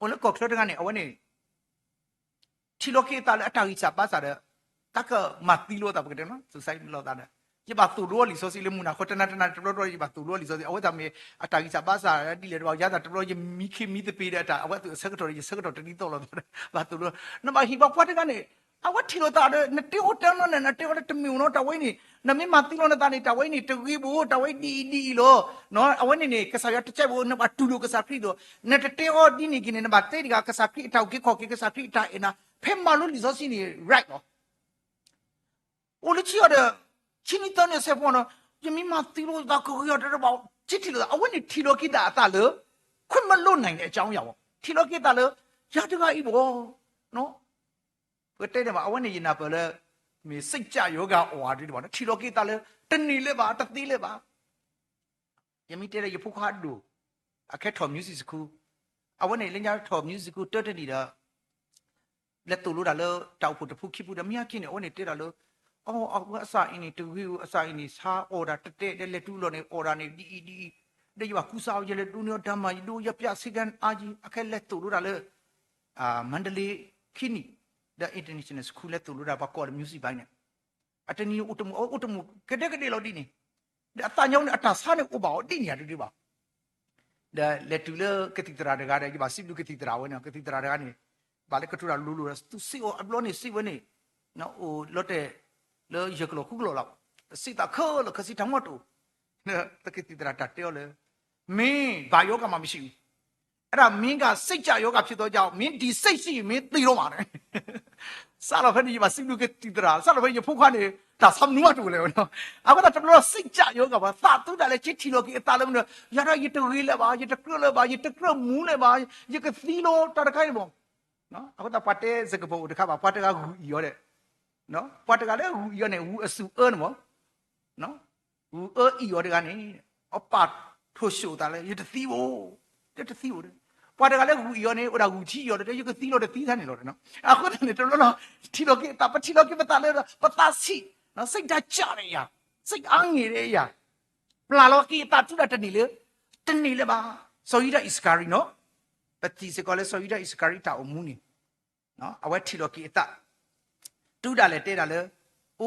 အိၣ်လၢကီၢ်ချၢတဂၤန့ၣ် အဝဲန့ၣ် ထံၣ်လီၤက့ၤအသးလၢအတၢ်ဂံၢ်စၢ်ဘါစၢ်ဒီး တၢ်ကမၤသံလိာ်သးပကတဲနီၤ သူၣ်စၢ်လိာ်သးဒီး ယဘၣ်သိၣ်လိအီၤလံာ်စီဆှံလၢမုၢ်နၤဃီ တနၤတနၤတဘျီဘျီ ယဘၣ်သိၣ်လိအီၤလံာ်စီဆှံ အဝဲသတးမ့ၢ် အတၢ်ဂံၢ်စၢ်ဘါစၢ်ဒ်လဲၣ်တဘၣ် ယၤသးတဘျီယမံခ့မံသပ့ၤဒီး အဝဲသ့ၣ်အဆၢကတီၢ်ဒီး ယဆၢကတီၢ်တဒ်သိးလိာ်သးဒီး ဘၣ်သိၣ်လိ နဘၣ်ဟ့ၣ်ဘၣ်ပှၤတဂၤန့ၣ် အဝဲထံၣ်လိာ်သးဒီး နတဲအီၤတၢ်နီၤန့ၣ် နတဲအီၤလၢတမ့ၢ်အိၣ်နီၤ တၢ်ဝဲအံၤန့ၣ် နမ့ၢ်မၤသံလိာ်နသးန့ၣ် တၢ်ဝဲအံၤန့ၣ် တဂ့ၤဘၣ် တၢ်ဝဲအံၤဒ်အံၤဒ်အံၤလီၤ. အဝဲန့ၣ်န့ၣ် ကစၢ်ယွၤတကဲဘၣ် နဘၣ်တူၢ်လိာ်ကစၢ်ခရံာ်ဒီး နတတဲအီၤဒ်န့ၣ်က့ၤန့ၣ် နဘၣ်တဲတဂၤ ကစၢ်ခရံာ်အတၢ်အုၣ်က့ၤခီၣ်က့ၤ ကစၢ်ခရံာ်အတၢ်အဲၣ်နၤ ဖဲမၤလိလံာ်စီဆှံန့ၣ် right လီၤ. အိၣ်လၢခံအီၤဒီး ခံနံၣ်သၢနံၣ်အဆဲးဖိနီၤ ယမ့ၢ်မၤသံလိာ်သးကဂ့ၤအီၤတဘၣ် ကထံၣ်လိာ်သး အဝဲန့ၣ်ထံၣ်လိာ်က့ၤသးအသးလၢ ခွင့်မလွှတ်နိုင်တဲ့အကြောင်းအရာ ထံၣ်လိာ်က့ၤသးလၢ ယၤတဂၤအံၤဘၣ် ပကတဲန့ၣ်ဘၣ် အဝဲန့ၣ်ယနၢ်ပၢၢ်လၢ မ့ၢ်စိတ်ကြရောဂါအိၣ်အီၤဒ်န့ၣ်ဘၣ် ထံၣ်လိာ်က့ၤသးလၢ တန့ၢ်လၢၤဘၣ် တသ့လၢၤဘၣ် ယမ့ၢ်တဲဒီးယဖိခွါအဒိၣ် အခဲထီၣ် music school အဝဲန့ၣ်လၢညါထီၣ် music school တၢတနံၣ်ဒီး လဲၤသိၣ်လိတၢ်လၢတၢ်အိၣ်ဖှိၣ်တဖုခံဖုဒီး မ့ၢ်ဟဲက့ၤန့ၣ် အဝဲန့ၣ်တဲတၢ်လၢ အဝဲအသးအံၤန့ၣ် တဂ့ၤဧိၤ အသးအံၤန့ၣ် ဆါအီၣ်ဒၣ်တတဲဒီး လဲၤတုၤလီၤန့ၣ် အီၣ်ဒၣ်န့ၣ် ဒ်အံၤဒ်အံၤ ဒီးယဘၣ်ကူစါအီၤ ယလဲၤဒိးန့ၢ်အီၤတၢ်မၤ ယဒိးယပျၢ်ဆ့ကၤအါယံၤ အခဲလဲၤသိၣ်လိတၢ်လၢ မန္တလေး ခံနံၣ် ဒီး international school လဲၤသိၣ်လိတၢ် ပှၤကိးဒီး music ဘၣ်န့ၣ် အတနံၤအိၣ်တမုာ် အအိၣ်တမုာ် ကဒဲကဒဲလီၤဒ်န့ၣ် ဒီးအသးညါန့ၣ် အတၢ်ဆါန့ၣ်အိၣ်ဘၣ်အီၤဒ်န့ၣ် အတဒုဘၣ် ဒီးလဲၤတုၤလၢကသံၣ်သရၣ်တဂၤဒီး ယဘၣ်စံးဘျုးကသံၣ်သရၣ်ဝဲန့ၣ် ကသံၣ်သရၣ်တဂၤန့ၣ် ဘၣ်လၢကတိၤတၢ်လိၤလိၤဒီး သူစံးအီၤအဘျီန့ၣ် စံးဝဲန့ၣ် အိၣ်လီၤတဲာ် လၢယကလီၤခူၣ်ကလီၤလီၤ, စံးသးခဲလၢာ်ခဲဆ့တၢ်မီၢ်တအိၣ်, သက့ၤသံၣ်သရၣ်တၢ်တဲအီၤလၢ မင်းဘာရောဂါမှမရှိဘူး, အဲ့ဒါ မင်းက စိတ်ကျရောဂါဖြစ်သောကြောင့် မင်းဒီစိတ်ရှိရင် မင်းသေတော့မှာ စးလီၤဖဲန့ၣ် ယဘၣ်စံးဘျုးက့ၤသံၣ်သရၣ်, စးလီၤဖဲန့ၣ် ယဖိခွါန့ၣ် တၢ်ဆါမနုၤမးတအိၣ်လဲၣ်ဝဲနီၤ, အဃိသတးတဘျီ စိတ်ကျရောဂါ ပှၤသးတူၢ်ဒၣ်လဲာ် က့ၤထံၣ်လီၤက့ၤအသးလၢမနုၤ, ယၤဒီးယတဂ့ၤလၢၤဘၣ်, ယတကြၢးလၢၤဘၣ်, ယတကြၢးမူလၢၤဘၣ်, ယကသံလီၤ တၢ်တခါအံၤမး, အဃိသတးပှၤတဲစကားပုံတခါဘၣ်, ပှၤတဂၤဂုာ်အံၤအီၤဒီး ပှၤတဂၤလၢဂုာ်အံၤအီၤန့ၣ် ဂုာ်အစုအၢန့ၣ်မး, ဂုာ်အၢအံၤအီၤတဂၤန့ၣ် အပာ်ထိၣ်ဆိးအသးလၢ ယတသံဘၣ်, ယတသံဘၣ်, ပှၤတဂၤလၢဂုာ်အံၤအီၤန့ၣ် အိၣ်ဒၣ်ဂုာ်ထံအံၤအီၤဒီး ယကသံလီၤတသံတၢ်န့ၣ်လီၤ, အဃိသတးန့ၣ် တဘျီလီၤ ထံၣ်လီၤက့ၤအသး, ပထံၣ်လီၤက့ၤပသးလၢ ပသးဆံး, စိတ်ဓာတ်ကျတဲ့ယၤ, စိတ်အားငယ်တဲ့ယၤ, ပျၢ်လီၤက့ၤအသးတူၢ်ဒၣ်တန့ၢ်လၢ တန့ၢ်လၢၤဘၣ်, စီၤယူဒၤအံၣ်စကၤရံၤနီၤ, ပထံၣ်စ့ၢ်ကီးလၢစီၤယူဒၤအံၣ်စကၤရံၤတၢ်အိၣ်မူန့ၣ် အဝဲထံၣ်လီၤက့ၤအသး, တူၢ်ဒၣ်လဲာ်တဲဒၣ်လၢ အိ,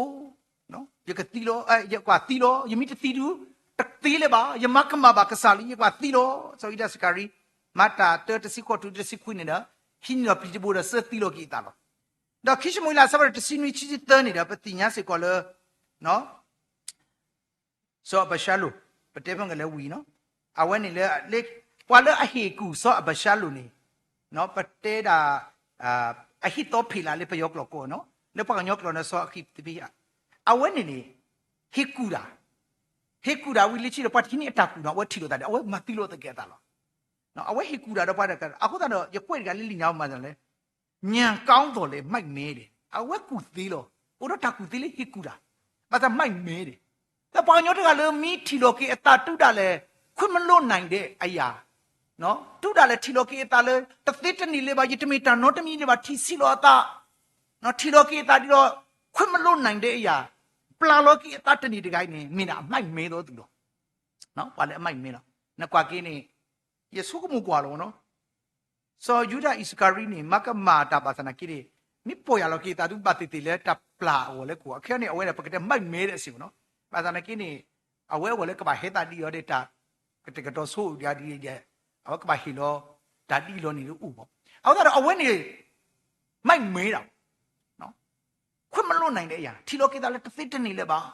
ယကသံလီၤ, ယကွၢ်သံလီၤ, ယမ့ၢ်တသံဒုး, တသ့လၢၤဘၣ်, ယမၤကမၣ်ဘၣ်ကစၢ်လံ, ယကွၢ်သံလီၤ, စီၤယူဒၤစကၤရံၤ, မၤတၢ်တၢတဆံဃိးတုၤတဆံခွံန့ၣ်ဒီး, ဟံးန့ၢ်လီၤပျံၤတဘိဒီး စၢသံလီၤက့ၤအသးလီၤ, ဒီးခံၡမူၤအ့လး အဆၢဖးဒိၣ်တဆံနွံ ခံဆံသၢန့ၣ်ဒီး ပသ့ၣ်ညါစ့ၢ်ကီးလၢ စီၤအဘၡါလိၣ်, ပတဲဖဲန့ၣ်လၢဝံၤနီၤ, အဝဲန့ၣ်လၢ ပှၤလၢအဟ့ၣ်ကူၣ်စီၤအဘၡါလိၣ်န့ၣ်, ပတဲဒၣ် အဟံၣ်သီဖ့းလးလၢပယီၤကျိာ်ကိးနီၤ, လၢပှၤကညီကျိာ်န့ၣ် စီၤအဃံးသဖ့, အဝဲန့ၣ်န့ၣ် ဟ့ၣ်ကူၣ်တၢ်, ဟ့ၣ်ကူၣ်တၢ်ဝံၤလၢခံဒီး ပှၤတဟံးန့ၢ်အတၢ်ကူၣ်နီၤ, အဝဲထံၣ်လိာ်သးဒီး အဝဲမၤသံလိာ်သကဲးအသးလီၤ. အဝဲဟ့ၣ်ကူၣ်တၢ်ဒီးပှၤတဂၤ, အဃိသတးဒီး ယကွဲးတဂၤလၢလံာ်ညါပူၤမးလဲၣ် ညံကောင်းသော်လည်း မိုက်မဲတယ်, အဝဲကူၣ်သ့လီၤ, အိၣ်ဒီးတၢ်ကူၣ်သ့လၢဟ့ၣ်ကူၣ်တၢ်, ဘၣ်ဆၣ် မိုက်မဲတယ်, ဒီးပှၤကညီတဂၤလၢမ့ၢ်ထံၣ်လီၤက့ၤအသးတူၢ်ဒၣ်လဲာ် ခွင့်မလွှတ်နိုင်တဲ့အရာ, တူၢ်ဒၣ်လဲာ်ထံၣ်လီၤက့ၤအသးလၢ တသ့တန့ၢ်လၢၤဘၣ်, ယတမ့ၢ်တၢ်နီတမံၤလၢၤဘၣ်, ထံၣ်ဆံးလီၤအသး, ထံၣ်လီၤက့ၤအသးဒ်ဒီး ခွင့်မလွှတ်နိုင်တဲ့အရာ, ပျၢ်လီၤက့ၤအသးတန့ၢ်တဂၤအံၤန့ၣ် မ့ၢ်ဒၣ်အမိုက်မဲအသိးလီၤ. ပှၤလၢအမိုက်မဲလီၤ. နကွၢ်က့ၤန့ၣ် ယဆိကမိၣ်ကွၢ်လီၤနီၤ, စီၤယူဒၤအံၣ်စကၤရံၤန့ၣ် မၤကမၣ်တၢ်ဘၣ်ဆၣ်သနာ်က့န့ၣ် မ့ၢ်ပီၢ်ယၢ်လီၤက့ၤအသးဒုး ဘၣ်သ့ၣ်သ့ၣ်လၢတၢ်ပျၢ်အဂီၢ်လၢကိး, အခဲအံၤန့ၣ် အဝဲဒၣ်ပကတဲ မိုက်မဲ ဒီးစ့ၢ်ကီးနီၤ, ဘၣ်ဆၣ်သနာ်က့န့ၣ် အဝဲအဂီၢ်လၢကဘၣ်ဟဲသးဒ်အံၤအီၤဒီး တၢ်ကတဲာ်ကတီၤဆိဒ်အံၤဒီး အဝဲကဘၣ်ဟ့ၣ်လီၤ တၢ်ဒ်အံၤလီၤန့ၣ်လၢအိၣ်ဘၣ်. အဃိသတးဒီးအဝဲန့ၣ် မိုက်မဲဒၣ် ခွင့်မလွှတ်နိုင်တဲ့အရာ, ထံၣ်လီၤက့ၤသးလၢတသ့တန့ၢ်လၢၤဘၣ်.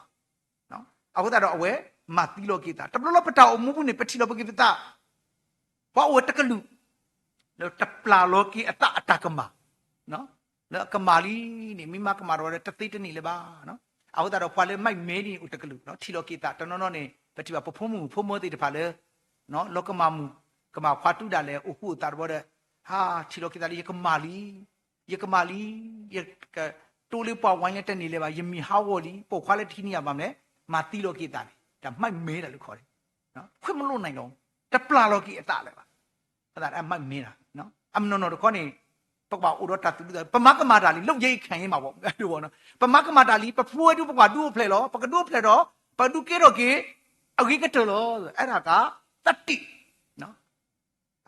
အဃိသတးဒီးအဝဲမၤသံလီၤက့ၤအသး, တဘျီလၢပတၢ်အိၣ်မူပူၤန့ၣ် ပထံၣ်လီၤက့ၤပသး, ပှၤအိၣ်ဝဲတကလုာ် လၢတပျၢ်လီၤက့ၤအသးအတၢ်ကမၣ်, လၢအကမၣ်လံန့ၣ် မ့ၢ်မၤကမၣ်ဒီးတသ့တန့ၢ်လၢၤဘၣ်. အဃိသတးဒီးပှၤလၢမိုက်မဲန့ၣ်အိၣ်တကလုာ် ထံၣ်လီၤက့ၤအသးတနီၤနီၤန့ၣ် ပထံၣ်ဘၣ်ပဖိမုၣ်ဖိမၢသ့ၣ်တဖၣ်လၢ လီၤကမၣ်မုၣ်ကမၣ်ခွါတူၢ်ဒၣ်လဲာ် အိၣ်ဃူအိၣ်သးတဘျီဒီး ဟးထံၣ်လီၤက့ၤသးလၢယကမၣ်လံ, ယကမၣ်လံ, ယကတိလၢပှၤဝါလၢတန့ၢ်လၢၤဘၣ်, ယမံၤဟးဂီၤလံ, ပိာ်ခွါလၢတဟံးန့ၢ်ယၤဘၣ်မနုၤလဲၣ်, မၤသံလီၤက့ၤအသးန့ၣ် တၢ်မိုက်မဲဒၣ်လၢခီန့ၣ်, ခွင့်မလွှတ်နိုင်လီၤ, တပျၢ်လီၤက့ၤအသးလၢၤဘၣ်. အသးတၢ်မိုက်မဲဒၣ်, အမနီၢ်နီၢ်တခီန့ၣ် ပကဘၣ်အိၣ်ဒီးတၢ်သူၣ်ဒူသး, ပမၤကမၣ်တၢ်လံ လုပ်ရဲခံရဲမှာပေါ့, ပမၤကမၣ်တၢ်လံ ပဖိဝဲဒုး ပကဘၣ်ဒုးအိၣ်ဖျဲၣ်လီၤ, ပကဒုးအိၣ်ဖျဲၣ်ဒီး ပဒုးကဲထီၣ်က့ၤ အဂ့ၤကတၢၢ်လီၤ. အဲၣ်ဒိးကးသတ့ၣ်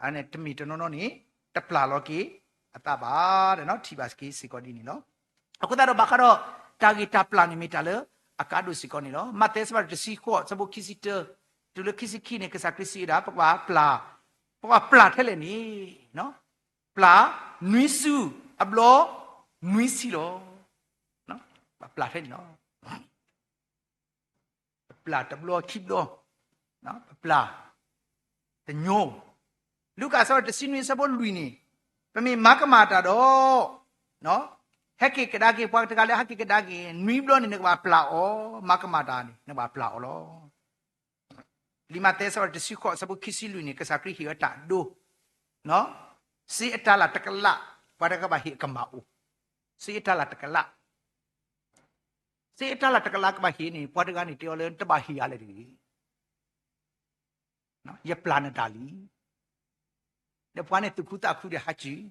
အန့ၣ်တမ့ၢ်တနီၤနီၤန့ၣ် တပျၢ်လီၤက့ၤအသးဘၣ်ဒီး ထံၣ်ဘၣ်က့ၤစ့ၢ်ကီးဒ်န့ၣ်လီၤ. အဃိသတးဒီးဘၣ်ဃးဒီး တၢ်ဂ့ၢ်တၢ်ပျၢ်န့ၣ်မ့ၢ်တၢ်လၢအကါဒိၣ်စ့ၢ်ကီးန့ၣ်လီၤ. မးသဲအဆၢဖးဒိၣ်တဆံဃိး အဆၢဖိခံဆံတၢ တုၤလၢခံဆံခံန့ၣ် ကစၢ်ခရံာ်စံးဝဲဒၣ် ပကဘၣ်ပျၢ်, ပကဘၣ်ပျၢ်ထဲလဲၣ်န့ၣ် ပျၢ်နွံစုအဘျီနွံဆံလီၤ. ပပျၢ်ထဲန့ၣ်လီၤ. ပပျၢ်တဘျီခံဘျီ, ပပျၢ်တညီ, လူၤကၣ်အဆၢဖးဒိၣ်တဆံနွံ အဆၢဖိလွံၢ်န့ၣ်, ပမ့ၢ်မၤကမၣ်တၢ်ဒီး ဟဲက့ၤကဒါက့ၤ ပှၤတဂၤလၢဟဲက့ၤကဒါက့ၤ နွံဘျီန့ၣ် နကဘၣ်ပျၢ်အီၤ, မၤကမၣ်တၢ်န့ၣ် နကဘၣ်ပျၢ်အီၤလီၤ. လံာ်မးသဲအဆၢဖးဒိၣ်တဆံဃိး အဆၢဖိခံဆံလွံၢ်န့ၣ် ကစၢ်ခရံာ်ဟ့ၣ်ဝဲတၢ်အဒိ, စ့အတၤလၣ်တကလး, ပှၤတဂၤကဘၣ်ဟ့ၣ်အကမၢ်အိၣ်, စ့အတၤလၣ်တကလး, စ့အတၤလၣ်တကလးကဘၣ်ဟ့ၣ်န့ၣ် ပှၤတဂၤန့ၣ်တဲအီၤလၢ နတဘၣ်ဟ့ၣ်ယၤလဲၣ်တဂ့ၤ ယပျၢ်နတၢ်လံ. ဒီးပှၤန့ၣ်သူၣ်ခုသးခုဒီးဟးစူၤ,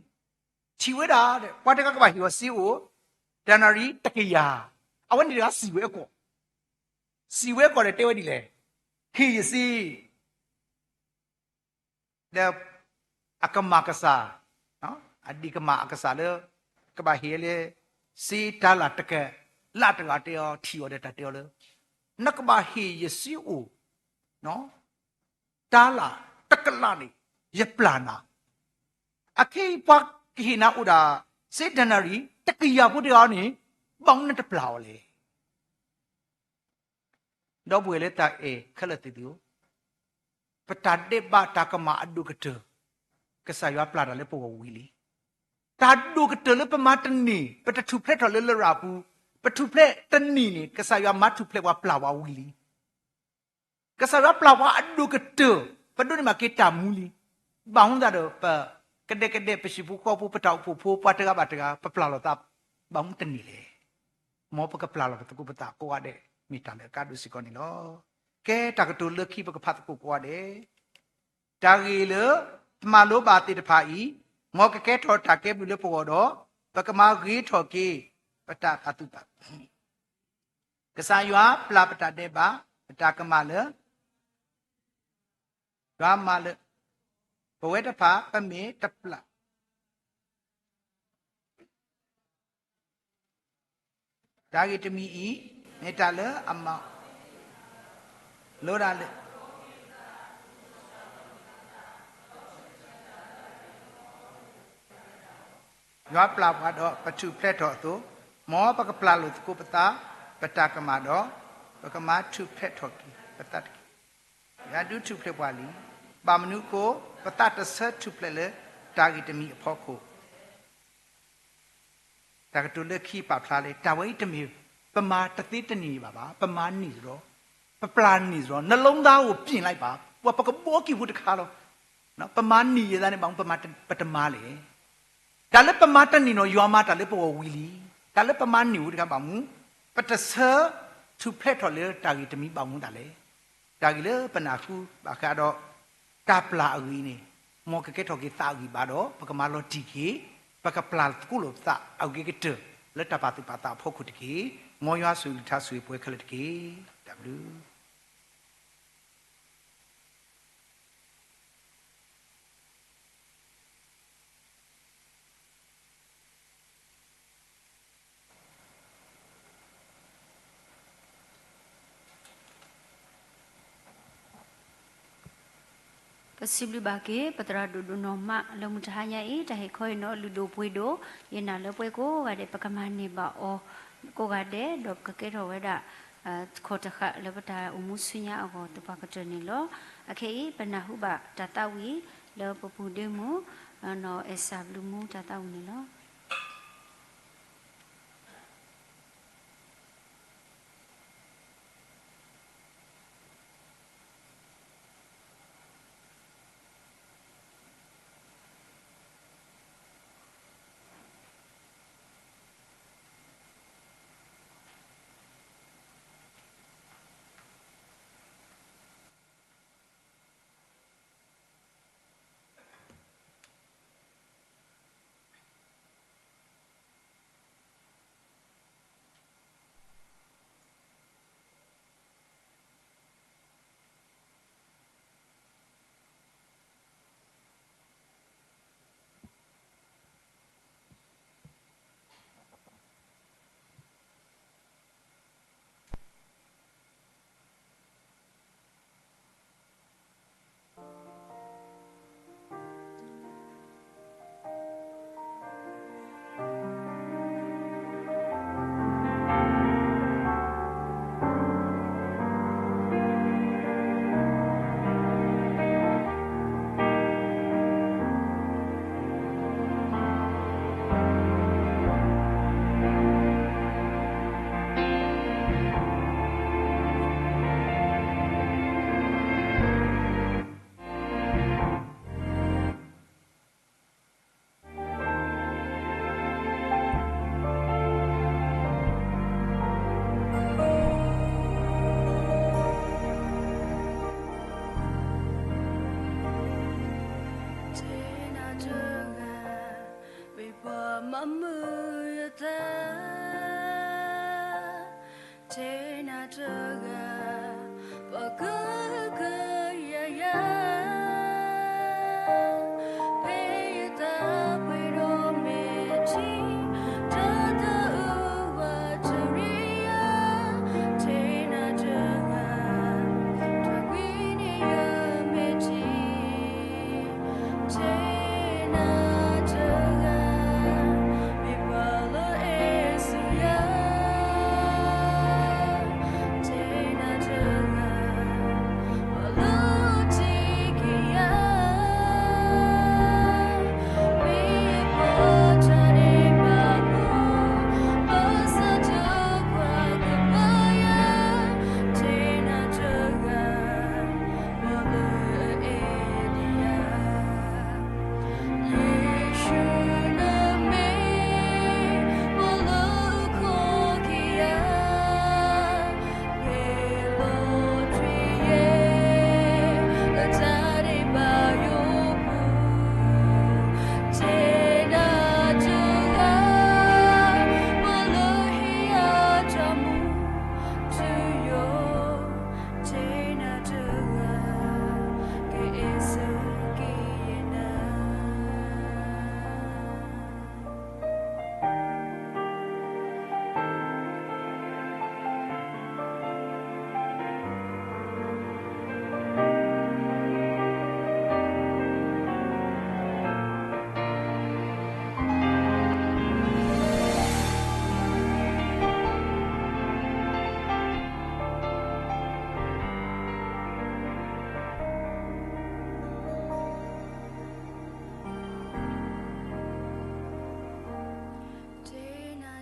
ထံၣ်ဝဲဒၣ်ဒီး ပှၤတဂၤကဘၣ်ဟ့ၣ်အီၤစ့အိၣ် ဒၤနၤရံၤတကယၤ, အဝဲန့ၣ်တဂၤစံးဝဲအကီၢ်, စံးဝဲအကီၢ်ဒီးတဲဝဲဒ်လဲၣ်, ဟ့ၣ်ယစ့ ဒီးအကမၢ်ကစၢ်, အဒံၣ်ကမၢ်အကစၢ်လၢ ကဘၣ်ဟ့ၣ်လၢ စ့တၤလၣ်တကလးတဂၤတဲအီၤ ထံၣ်အီၤဒီးတၢ်တဲအီၤလၢ နကဘၣ်ဟ့ၣ်ယစ့အိၣ် တၤလၣ်တကလးန့ၣ် ယပျၢ်နၤ, အခဲအံၤပှၤကဟ့ၣ်နၤအိၣ်ဒၣ် စ့ဒၤနၤရံၤတကယၤဖိတဂၤန့ၣ် ဘၣ်မနုၤနတပျၢ်အီၤလဲၣ်. ဒီပုၢ်ဝဲၢ်လၢတၢ်အဲၣ်ခဲလၢာ်သ့ၣ်သုဧၢ, ပတၢ်ဒဲးဘးတၢ်ကမၣ်အဒိၣ်ကတၢၢ်, ကစၢ်ယွၤပျၢ်တၢ်လၢပဂီၢ်ဝံၤလံ. တၢ်ဒိၣ်ကတၢၢ်လၢပမၤတန့ၢ် ပတထူၣ်ဖျဲးထီၣ်လၢလရာ်ပူၤ, ပထူၣ်ဖျဲးတန့ၢ်န့ၣ် ကစၢ်ယွၤမၤထူၣ်ဖျဲးပှၤပျၢ်ပှၤဝံၤလံ. ကစၢ်ယွၤပျၢ်ပှၤအဒိၣ်ကတၢၢ်, ပဒိးန့ၢ်ဘၣ်က့ၤတၢ်မူလံ. ဘၣ်မနုၤသတးဒီး ပကဒဲကဒဲ ပဟံၣ်ဖိဃီဖိ ပတၢ်အိၣ်ဖှိၣ်ဖိ ပှၤတဂၤဘၣ်တဂၤ ပပျၢ်လီၤသး ဘၣ်မနုၤတန့ၢ်လဲၣ်. မ်ပကပျၢ်လီၤပသကိးပသးကိးဂၤဒဲး မ့ၢ်တၢ်လၢအကါဒိၣ်စ့ၢ်ကီးန့ၣ်လီၤ. ကဲ တၢ်ကတိၤလၢခံ ပကဖးသကိးကိးဂၤဒဲး တၢ်ဂ့ၢ်လၢ မၤလိဘၣ်သ့ၣ်တဖၣ်အံၤ, မ်ကကဲထီၣ်တၢ်ကဲဘျုးလၢပဂီၢ်ဒီး ပကမၤဂ့ၤထီၣ်က့ၤ ပတၢ်ပာ်သူၣ်ပာ်သး. ကစၢ်ယွၤပျၢ်ပတၢ်ဒဲးဘး, ပတၢ်ကမၣ်လၢ ယွၤမၤလၢ ပဝဲတဖၣ် ပမ့ၢ်တပျၢ် တၢ်ဂ့ၢ်တမံၤအံၤ မ့ၢ်တၢ်လၢအမၤ လိဒၣ်လၢ ယွၤပျၢ်ပှၤဒီးပထူၣ်ဖျဲးထီၣ်အသိး, မ်ပကပျၢ်လိာ်သကိးပသး ပတၢ်ကမၣ်ဒီး ပကမၤထူၣ်ဖျဲးထီၣ်က့ၤပသးတက့ၢ်. ယွၤဒုးထူၣ်ဖျဲးပှၤလံ. ဘၣ်မနုၤအဃိ, ပသးတဆၢထူၣ်ဖျဲးလၢတၢ်ဂ့ၢ်တမံၤအဖီခိၣ် တၢ်ကတိၤလၢခံပာ်ဖျါလၢ တၢ်ဝဲအံၤတမ့ၢ် ပမၤတသ့တန့ၢ်ဘၣ်ဘၣ်, ပမၤန့ၢ်သဒီး, ပပျၢ်န့ၢ်သဒီး, နလုံးသားကို ပြင်လိုက်ပါ, ပှၤပကဘီကံၢ်ဖိတခါလီၤ. ပမၤန့ၢ်ယသးန့ၣ် ဘၣ်မနုၤပတမၤလဲၣ်. တၢ်လၢပမၤတန့ၢ်နီၤ ယွၤမၤတၢ်လၢပဂီၢ်ဝံၤလံ. တၢ်လၢပမၤန့ၢ်ဝဲတခါဘၣ်မနုၤ ပတဆၢထူၣ်ဖျဲးထီၣ်လၢတၢ်ဂ့ၢ်တမံၤဘၣ်မနုၤတၢ်လဲၣ်. တၢ်ဂ့ၢ်လၢပနၢ်ဟူဘၣ်ဃးဒီး တၢ်ပျၢ်အဂ့ၢ်န့ၣ်, မ်ကကဲထီၣ်က့ၤသးအဂံၢ်ဘါဒီး ပကမၤလီၤတံၢ်က့ၤ, ပကပျၢ်သကိးလိာ်ပသးအဂ့ၤကတၢၢ် လၢတၢ်ပာ်သူၣ်ပာ်သးအဖီခိၣ်တက့ၢ်. မ်ယွၤဆိၣ်ဂ့ၤကလုၢ်ကထါဆိၣ်ဂ့ၤပဝဲခဲလၢာ်တက့ၢ်. တၢ်ဘျုးပစံးဘျုးဘၣ်က့ၤ ပသရၣ်ဒိၣ်ဒိၣ်နီၢ်မး လၢမုၢ်တဟါညါအံၤ တၢ်ဟ့ၣ်ခီအံၤနီၤ လုၢ်ဒိၣ်ပှ့ၤဒိၣ်, ယနာ်လၢပှၤကိးဂၤဒဲး ပကမၤန့ၢ်ဘၣ်အီၤကိးဂၤဒဲး ဒီးပကကဲထီၣ်ဝဲဒၣ် ခီၣ်တဃာ်လၢပတၢ်အိၣ်မူဆူညါအဂီၢ်သပှၢ်ကတၢၢ်န့ၣ်လီၤ. အခဲအံၤ ပနၢ်ဟူဘၣ်တၢ်သးဝံၣ် လၢပပူၤဒ့မုၣ် နီၢ်အဲၣ်စၢ်ဘျုးမူတၢ်သးဝံၣ်န့ၣ်လီၤ.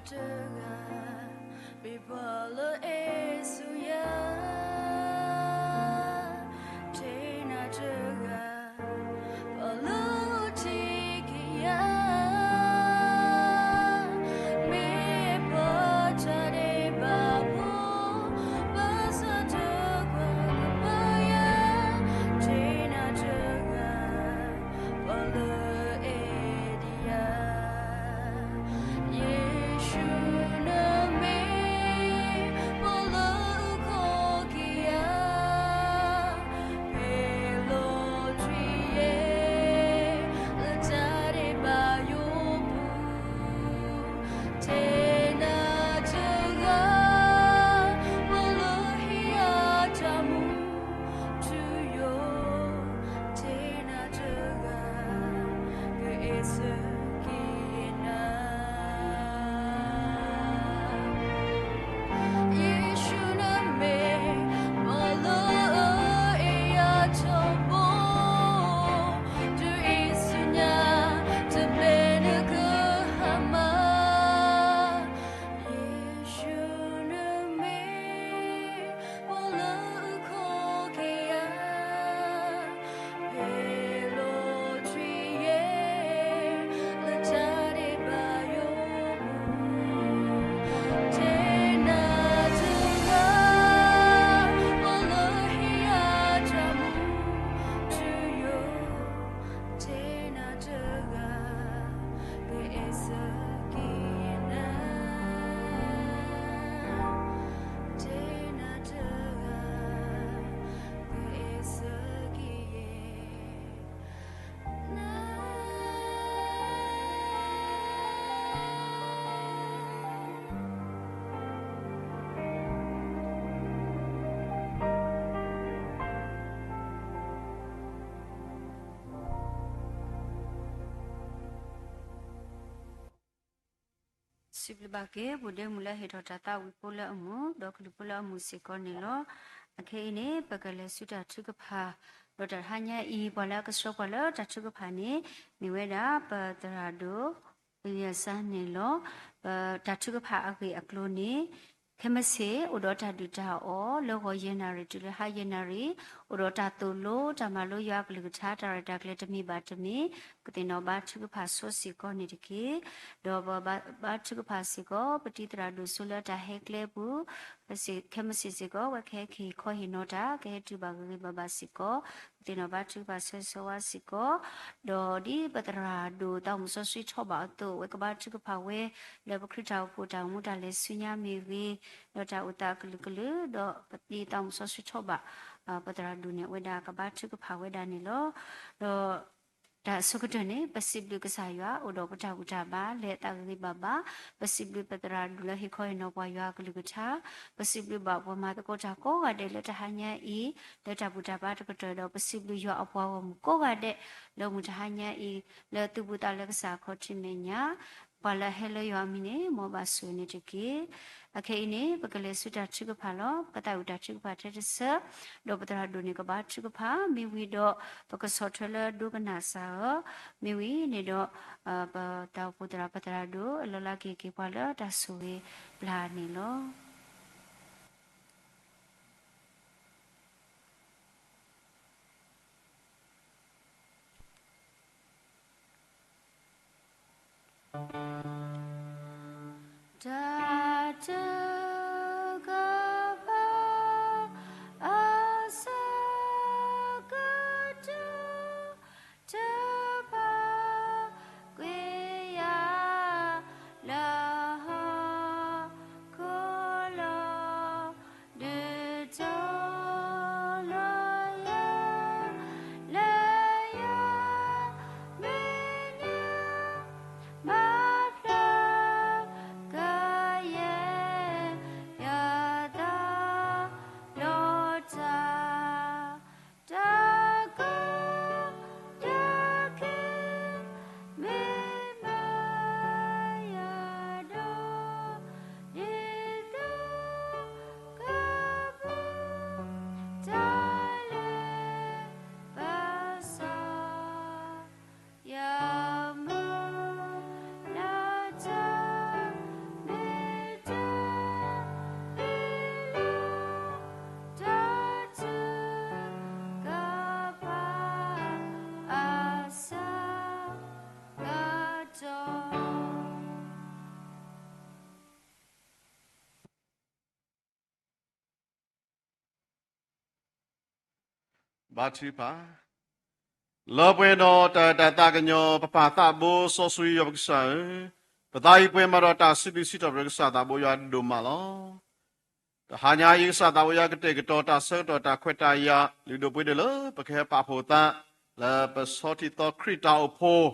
တဂၤ, မ့ၢ်ပှၤလၢအအဲၣ်ဆူယၤ, ထဲနၤတဂၤ, ပှၤလၢအထံၣ်က့ၤယၤ, မ့ၢ်ပှၤတၢ်ဒဲးဘးဖိ, ဘၣ်ဆၣ်တကွၢ်ကပၤယၤ, ထဲနၤတဂၤ ပှၤလၢအအဲၣ်ဒံးယၤ, ယ့ၣ်ၡူးနမ့ၢ် ပှၤလၢအအုၣ်က့ၤခီၣ်က့ၤယၤ, ဖဲလီၤထွံယဲၢ် လၢတၢ်ဒဲးဘးယိာ်ပူၤ, ထဲနၤတဂၤ, ပှၤလၢအဟ့ၣ်ယၤတၢ်မူထူယိာ်, ထဲနၤတဂၤ, ကအဲၣ်ဆၢက့ၤနၤ. ယ့ၣ်ၡူးနမ့ၢ် ပှၤလၢအအဲၣ်ယၤထီဘိ, တုၤအံၤဆူညါ တဘျီနကဟါမၢ်, ယ့ၣ်ၡူးနမ့ၢ် ပှၤလၢအအုၣ်က့ၤခီၣ်က့ၤယၤ, ဖဲလီၤထွံယဲၢ် လၢတၢ်ဒဲးဘးယိာ်ပူၤ, ထဲနၤတဂၤ, ပှၤလၢအဟ့ၣ်ယၤတၢ်မူထူယိာ်, ထဲနၤတဂၤ, ကအဲၣ်ဆၢက့ၤနၤ, ထဲနၤတဂၤ, ကအဲၣ်ဆၢက့ၤနၤ. စံးဘျုးဘၣ်က့ၤ ပူၤဒ့မုၣ်လၢဟ့ၣ်ထီၣ်တၢ်သးဝံၣ်ဖိလၢအမုာ် ဒီးကလုၢ်ဖိလၢအမုာ်စ့ၢ်ကီးန့ၣ်လီၤ. အခဲအံၤန့ၣ် ပကလဲၤဆူတၢ်ထုကဖၣ်, ဒီးတဟါညါအံၤ ပှၤလၢအကဆှၢပှၤလၢတၢ်ထုကဖၣ်န့ၣ် မ့ၢ်ဝဲဒၣ်ပသရၣ်ဒိၣ် အုယစါန့ၣ်လီၤ. ပတၢ်ထုကဖၣ်အဂ့ၢ်အကျိၤန့ၣ် ခဲမုၢ်ဆ့ၣ် အိၣ်ဒီးတၢ်ဒုၣ်တၢ်အီၣ် လၢဂီၤယဲၢ်နၣ်ရံၣ်တုၤလၢဟါယဲၢ်နၣ်ရံၣ်, အိၣ်ဒီးတၢ်သိၣ်လိ တၢ်မၤလိယွၤအကလုၢ်ကထါ တၢ်ရဲၣ်တၢ်ကျဲၤတမံၤဘၣ်တမံၤ, ကသ့ၣ်နီၣ်ဘါထုကဖၣ်ဆိစ့ၢ်ကီးန့ၣ်တက့ၢ်. ဒီးပဘါထုကဖၣ်စ့ၢ်ကီး ပတံၤသရၣ်ဒိၣ်စိလၢတၢ်ဟဲကျဲပူၤ, ခဲမုၢ်ဆ့ၣ်စ့ၢ်ကီး အဝဲကဟဲက့ၤခီဟ့ၣ်နီၤတၢ် ကဟဲတုၤဘၣ်ဂ့ၤဂ့ၤဘၣ်ဘၣ်စ့ၢ်ကီး, ကသ့ၣ်နီၣ်ဘါထုကဖၣ်ဆိဆိဝါစ့ၢ်ကီး, ဒီးဒ်ပသရၣ်ဒိၣ်သးမုၣ်စီဆှံထီၣ်ဘၣ်အသိး အဝဲကဘါထုကဖၣ်ဝဲ လၢပခရံာ်တၢ်အိၣ်ဖှိၣ်တၢ်အိၣ်မူတၢ်လဲၤဆူညါမ့ၢ်ဂ့ၤ, ဒီးတၢ်အိၣ်သးအကလုာ်ကလုာ်, ဒီးဒ်သးမုၣ်စီဆှံထီၣ်ဘၣ် ပသရၣ်ဒိၣ်န့ၣ် အဝဲဒၣ်ကဘါထုကဖၣ်ဝဲဒၣ်န့ၣ်လီၤ. ဒီးတၢ်အဆိကတၢၢ်န့ၣ် ပစံးဘျုးကစၢ်ယွၤ အိၣ်ဒီးပတၢ်ဘူၣ်တၢ်ဘါ လဲၤအသးဂ့ၤဂ့ၤဘၣ်ဘၣ်, ပစံးဘျုးပသရၣ်ဒိၣ်လၢဟ့ၣ်ခီဟ့ၣ်နီၤပှၤယွၤအကလုၢ်ကထါ, ပစံးဘျုးဘၣ်ပှၤမၤသကိးတၢ်ကိးဂၤဒဲးလၢတဟါညါအံၤ လၢတၢ်ဘူၣ်တၢ်ဘါတကတၢၢ်ဒီး ပစံးဘျုးယွၤအပှၤဂီၢ်မုၢ်ကိးဂၤဒဲး လၢမုၢ်တဟါညါအံၤ လၢသုဘူးသးလၢကစၢ်အခီၣ်ထံးမဲာ်ညါ, ပှၤလၢအဟဲလၢယွၤအမံၤန့ၣ် မ်အဘၣ်ဆိၣ်ဂ့ၤန့ၣ်တက့ၢ်. အခဲအံၤန့ၣ် ပကလဲၤဆူတၢ်ထုကဖၣ်လီၤ. ပသးဝံၣ်တၢ်ထုကဖၣ်ထဲတဆၢ, ဒီးပသရၣ်ဒိၣ်န့ၣ်ကဘါထုကဖၣ်, မ့ၢ်ဝံၤဒီး ပကဆီၣ်ထွဲလၢဒိကနၣ်စၢ်ဧၢ, မ့ၢ်ဝံၤန့ၣ်ဒီး ပတၢ်အိၣ်ဖှိၣ်သရၣ်ပသရၣ်ဒိၣ် အလီၤလးက့ၤက့ၤပှၤလၢတၢ်ဆိၣ်ဂ့ၤပျၢ်န့ၣ်လီၤ. ဘါထုကဖၣ်. လၢပှဲၤဒီးတၢ်အဲၣ်တၢ်သးကညီၤ ပပၢ်သးဘိစီဆှံယွၤပကစၢ်ဧၢ, ပသးအံၤပှဲၤမးဒီးတၢ်စံးဘျုးစံးထီၣ်ပတြၢၤကစၢ်သးဘိယွၤဒိၣ်မးလီၤ. တဟါညါအံၤ ကစၢ်သးဘိယွၤကတဲာ်ကတီၤတၢ်ဆၢကတီၢ်တၢ်ခွဲးတၢ်ယာ် လုၢ်ဒိၣ်ပှ့ၤဒိၣ်လၢပကဟဲပာ်ဖှိၣ်သး လၢပဆီထံသီခရံာ်တၢ်အိၣ်ဖှိၣ်,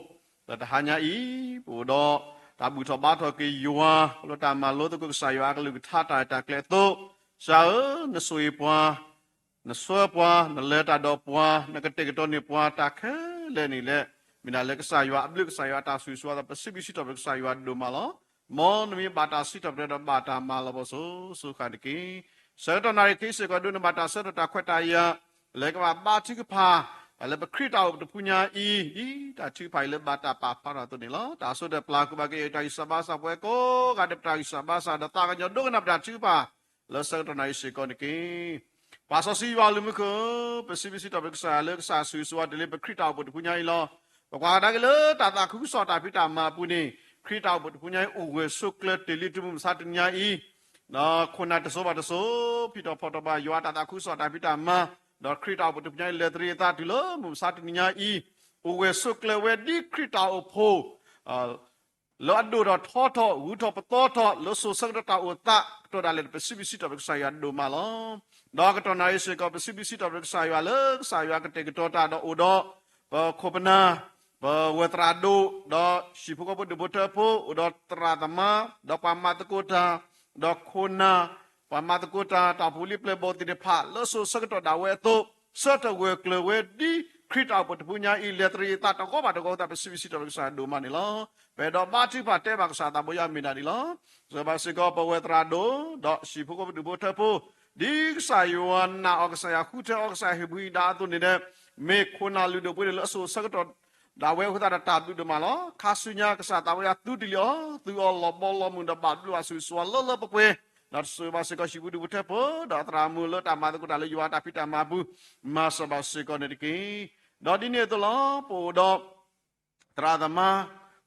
လၢတဟါညါအံၤ ပအိၣ်ဒီးတၢ်ဘူၣ်ထီၣ်ဘါထီၣ်က့ၤယွၤ လၢတၢ်မၤလိသကိးကစၢ်ယွၤအကလုၢ်ကထါတၢ်ရဲၣ်တၢ်ကျဲၤအသိး, ကစၢ်ဧၢ, နဆိၣ်ဂ့ၤပှၤ နဆှၢပှၤ, နလဲၤတၢ်ဒီးပှၤ, နကတဲာ်ကတီၤန့ၢ်ပှၤတၢ်ခဲလၢာ်န့ၣ်လၢ မ့ၢ်ဒၣ်လၢကစၢ်ယွၤအဘျုးကစၢ်ယွၤအတၢ်ဆိၣ်ဂ့ၤဆိၣ်ဝါအသိး ပစံးဘျုးစံးထီၣ်ပတြၢၤကစၢ်ယွၤဒိၣ်မးလီၤ. မ်နမ့ၢ်ဘၣ်တၢ်စံးထီၣ်ပတြၢၤဒီးဘၣ်တၢ်မၤလီၤပှီၢ်စိၤစိၤဃၣ်တက့ၢ်. ဆၢကတီၢ်နၣ်ရံၣ်ခဲအံၤစ့ၢ်ကီး ဒိးန့ၢ်ဘၣ်တၢ်ဆၢကတီၢ်တၢ်ခွဲးတၢ်ယာ် လၢကဘၣ်ဘါထုကဖၣ် လၢပခရံာ်တၢ်အိၣ်ဖှိၣ်တဖုညါအံၤ ဒ်တၢ်ထုကဖၣ်အံၤလၢဘၣ်တၢ်ပာ်ဖျါထီၣ်အသိးန့ၣ်လီၤ. တၢ်စိတၢ်ကမီၤကဘၣ်ကယဲၢ်တၢ်ဂံၢ်စၢ်ဘါစၢ် ပဝဲကိးဂၤဒဲး ပတၢ်ဂံၢ်စၢ်ဘါစၢ် ဒီးသးကညီၤဒိကနၣ်ပတၢ်ထုကဖၣ် လၢဆၢကတီၢ်နၣ်ရံၣ်စ့ၢ်ကီးန့ၣ်တက့ၢ်. ပၢ်စီဆှံယွၤအလုၢ်မုာ်ဃၢၤဧၢ, ပစံးဘျုးစံးထီၣ်ပတြၢၤကစၢ်ယွၤလၢကစၢ်ဆိၣ်ဂ့ၤဆိၣ်ဝါတ့ၢ်လံပခရံာ်တၢ်အိၣ်ဖှိၣ်တဖုညါအံၤလီၤ. ပကွၢ်ကဒါက့ၤလၢတၢ်သးခုကစီၣ်တၢ်ဖံးတၢ်မၤအပူၤန့ၣ် ခရံာ်တၢ်အိၣ်ဖှိၣ်တဖုညါအံၤ အိၣ်ဂၢၢ်ဆိးကျၢၤတ့ၢ်လံ တုၤမုၢ်မဆါတနံၤညါအံၤ ခိၣ်နၢ်တစိၤဘၣ်တစိၤ ဖံးထီၣ်ဖီၣ်ထီၣ်ဘၣ်ယွၤအတၢ်သးခုကစီၣ်တၢ်ဖံးတၢ်မၤ, ဒီးခရံာ်တၢ်အိၣ်ဖှိၣ်တဖုညါအံၤ လဲၤတရံးအသးတုၤလၢမုၢ်မဆါတနံၤညါအံၤ အိၣ်ဂၢၢ်ဆိးကျၢၤဝဲဒ်ခရံာ်တၢ်အိၣ်ဖှိၣ် လၢအဒိၣ်ထီၣ်ထီထီၣ် ဂုၤထီၣ်ပသီထီၣ် လၢစိၤဆၢကတီၢ်တၢ်အိၣ်သးကတီၢ်ဒၣ်လဲာ် ပစံးဘျုးစံးထီၣ်ပတြၢၤကစၢ်ယွၤဒိၣ်မးလီၤ. ဒီးကတီၢ်နၣ်ရံၣ်စ့ၢ်ကီး ပစံးဘျုးစံးထီၣ်ပတြၢၤကစၢ်ယွၤလၢကစၢ်ယွၤကတဲာ်ကတီၤတၢ်ဒီးအိၣ်ဒီး ပခိၣ်ပနၢ် ပဝဲၢ်သရၣ်ဒိၣ် ဒီးဟံၣ်ဖိဃီဖိဒူၣ်ဖိထၢဖိ အိၣ်ဒီးသရၣ်သမါ ဒီးပှၤမၤသကိးတၢ် ဒီးခိၣ်နၢ် ပှၤမၤသကိးတၢ် တၢ်အိၣ်ဖှိၣ်လံပျဲၢ်ဘီၣ်သ့ၣ်တဖၣ် လၢစိၤဆၢကတီၢ်ဒၣ်ဝဲအသိး ဆၢထၢၣ်ဂၢၢ်ကျၢၤဝဲဒ်ခရံာ်တၢ်အိၣ်ဖှိၣ်တဖုညါအံၤ လဲၤတရံးအသးတဂီၤဘၣ်တဂီၤအသး ပစံးဘျုးစံးထီၣ်ပတြၢၤကစၢ်ယွၤဒိၣ်မးန့ၣ်လီၤ. ပအဲၣ်ဒိးဘါထုကဖၣ်တဲဘၣ်ကစၢ်သးဘိယွၤမ့ၢ်ဒၣ်ဒ်လီၤ. စံးဘၣ်စ့ၢ်ကီး ပဝဲၢ်သရၣ်ဒိၣ် ဒီးဟံၣ်ဖိဃီဖိဒူၣ်ဖိထၢဖိ ဒ်ကစၢ်ယွၤနာ်အီၤ ကစၢ်ယွၤဃုထၢအီၤ ကစၢ်ယွၤဟ့ၣ်ဘှံးဟ့ၣ်ဒါအသိးန့ၣ်ဒီး မ့ၢ်ခိၣ်နၢ်လုၢ်ဒိၣ်ပှ့ၤဒိၣ်လၢအစိၤဆၢကတီၢ်ဒၣ်ဝဲအဃိသတးဒီး တၢ်ဘျုးဒိၣ်မးလီၤ. ခါဆူညါကစၢ်သးဘိယွၤသုတ့ၢ်လံအီၤ, သုအီၤလီၤဘီလီၤမုၢ်ဒီးဘၣ်ဘျုးဘၣ်ဆိၣ်ဂ့ၤဆိၣ်ဝါလၢလၢပှဲၤပှဲၤ, ဒီးဆိၣ်ဂ့ၤဘၣ်စ့ၢ်ကီးဟံၣ်ဖိဒူၣ်ဖိထၢဖိ ဒီးသရၣ်မုၣ်လၢတၢ်မၤသကိးတၢ်လၢယွၤအတၢ်ဖံးတၢ်မၤအပူၤ မၤစၢၤဘၣ်စ့ၢ်ကီးန့ၣ်တက့ၢ်. ဒီးဒ်န့ၣ်အသိးလီၤ. ပအိၣ်ဒီး သရၣ်သမါ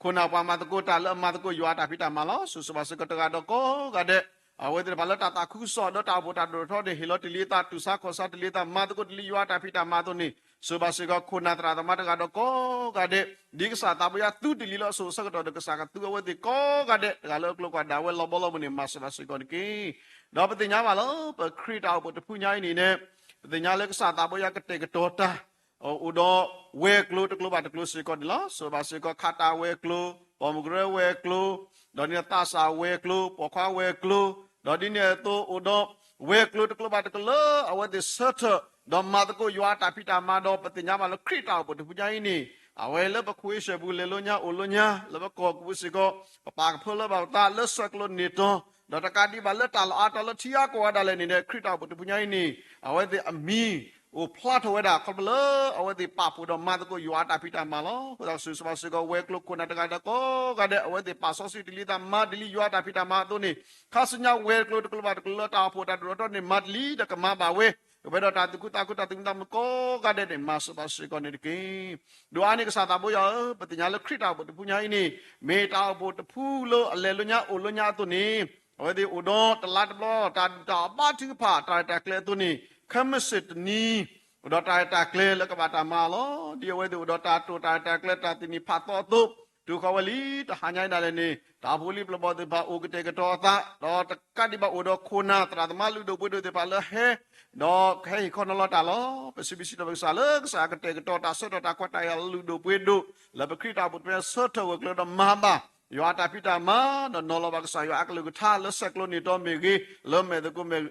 ခိၣ်နၢ်ပှၤမၤသကိးတၢ်လၢအမၤသကိးယွၤအတၢ်ဖံးတၢ်မၤလီၤ. ဆိၣ်ဂ့ၤဘၣ်စ့ၢ်ကီးတဂၤဒီးကိးဂၤဒဲး အဝဲသ့ၣ်တဖၣ်လၢတၢ်သးခုကစီၣ်ဒီးတၢ်အိၣ်ဖှိၣ်တၢ်ဒိၣ်ထီၣ်န့ၣ် ဟ့ၣ်လီၤတ့ၢ်လံအသး တူၢ်ဆါခီၣ်ဆါတ့ၢ်လံအသး မၤသကိးတ့ၢ်လံယွၤအတၢ်ဖံးတၢ်မၤအသိးန့ၣ် ဆိၣ်ဂ့ၤဘၣ်စ့ၢ်ကီးခိၣ်နၢ်သရၣ်သမါတဂၤဒီးကိးဂၤဒဲး ဒ်ကစၢ်သးဘိယွၤသုတ့ၢ်လံလၢအစိၤဆၢကတီၢ်ဒီး ကစၢ်ကသူအဝဲသ့ၣ်ကိးဂၤဒဲး တဂၤလၢအကျိၤကွၢ်ဒၣ်ဝဲလီၤဘီလီၤမုၢ်န့ၣ် မၤစၢၤဘၣ်စ့ၢ်ကီးန့ၣ်တက့ၢ်. ဒီးပသ့ၣ်ညါဘၣ်လၢ ပခရံာ်တၢ်အိၣ်ဖှိၣ်တဖုညါအံၤန့ၣ်န့ၣ် ပသ့ၣ်ညါလၢကစၢ်သးဘိယွၤကတဲာ်ကတီၤတၢ် အိၣ်ဒီးဝဲၤကျိၤတကျိၤဘၣ်တကျိၤစ့ၢ်ကီးန့ၣ်လီၤ. ဆိၣ်ဂ့ၤဘၣ်စ့ၢ်ကီး ခးတၢ်ဝဲၤကျိၤ, ပီၣ်မုၢ်ကရၢဝဲၤကျိၤ, ဒီးဒ်န့ၣ်သးစၢ်ဝဲၤကျိၤ, ပိာ်ခွါဝဲၤကျိၤ, ဒီးဒ်န့ၣ်အသိးအိၣ်ဒီး ဝဲၤကျိၤတကျိၤဘၣ်တကျိၤလၢအဝဲသ့ၣ်ဆၢထၢၣ် ဒီးမၤသကိးယွၤအတၢ်ဖံးတၢ်မၤဒီး ပသ့ၣ်ညါဘၣ်လၢခရံာ်တၢ်အိၣ်ဖှိၣ်တဖုညါအံၤန့ၣ် အဝဲလၢပခိၣ်အ့ၡၢၣ်ပူၤလဲၤလိညါအိၣ်လိညါ လၢပကီၢ်ပူၤစ့ၢ်ကီး ပပာ်ကဖၢလၢဘၣ်ပသးလၢဆဲးကျိးန့ၢ်တီၤ ဒီးတကးဒံးဘၣ်လၢတၢ်လီၢ်အါတီၤလၢထံဂၤကီၢ်ဂၤဒၣ်လဲာ်န့ၣ်ဒီး ခရံာ်တၢ်အိၣ်ဖှိၣ်တဖုညါအံၤန့ၣ် အဝဲသ့ၣ်အမံၤ အိၣ်ဖျါထီၣ်ဝဲဒၣ် ခီဖျိလၢအဝဲသ့ၣ်ပာ်ဖှိၣ်ဒီးမၤသကိးယွၤအတၢ်ဖံးတၢ်မၤလီၤ. အဃိသတး ဆိၣ်ဂ့ၤဘၣ်စ့ၢ်ကီးဝဲၤကျိၤခိၣ်နၢ်တဂၤဒီးကိးဂၤဒဲး အဝဲသ့ၣ်ပာ်စီဆှံတ့ၢ်လံသး မၤတ့ၢ်လံယွၤအတၢ်ဖံးတၢ်မၤအသိးန့ၣ် ခါဆူညါဝဲၤကျိၤတကျိၤဘၣ်တကျိၤလၢတၢ်အိၣ်ဖှိၣ်တၢ်ဒိၣ်ထီၣ်န့ၣ် မၤတ့ၢ်လံဒီးကမၤဘၣ်ဝဲ ကဝဲဒီးတၢ်သူၣ်ခုသးခုတၢ်သူၣ်မံသးမုာ်ကိးဂၤဒဲးန့ၣ် မၤစၢၤဘၣ်စ့ၢ်ကီးန့ၣ်တက့ၢ်. ဒိၣ်အါန့ၢ်ကစၢ်သးဘိယွၤဧၢ, ပသ့ၣ်ညါလၢခရံာ်တၢ်အိၣ်ဖှိၣ်တဖုညါအံၤန့ၣ် မ့ၢ်တၢ်အိၣ်ဖှိၣ်တဖုလၢအလဲၤလိညါအိၣ်လိညါအသိးန့ၣ် အဝဲသ့ၣ်အိၣ်ဒီးတလါတဘျီ တၢ်ဒုၣ်တၢ်အီၣ်ဘါထုကဖၣ် တၢ်ရဲၣ်တၢ်ကျဲၤအသိးန့ၣ် ခဲမုၢ်ဆ့ၣ်တနံၤ အိၣ်ဒီးတၢ်ရဲၣ်တၢ်ကျဲၤလၢကဘၣ်တၢ်မၤအီၤလီၤ. ဒ်အဝဲသ့ၣ်အိၣ်ဒီးတၢ်တိာ်တၢ်ရဲၣ်တၢ်ကျဲၤ တၢ်သ့ၣ်နီၣ်ဖးသီအသိး တုၤဃီၤဝဲလံ တဟါညါအံၤဒၣ်လဲာ်န့ၣ် တၢ်အိၣ်ဖှိၣ်လံပျဲၢ်ဘီၣ်သ့ၣ်တဖၣ် အိၣ်ကတဲာ်ကတီၤအသး ဒီးတကးဒံးဘၣ်အိၣ်ဒီးခိၣ်နၢ်သရၣ်သမါလုၢ်ဒိၣ်ပှ့ၤဒိၣ်သ့ၣ်တဖၣ်လၢဟဲ ဒီးကဟဲဟ့ၣ်ခီနီၤလီၤတၢ်လီၤ. ပစံးဘျုးစံးထီၣ်ပတြၢၤကစၢ်လၢကစၢ်ကတဲာ်ကတီၤတၢ်ဆၢထၢၣ်တၢ်ခွဲးတၢ်ယာ်လုၢ်ဒိၣ်ပှ့ၤဒိၣ် လၢပခရံာ်တၢ်အိၣ်ဖှိၣ်တဖုညါအံၤ ဆၢထၢၣ်ဂၢၢ်ကျၢၤဒီးမၤဘၣ် ယွၤအတၢ်ဖံးတၢ်မၤ ဒီးနီၤလီၤဘၣ်ကစၢ်ယွၤအကလုၢ်ကထါလၢဆဲးကျိးန့ၢ်တီၤမ့ၢ်ဂ့ၤ လၢမဲာ်သကိးမဲာ်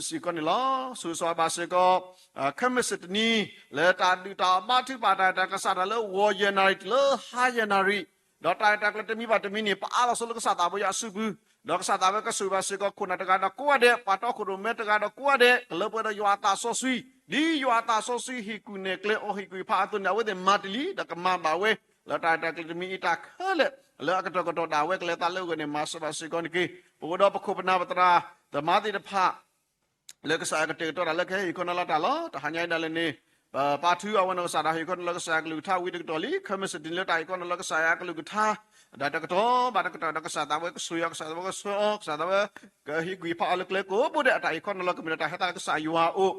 စ့ၢ်ကီးန့ၣ်လီၤ. ဆိၣ်ဂ့ၤဘၣ်စ့ၢ်ကီး ခဲမုၢ်ဆ့ၣ်တနံၤ လၢတၢ်ဒုၣ်တၢ်အီၣ်ဘါထုကဖၣ်တၢ်ရဲၣ်တၢ်ကျဲၤကစးထီၣ်လၢဂီၤယဲၢ်နၣ်ရံၣ်တုၤလၢဟါယဲၢ်နၣ်ရံၣ် ဒီးတၢ်ရဲၣ်တၢ်ကျဲၤတမံၤဘၣ်တမံၤန့ၣ် ပအါလီၤဆိလၢကစၢ်သးဘိယွၤအစုပူၤ ဒီးကစၢ်သးဘိကဆိၣ်ဂ့ၤဘၣ်စ့ၢ်ကီးခိၣ်နၢ်တဂၤဒီးကိးဂၤဒဲး ပှၤတီခိၣ်ရိၣ်မဲတဂၤဒီးကိးဂၤဒဲး ကလၢပှဲၤဒီးယွၤအသးစီဆှံ ဒ်ယွၤအသးစီဆှံဟ့ၣ်ကူၣ်နဲၣ်ကျဲအီၤဟ့ၣ်ကူၣ်ဖးအသိးန့ၣ် အဝဲသ့ၣ်မၤတ့ၢ်လံ ဒီးကမၤဘၣ်ဝဲ လၢတၢ်ရဲၣ်တၢ်ကျဲၤတမံၤအံၤတၢ်ခဲလၢာ် လၢအကတီၢ်ကတီၢ်ဒၣ်ဝဲကလဲၤသးလၢအဂီၢ်န့ၣ် မၤစၢၤဘၣ်စ့ၢ်ကီးန့ၣ်တက့ၢ်. ပအိၣ်ဒီးပခိၣ်ပနၢ်ပသရၣ်သမါသ့ၣ်တဖၣ် လၢကစၢ်ယွၤကတဲာ်ကတီၤတၢ်လၢကဟဲဟ့ၣ်ခီနီၤလီၤတၢ်လီၤ. တဟါညါအံၤဒၣ်လဲာ်န့ၣ် ပပာ်ထုအဝဲနီၢ်ကစၢ်ဒၣ်ဟ့ၣ်ခီနီၤလီၤကစၢ်ယွၤအကလုၢ်ကထါဝံၤတကတီၢ်လံ ခဲမုၢ်ဆ့ၣ်တနံၤလၢတၢ်ဟ့ၣ်ခီနီၤလီၤကစၢ်ယွၤအကလုၢ်ကထါ ဒီးတကတီၢ်ဘၣ်တကတီၢ်ဒီးကစၢ်သးဘိကဆိၣ်ဂ့ၤအီၤ ကစၢ်သးဘိကဆှၢအီၤ ကစၢ်သးဘိကဟ့ၣ်ကူၣ်ဟ့ၣ်ဖးအီၤလၢကျဲကိးဘိဒဲး အတၢ်ဟ့ၣ်ခီနီၤလီၤကမ့ၢ်ဒီးတၢ်ဟဲသးလၢကစၢ်ယွၤအအိၣ်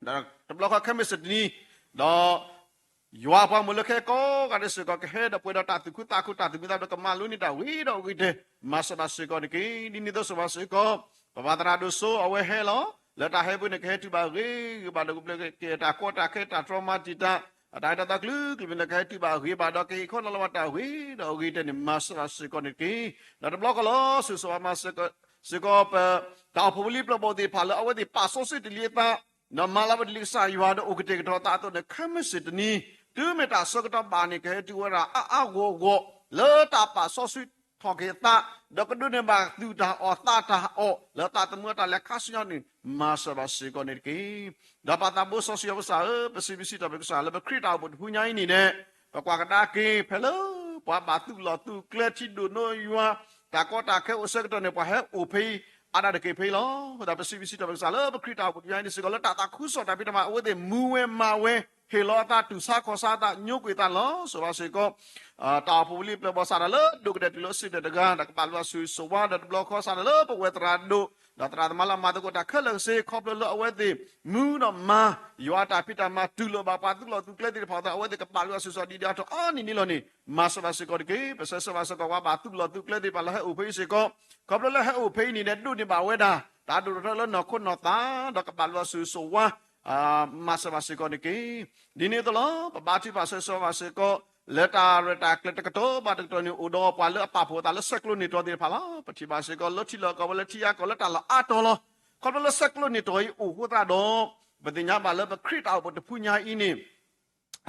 ဒီးတဘျီဃီခဲမုၢ်ဆ့ၣ်တနံၤ, ဒီးယွၤအပှၤမိၢ်လၢခဲကိးဂၤဒဲးစ့ၢ်ကီး ကဟဲဒီးပှဲၤဒီးတၢ်သူၣ်ခုသးခု တၢ်သူၣ်မံသးဒိၣ် ကမၤလိန့ၢ်တၢ်ဂ့ၤဒီးအဂ့ၤတၢၢ်, မၤစၢၤဘၣ်စ့ၢ်ကီးတက့ၢ်. ဒ်န့ၣ်အသိးစ့ၢ်ကီး, ပပၢ်သရၣ်ဒိၣ်စိအဝဲဟဲလီၤ, လၢတၢ်ဟဲပူၤန့ၣ် ကဟဲတုၤဘၣ်ဂ့ၤဂ့ၤဘၣ်ဒီးကဘျၢက့ၤတၢ်ကီတၢ်ခဲ တၢ်တြီမၤတံာ်တာ်, အတၢ်အဲၣ်တၢ်သးကလုာ်ကလုာ်န့ၣ် ကဟဲတုၤဘၣ်ဂ့ၤဘၣ်ဒီး ကဟ့ၣ်ခီနီၤလီၤဘၣ်တၢ်ဂ့ၤဒီးအဂ့ၤတၢၢ်န့ၣ် မၤစၢၤဘၣ်စ့ၢ်ကီးန့ၣ်တက့ၢ်. ဒီးတဘျီဃီလီၤ ဆိၣ်ဂ့ၤဆိၣ်ဝါမၤစၢၤစ့ၢ်ကီး ပတၢ်အိၣ်ဖှိၣ်ဖိလံပျၢၤဘီၣ်သ့ၣ်တဖၣ်လၢအဝဲသ့ၣ်ပာ်စီဆှံတ့ၢ်လံအသး, ဒီးမၤလၢပတ့ၢ်လံကစၢ်ယွၤဒီးအိၣ်ကတဲာ်ကတီၤသးအသိးန့ၣ် ခဲမုၢ်ဆ့ၣ်တနံၤ, တုၤမ့ၢ်တၢ်ဆၢကတီၢ်ဘၣ်န့ၣ် ကဟဲတုၤဝဲဒၣ်အါအါဂီၢ်ဂီၢ် လၢတၢ်ပာ်စီဆှံထီၣ်က့ၤအသး, ဒီးကဒိးန့ၢ်ဘၣ်သူၣ်တၢ်အီၣ်သးတၢ်အီၣ် လၢသးသမူအတၢ်လဲၤခါဆူညါန့ၣ် မၤစၢၤဘၣ်စ့ၢ်ကီးန့ၣ်တက့ၢ်. ဒီးပၢ်သးဘိစီဆှံယွၤပကစၢ်ဧၢ, ပစံးဘျုးစံးထီၣ်ပတြၢၤကစၢ်လၢပခရံာ်တၢ်အိၣ်ဖှိၣ်တဖုညါအံၤန့ၣ်ဒီး, ပကွၢ်ကဒါက့ၤ ဖဲလၢပှၤဘၣ်သူၣ်လီၢ်သူၣ်ကျဲ ထံဒိၣ်နိယွၤ, တၢ်ကီတၢ်ခဲအိၣ်အဆၢကတီၢ်န့ၣ် ပှၤဟဲအိၣ်ဖဲအံၤ အါဒၣ်တက့ၢ်ဖဲအံၤလီၤ. အဃိသတး ပစံးဘျုးစံးထီၣ်ပတြၢၤကစၢ်လၢပခရံာ်တၢ်အိၣ်ဖှိၣ်တဖုညါအံၤန့ၣ်စ့ၢ်ကီး လၢတၢ်သးခုကစီၣ်တၢ်ဖံးတၢ်မၤအဝဲသ့ၣ်မူဝဲမၤဝဲ, ဟ့ၣ်လီၤအသး တူၢ်ဆါခီၣ်ဆါအသး ညိကွံာ်အသးလီၤ. ဆိၣ်ဂ့ၤဘၣ်စ့ၢ်ကီး တၢ်အိၣ်ဖှိၣ်ဖိလံပျၢၤဘီၣ် စးထီၣ်လၢဒိၣ်ကတၢၢ်တုၤလၢအဆံးကတၢၢ်တဂၤ ဒီးကဘၣ်လိၣ်ဘၣ်ဆိၣ်ဂ့ၤဆိၣ်ဝါ ဒီးတဘျီဃီ စးထီၣ်လၢပဝဲသရၣ်ဒိၣ် ဒီးသရၣ်သမါလၢအမၤသကိးတၢ်ခဲလၢာ်ကစ့ၢ် ခီဖျိလၢအဝဲသ့ၣ်မူဒီးမၤ ယွၤအတၢ်ဖံးတၢ်မၤ တူၢ်လိာ်ဘၣ်ပှၤသူၣ်လီၢ်သူၣ်ကျဲသ့ၣ်တဖၣ်အသး အဝဲသ့ၣ်ကဘၣ်လိၣ်ဘၣ်ဆိၣ်ဂ့ၤဆိၣ်ဝါဒ်ဒ်အါထီၣ်အါန့ၢ်န့ၣ်လီၤန့ၣ် မၤစၢၤဘၣ်စ့ၢ်ကီးတက့ၢ်. ပဆၢဂ့ၤဆၢဝါစ့ၢ်ကီး ပှၤဘၣ်သူၣ်လီၢ်သူၣ်ကျဲသ့ၣ်တဖၣ်လၢဟဲအိၣ်ဖဲအံၤစ့ၢ်ကီး ခီဖျိလၢဟဲအိၣ်ဖဲအံၤန့ၣ်ဒီး ဒိးန့ၢ်ဘၣ်ဝဲဒၣ် တၢ်ဒိၣ်ထီၣ်ထီလၢနီၢ်ခိနီၢ်သး ဒီးကဘၣ်လိၣ်ဘၣ်ဆိၣ်ဂ့ၤဆိၣ်ဝါ မၤစၢၤဘၣ်စ့ၢ်ကီးန့ၣ်တက့ၢ်. ဒ်န့ၣ်အသိးလီၤ ပဘါထုကဖၣ်ဆၢဂ့ၤဆၢဝါစ့ၢ်ကီး လၢတၢ်ရဲၣ်တၢ်ကျဲၤတကတီၢ်ဘၣ်တကတီၢ်န့ၣ် အိၣ်ဒီးပှၤလၢအပာ်ဖှိၣ်အသးလၢဆဲးကျိးန့ၢ်တြီသ့ၣ်တဖၣ်လီၤ. ပထံၣ်ဘၣ်စ့ၢ်ကီးလၢထံလီၢ်ကီၢ်ပူၤ လၢထံဂၤကီၢ်ဂၤ လၢတၢ်လီၢ်အါတီၤလီၤ. ခီဖျိလၢဆဲးကျိးန့ၢ်တြီအံၤအိၣ်အဃိသတးဒီး ပသ့ၣ်ညါဘၣ်လၢပခရံာ်တၢ်အိၣ်ဖှိၣ်တဖုညါအံၤန့ၣ်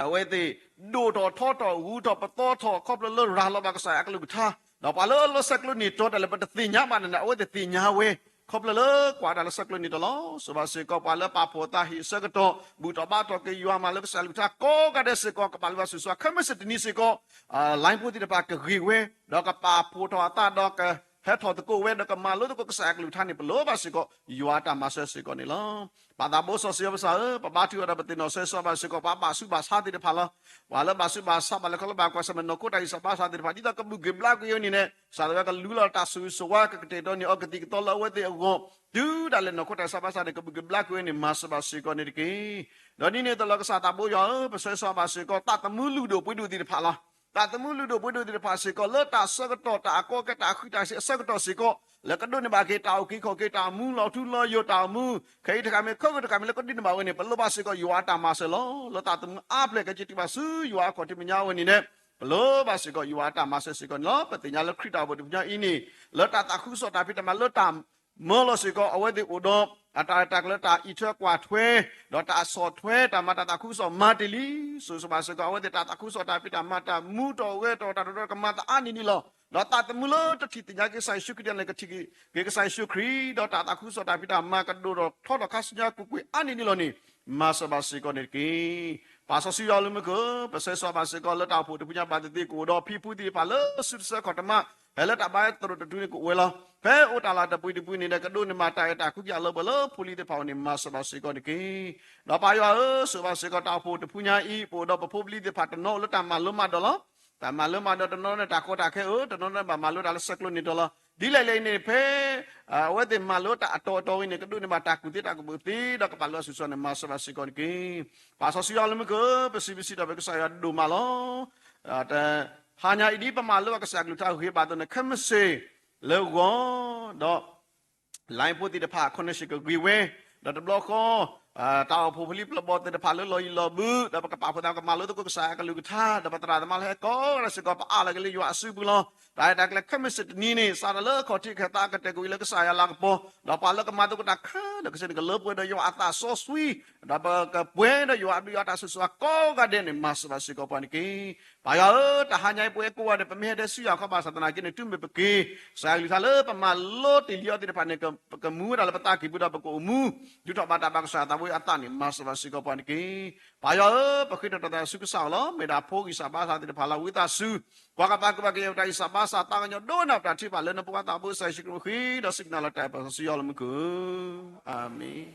အဝဲသ့ၣ် ဒိၣ်ထီၣ်ထီထီၣ်ဂုၤထီၣ်ပသီထီၣ် ခီဖျိလၢရၤလီၤဘၣ်ကစၢ်ယွၤအကလုၢ်ကထါ, ဒီးပှၤလၢလၢဆဲးကျိးန့ၢ်တြီတၢ်လၢပတသ့ၣ်ညါဘၣ်န့ၣ် အဝဲသ့ၣ်သ့ၣ်ညါဝဲ ခီဖျိလၢကွၢ်တၢ်လၢဆဲးကျိးန့ၢ်တြီလီၤ. ဆိၣ်ဂ့ၤဘၣ်စ့ၢ်ကီး ပှၤလၢပာ်ဖှိၣ်အသးဟ့ၣ်အဆၢကတီၢ် ဘူၣ်ထီၣ်ဘါထီၣ်က့ၤယွၤ မၤလၢကစၢ်ယွၤအကလုၢ်ကထါကိးဂၤဒဲးစ့ၢ်ကီး ကဘၣ်လိၣ်ဘၣ်ဆိၣ်ဂ့ၤဆိၣ်ဝါ ခဲမုၢ်ဆ့ၣ်တနံၤစ့ၢ်ကီး လါပူၤသ့ၣ်တဖၣ်ကဂ့ၤဝဲ ဒီးကပာ်ဖှိၣ်ထီၣ်အသး ဒီးကဟဲထီၣ်သကိးဝဲ ဒီးကမၤလိသကိးကစၢ်ယွၤအကလုၢ်ကထါန့ၣ် ပလိၣ်ဘၣ်စ့ၢ်ကီး ယွၤအတၢ်မၤစၢၤစ့ၢ်ကီးန့ၣ်လီၤ. ပၢ်သးဘိစီဆှံယွၤပကစၢ်ဧၢ, ပဘါထုကဖၣ်ဒီးပသ့ၣ်နီၣ်ဆၢဂ့ၤဆၢဝါဘၣ်စ့ၢ်ကီး ပှၤဘၣ်ဆူးဘၣ်ဆါသ့ၣ်တဖၣ်လီၤ. ပှၤလၢဘၣ်ဆူးဘၣ်ဆါဘၣ်လၢခီဖျိဘၣ်ကွၢ်ဆၢၣ်မဲာ်နီၢ်ခိတၢ်ဂံၢ်စၢ်ဘါစၢ်သ့ၣ်တဖၣ် ဒ်သိးကဘူၣ်က့ၤဘျါကွံာ်အီၤန့ၣ် ကစၢ်ယွၤကလူလီၤတၢ်ဆိၣ်ဂ့ၤဆိၣ်ဝါ ကကတဲာ်ကတီၤန့ၢ်အီၤကသံၣ်ကသီလၢအဝဲသ့ၣ်အဂီၢ် တုၤဒၣ်လဲာ်နီၢ်ခိတၢ်ဂံၢ်စၢ်ဘါစၢ်န့ၣ် ကဘူၣ်က့ၤဘျါကွံာ်အီၤန့ၣ် မၤစၢၤဘၣ်စ့ၢ်ကီးန့ၣ်တက့ၢ်. ဒီးဒ်န့ၣ်အသိးလီၤ ကစၢ်သးဘိယွၤဧၢ, ပဆၢဂ့ၤဆၢဝါဘၣ်စ့ၢ်ကီး သးသမူလုၢ်ဒိၣ်ပှ့ၤဒိၣ်သ့ၣ်တဖၣ်လီၤ. သးသမူလုၢ်ဒိၣ်ပှ့ၤဒိၣ်သ့ၣ်တဖၣ်စ့ၢ်ကီး လၢတၢ်ဆၢကတီၢ် တၢ်အကီကဲ တၢ်ဃံးတၢ်စ့ၢ်ကီး လၢကဒိးန့ၢ်ဘၣ်က့ၤ တၢ်အုၣ်က့ၤခီၣ်က့ၤ တၢ်မူလီၤထူလီၤယိာ် တၢ်မူ ခဲအံၤတခါမ့ၢ် ခဲဂီၤတခါမ့ၢ် လၢကဒိးန့ၢ်ဘၣ်ဝဲန့ၣ် ပလိၣ်ဘၣ်စ့ၢ်ကီး ယွၤအတၢ်မၤစၢၤလီၤ. လၢသးသမူအါဖျၢၣ် ကစၢ်ယွၤအကလုၢ်ကထါန့ၣ် ပလိၣ်ဘၣ်စ့ၢ်ကီး ယွၤအတၢ်မၤစၢၤစ့ၢ်ကီးန့ၣ်လီၤ. ပသ့ၣ်ညါလၢခရံာ်တၢ်အိၣ်ဖှိၣ်တဖုညါအံၤန့ၣ် လၢတၢ်သးခုကစီၣ်တၢ်ဖံးတၢ်မၤလၢတၢ်မၢလီၤစ့ၢ်ကီး အဝဲသ့ၣ်အိၣ်ဒီး အတၢ်ရဲၣ်တၢ်ကျဲၤလၢတၢ်အံးထွဲကွၢ်ထွဲ ဒီးတၢ်ဆီၣ်ထွဲတၢ်မၤတၢ်သးခုကစီၣ်မၤတ့ၢ်လံ. ဆိၣ်ဂ့ၤဆိၣ်ဝါဘၣ်စ့ၢ်ကီး အဝဲသ့ၣ်တၢ်သးခုကစီၣ်တၢ်ဖံးတၢ်မၤ တၢ်မူထီၣ်ဂဲၤထီၣ် တၢ်တတီၤတၢ်ကမၤသးအါန့ၢ်န့ၣ်လီၤ. ဒီးသးသမူလၢတထံၣ်သ့ၣ်ညါက့ၤကစၢ်ယ့ၣ်ၡူးခရံာ်န့ၣ် ကထံၣ်က့ၤကစၢ်ယ့ၣ်ၡူးခရံာ် ဒီးတၢ်သးခုကစီၣ်တၢ်ဖံးတၢ်မၤ ကဒိၣ်ထီၣ်ထီထီၣ်ခါဆူညါကွ့ၢ်ကွ့ၢ်အါန့ၢ်န့ၣ်လီၤန့ၣ် မၤစၢၤဘၣ်စ့ၢ်ကီးန့ၣ်တက့ၢ်. ပၢ်စီဆှံယွၤလၢမူခိၣ် ပဆၢဂ့ၤဆၢဝါဘၣ်စ့ၢ်ကီး လၢတၢ်အိၣ်ဖှိၣ်တဖုညါဘၣ်သ့ၣ်သ့ၣ် ကအိၣ်ဒီးဖံဖုသ့ၣ်တဖၣ်လၢစုတဆၢခီၣ်တမး ဖဲလၢတၢ်ဘါသရိာ်တတုၤန့ၣ်ကအိၣ်ဝဲလီၤ. ဖဲအိၣ်တၢ်လီၢ်တပှ့ၤတပှ့ၤန့ၣ်ဒီး ကဒိးန့ၢ်ဘၣ်တၢ်အဲၣ်တၢ်ကွံကယၤလၢပှဲၤလၢဖိလံၤသ့ၣ်တဖၣ်အအိၣ်န့ၣ် မၤစၢၤဘၣ်စ့ၢ်ကီးန့ၣ်တက့ၢ်. ဒီးပၢ်ယွၤဧၢ, ဆိၣ်ဂ့ၤဘၣ်စ့ၢ်ကီး တၢ်အိၣ်ဖှိၣ်တဖုညါအံၤ ပအိၣ်ဒီးပဖိပလံၤသ့ၣ်တဖၣ်တနီၤအိၣ်လၢတၢ်မၤလိမၤဒိးလီၤ. တၢ်မၤလိမၤဒိးတနီၤန့ၣ် တၢ်ကီတၢ်ခဲအိၣ်, တနီၤန့ၣ်ဘၣ်မၤလိတၢ်လၢဆဲးကျိးန့ၢ်တြီလီၤ. ဒ်လဲၣ်လဲၣ်အံၤန့ၣ် ဖဲအဝဲသ့ၣ်မၤလိတၢ်အတီအတီၤအံၤန့ၣ် ကဒိးန့ၢ်ဘၣ်တၢ်ကူၣ်သ့တၢ်ကူၣ်ဘၣ်သ့ ဒီးကဘၣ်လိၣ်ဘၣ်ဆိၣ်ဂ့ၤဆိၣ်ဝါန့ၣ် မၤစၢၤဘၣ်စ့ၢ်ကီးန့ၣ်တက့ၢ်. ပၢ်စီဆှံယွၤလၢမူခိၣ် ပစံးဘျုးစံးထီၣ်ပတြၢၤကစၢ်ယွၤဒိၣ်မးလီၤ. တဟါညါအံၤဒ်ပမၤလိဘၣ်ကစၢ်ယွၤကလုၢ်ကထါဂ့ၤဘၣ်အသိးန့ၣ် ခဲမုၢ်ဆ့ၣ်လၢဂီၤ ဒီး lineဖိသ့ၣ်တဖၣ် connection ကဂ့ၤဝဲ, ဒီးတဘျီဃီ တၢ်အိၣ်ဖှိၣ်ဖိလံၤပျၢၤဘီၣ်သ့ၣ်တဖၣ်လၢလီၢ်ယံၤလီၢ်ဘူး ဒီးပကပာ်ဖှိၣ်သးကမၤလိသကိးကစၢ်ယွၤကလုၢ်ကထါ ဒီးပသရၣ်သမါလၢဟဲကိးဂၤဒဲးစ့ၢ်ကီး ပအါလီၤက့ၤလၢယွၤအစုပူၤလီၤ. တၢ်ရဲၣ်တၢ်ကျဲၤခဲမုၢ်ဆ့ၣ်တနံၤန့ၣ် စးထီၣ်လၢအခီၣ်ထံးအခါသးကတဲာ်ကွံာ်လၢကစၢ်ယွၤလၤကပီၤ, ဒီးပှၤလၢကမၤသကိးတၢ်ခဲလၢာ်ခဲဆ့န့ၣ် ကလၢပှဲၤဒီးယွၤအသးစီဆှံ, ဒီးပကပှဲၤဒီးယွၤအဘျုးယွၤတၢ်ဆိၣ်ဂ့ၤဆိၣ်ဝါကိးဂၤဒဲးန့ၣ် မၤစၢၤဘၣ်စ့ၢ်ကီးပှၤန့ၣ်တက့ၢ်. ပၢ်ယွၤဧၢ, တဟါညါအံၤပဝဲကိးဂၤဒဲး ပမ့ၢ်ဟဲဒဲးဆူယွၤခီဘၣ်ဆၣ်သနာ်က့န့ၣ် တုၤမ့ၢ်ပက့ၤ ကစၢ်ယွၤကလုၢ်ကထါလၢပမၤလိတ့ၢ်လံအီၤသ့ၣ်တဖၣ်န့ၣ် ပကမူဝဲဒၣ်လၢပသးကံၢ်ပူၤဒီးပကအိၣ်မူ ဒုးထီၣ်ဘၣ်တၢ်ဘၣ်ကစၢ်ယွၤသးဝံအသးန့ၣ် မၤစၢၤဘၣ်စ့ၢ်ကီးပှၤန့ၣ်တက့ၢ်. ပၢ်ယွၤဧၢ, ပဃ့တၢ်တၢ်သးဆူကစၢ်အအိၣ်လီၤ. မ့ၢ်ဒၣ်ဖိဂံၢ်စၢ်ဘါစၢ်သ့ၣ်တဖၣ်လၢဝံသးစူၤ ပှၤကပာ်ကပာ်ကယဲၢ်တၢ်ဂံၢ်စၢ်ဘါစၢ် သးကညီၤဒိကနၣ်ပတၢ်ထုကဖၣ်လၢနဖိခွါသးဘိ ကစၢ်ယ့ၣ်ၡူးခရံာ်အဃိ ဒီးစံးကနၣ်လီၤတၢ်အဲၣ်ပၢ်စီဆှံယွၤလၢမူခိၣ်, အၤမ့ၣ်.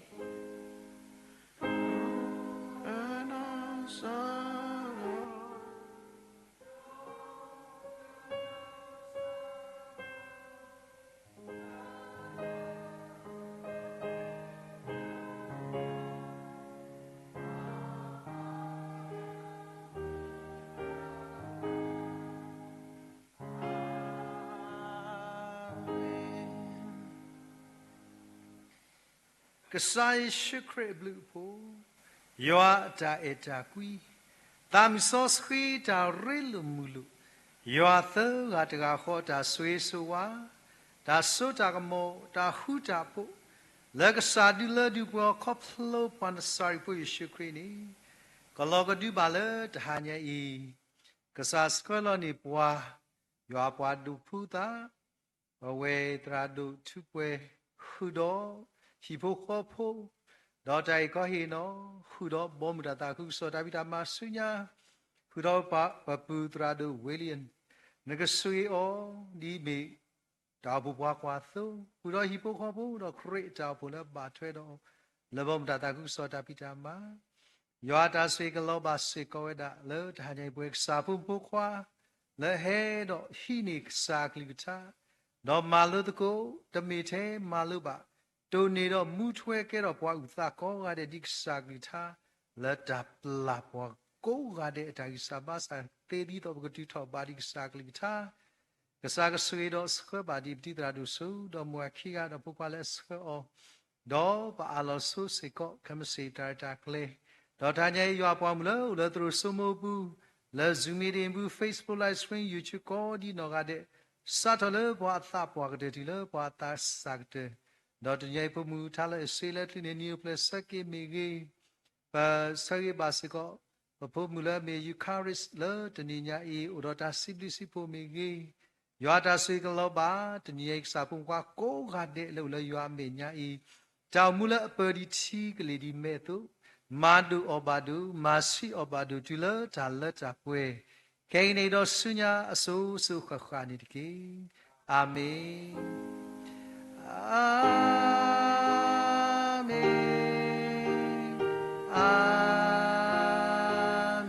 ကစၢ်ယ့ၣ်ၡူးခရံာ်အဘျုးအဖှိၣ်, ယွၤအတၢ်အဲၣ်တၢ်ကွံ, သးမုၢ်စီဆှံတၢ်ရ့လိာ်မုာ်လိာ်, ယွၤသၢဂၤတဂၤဃီတၢ်ဆိၣ်ဂ့ၤဆိၣ်ဝါ, တၢ်စိတၢ်ကမီၤ, တၢ်ဃူတၢ်ဖိး, လၢကစၢ်ဒုးလၢဒုးပှဲၤအီၤခီဖျိပှၤနစၤရ့းဖိယ့ၣ်ၡူးခရံာ်န့ၣ်, ကလီၤကဒုဘၣ်လၢတဟါညါအံၤ, ကစၢ်ဆှၢလီၤန့ၢ်ပှၤ, ယွၤပှၤဒိးဖုသး ပဝဲသရၣ်ဒိၣ်ထူးပှဲၤ ဃုာ်ဒီးဟံၣ်ဖိဃီဖိ, ဒီးတၢ်အဲၣ်ကီဟ့ၣ်နီၤ, ဃုာ်ဒီးဘီမုၢ်တၢ်သးခုကစီၣ်တၢ်ဖံးတၢ်မၤဆူညါ, ဃုာ်ဒီးပပုၢ်သရၣ်ဒိၣ်ဝ့လံယၣ်, နကဆိၣ်ဂ့ၤအီၤ ဒ်အမ့ၢ်တၢ်အိၣ်ဖှိၣ်ပှၤကွၢ်သိ, ဃုာ်ဒီးဟံၣ်ဖိဃီဖိဒီးခရံာ်အတၢ်အိၣ်ဖှိၣ်လၢအဘၣ်ထွဲဒီး, လၢဘီမုၢ်တၢ်သးခုကစီၣ်တၢ်ဖံးတၢ်မၤ ယွၤအတၢ်ဆိၣ်ဂ့ၤကလီၤဘၣ်စ့ၢ်ကီးဝဲဒၣ်လၢတဟါညါအံၤ ပဝဲကစၢ်ဖိမုၣ်ဖိခွါ လၢဟဲဒီးဟံးန့ၢ်ကစၢ်အကလုၢ်ကထါ, ဒီးမၤလိသကိး တမ့ၢ်ထဲမၤလိဘၣ်, တိၢ်န့ၢ်ဒီးမူထွဲကဲထီၣ်ပှၤအုၣ်သးကိးဂၤဒဲးဒ်ကစၢ်အကလုၢ်ကထါ, လၢတၢ်ပျၢ်ပှၤကိးဂၤဒဲးအတၢ်ဂံၢ်စၢ်ဘါစၢ်သ့ဒ်သိးပကတုၤထီၣ်ဘၣ်ဒံးကစၢ်အကလုၢ်ကထါ ကစၢ်ကဆိၣ်ဂ့ၤဒီးဆှၢဘၣ်ဒံးပတံၤသရၣ်ဒိၣ်စိ ဒီးမိၢ်အခံဂၤဒီးဖိခွါလၢအဆှၢအီၤ, ဒီးပအၢၣ်လီၤဆိစ့ၢ်ကီး ခဲမုၢ်ဆ့ၣ်တၢ်ရဲၣ်တၢ်ကျဲၤ, ဒီးတဟါညါအံၤယွၤပှၤမုၣ်လၢအိၣ်လၢသရိာ်စိမိၢ်ပူၤ, လၢ Zoom meeting ပူၤ Facebook live stream YouTube ကိးဒံနီၢ်ဂၤဒဲး, စးထီၣ်လၢပှၤအသးပှၢ်ကတၢၢ်တုၤလၢပှၤအသးစၢ်ကတၢၢ်, ဒီးတနံၤညါအံၤဖိမုၣ်ထါလၢအစ့လၢကျုၢ်န့ၣ် နံၤအိၣ်ဖျဲၣ်ဆၢက့ၤမ့ၢ်ဂ့ၤ ပဆၢဂ့ၤဘၣ်စ့ၢ်ကီး ပဖိမုၣ်လၢအမ့ၢ် Eucharist လၢတနံၤညါအံၤ အိၣ်ဒီးတၢ်စံးဘျုးစံးဖှိၣ်မ့ၢ်ဂ့ၤ, ယွၤတၢ်ဆိၣ်ဂ့ၤကလီၤဘၣ် တနံၤညါအံၤကစၢ်ဖိမုၣ်ဖိခွါကိးဂၤဒဲးလၢအိၣ်လၢယွၤအမဲာ်ညါအံၤ, တၢ်အိၣ်မူလၢအပၢၤဒံးထံကလ့ၢ်ဒံးမဲာ်အသိး, မၤဒိၣ်အီၤဘၣ်ဒိၣ် မၤဆံးအီၤဘၣ်ဒိၣ်တုၤလၢတၢ်လၢတၢ်ပှဲၤ, ခဲအံၤန့ၣ်ဒီးဆူညါအစိၤစိၤဃၣ်ဃၣ်န့ၣ်တက့ၢ်. အၤမ့ၣ်. အၤမ့ၣ်, အၤ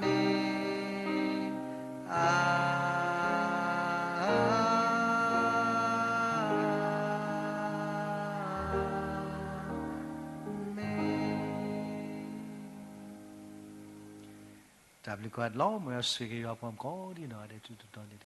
မ့ၣ်, အၤမ့ၣ်. တၢ်ဘျုးကိးဂၤဒဲးလီၤ. မ်ယွၤဆိၣ်ဂ့ၤက့ၤယွၤပှၤမုၣ်ကိးဒံနီၢ်ဂၤဒဲး တတုၤတီၤန့ၣ်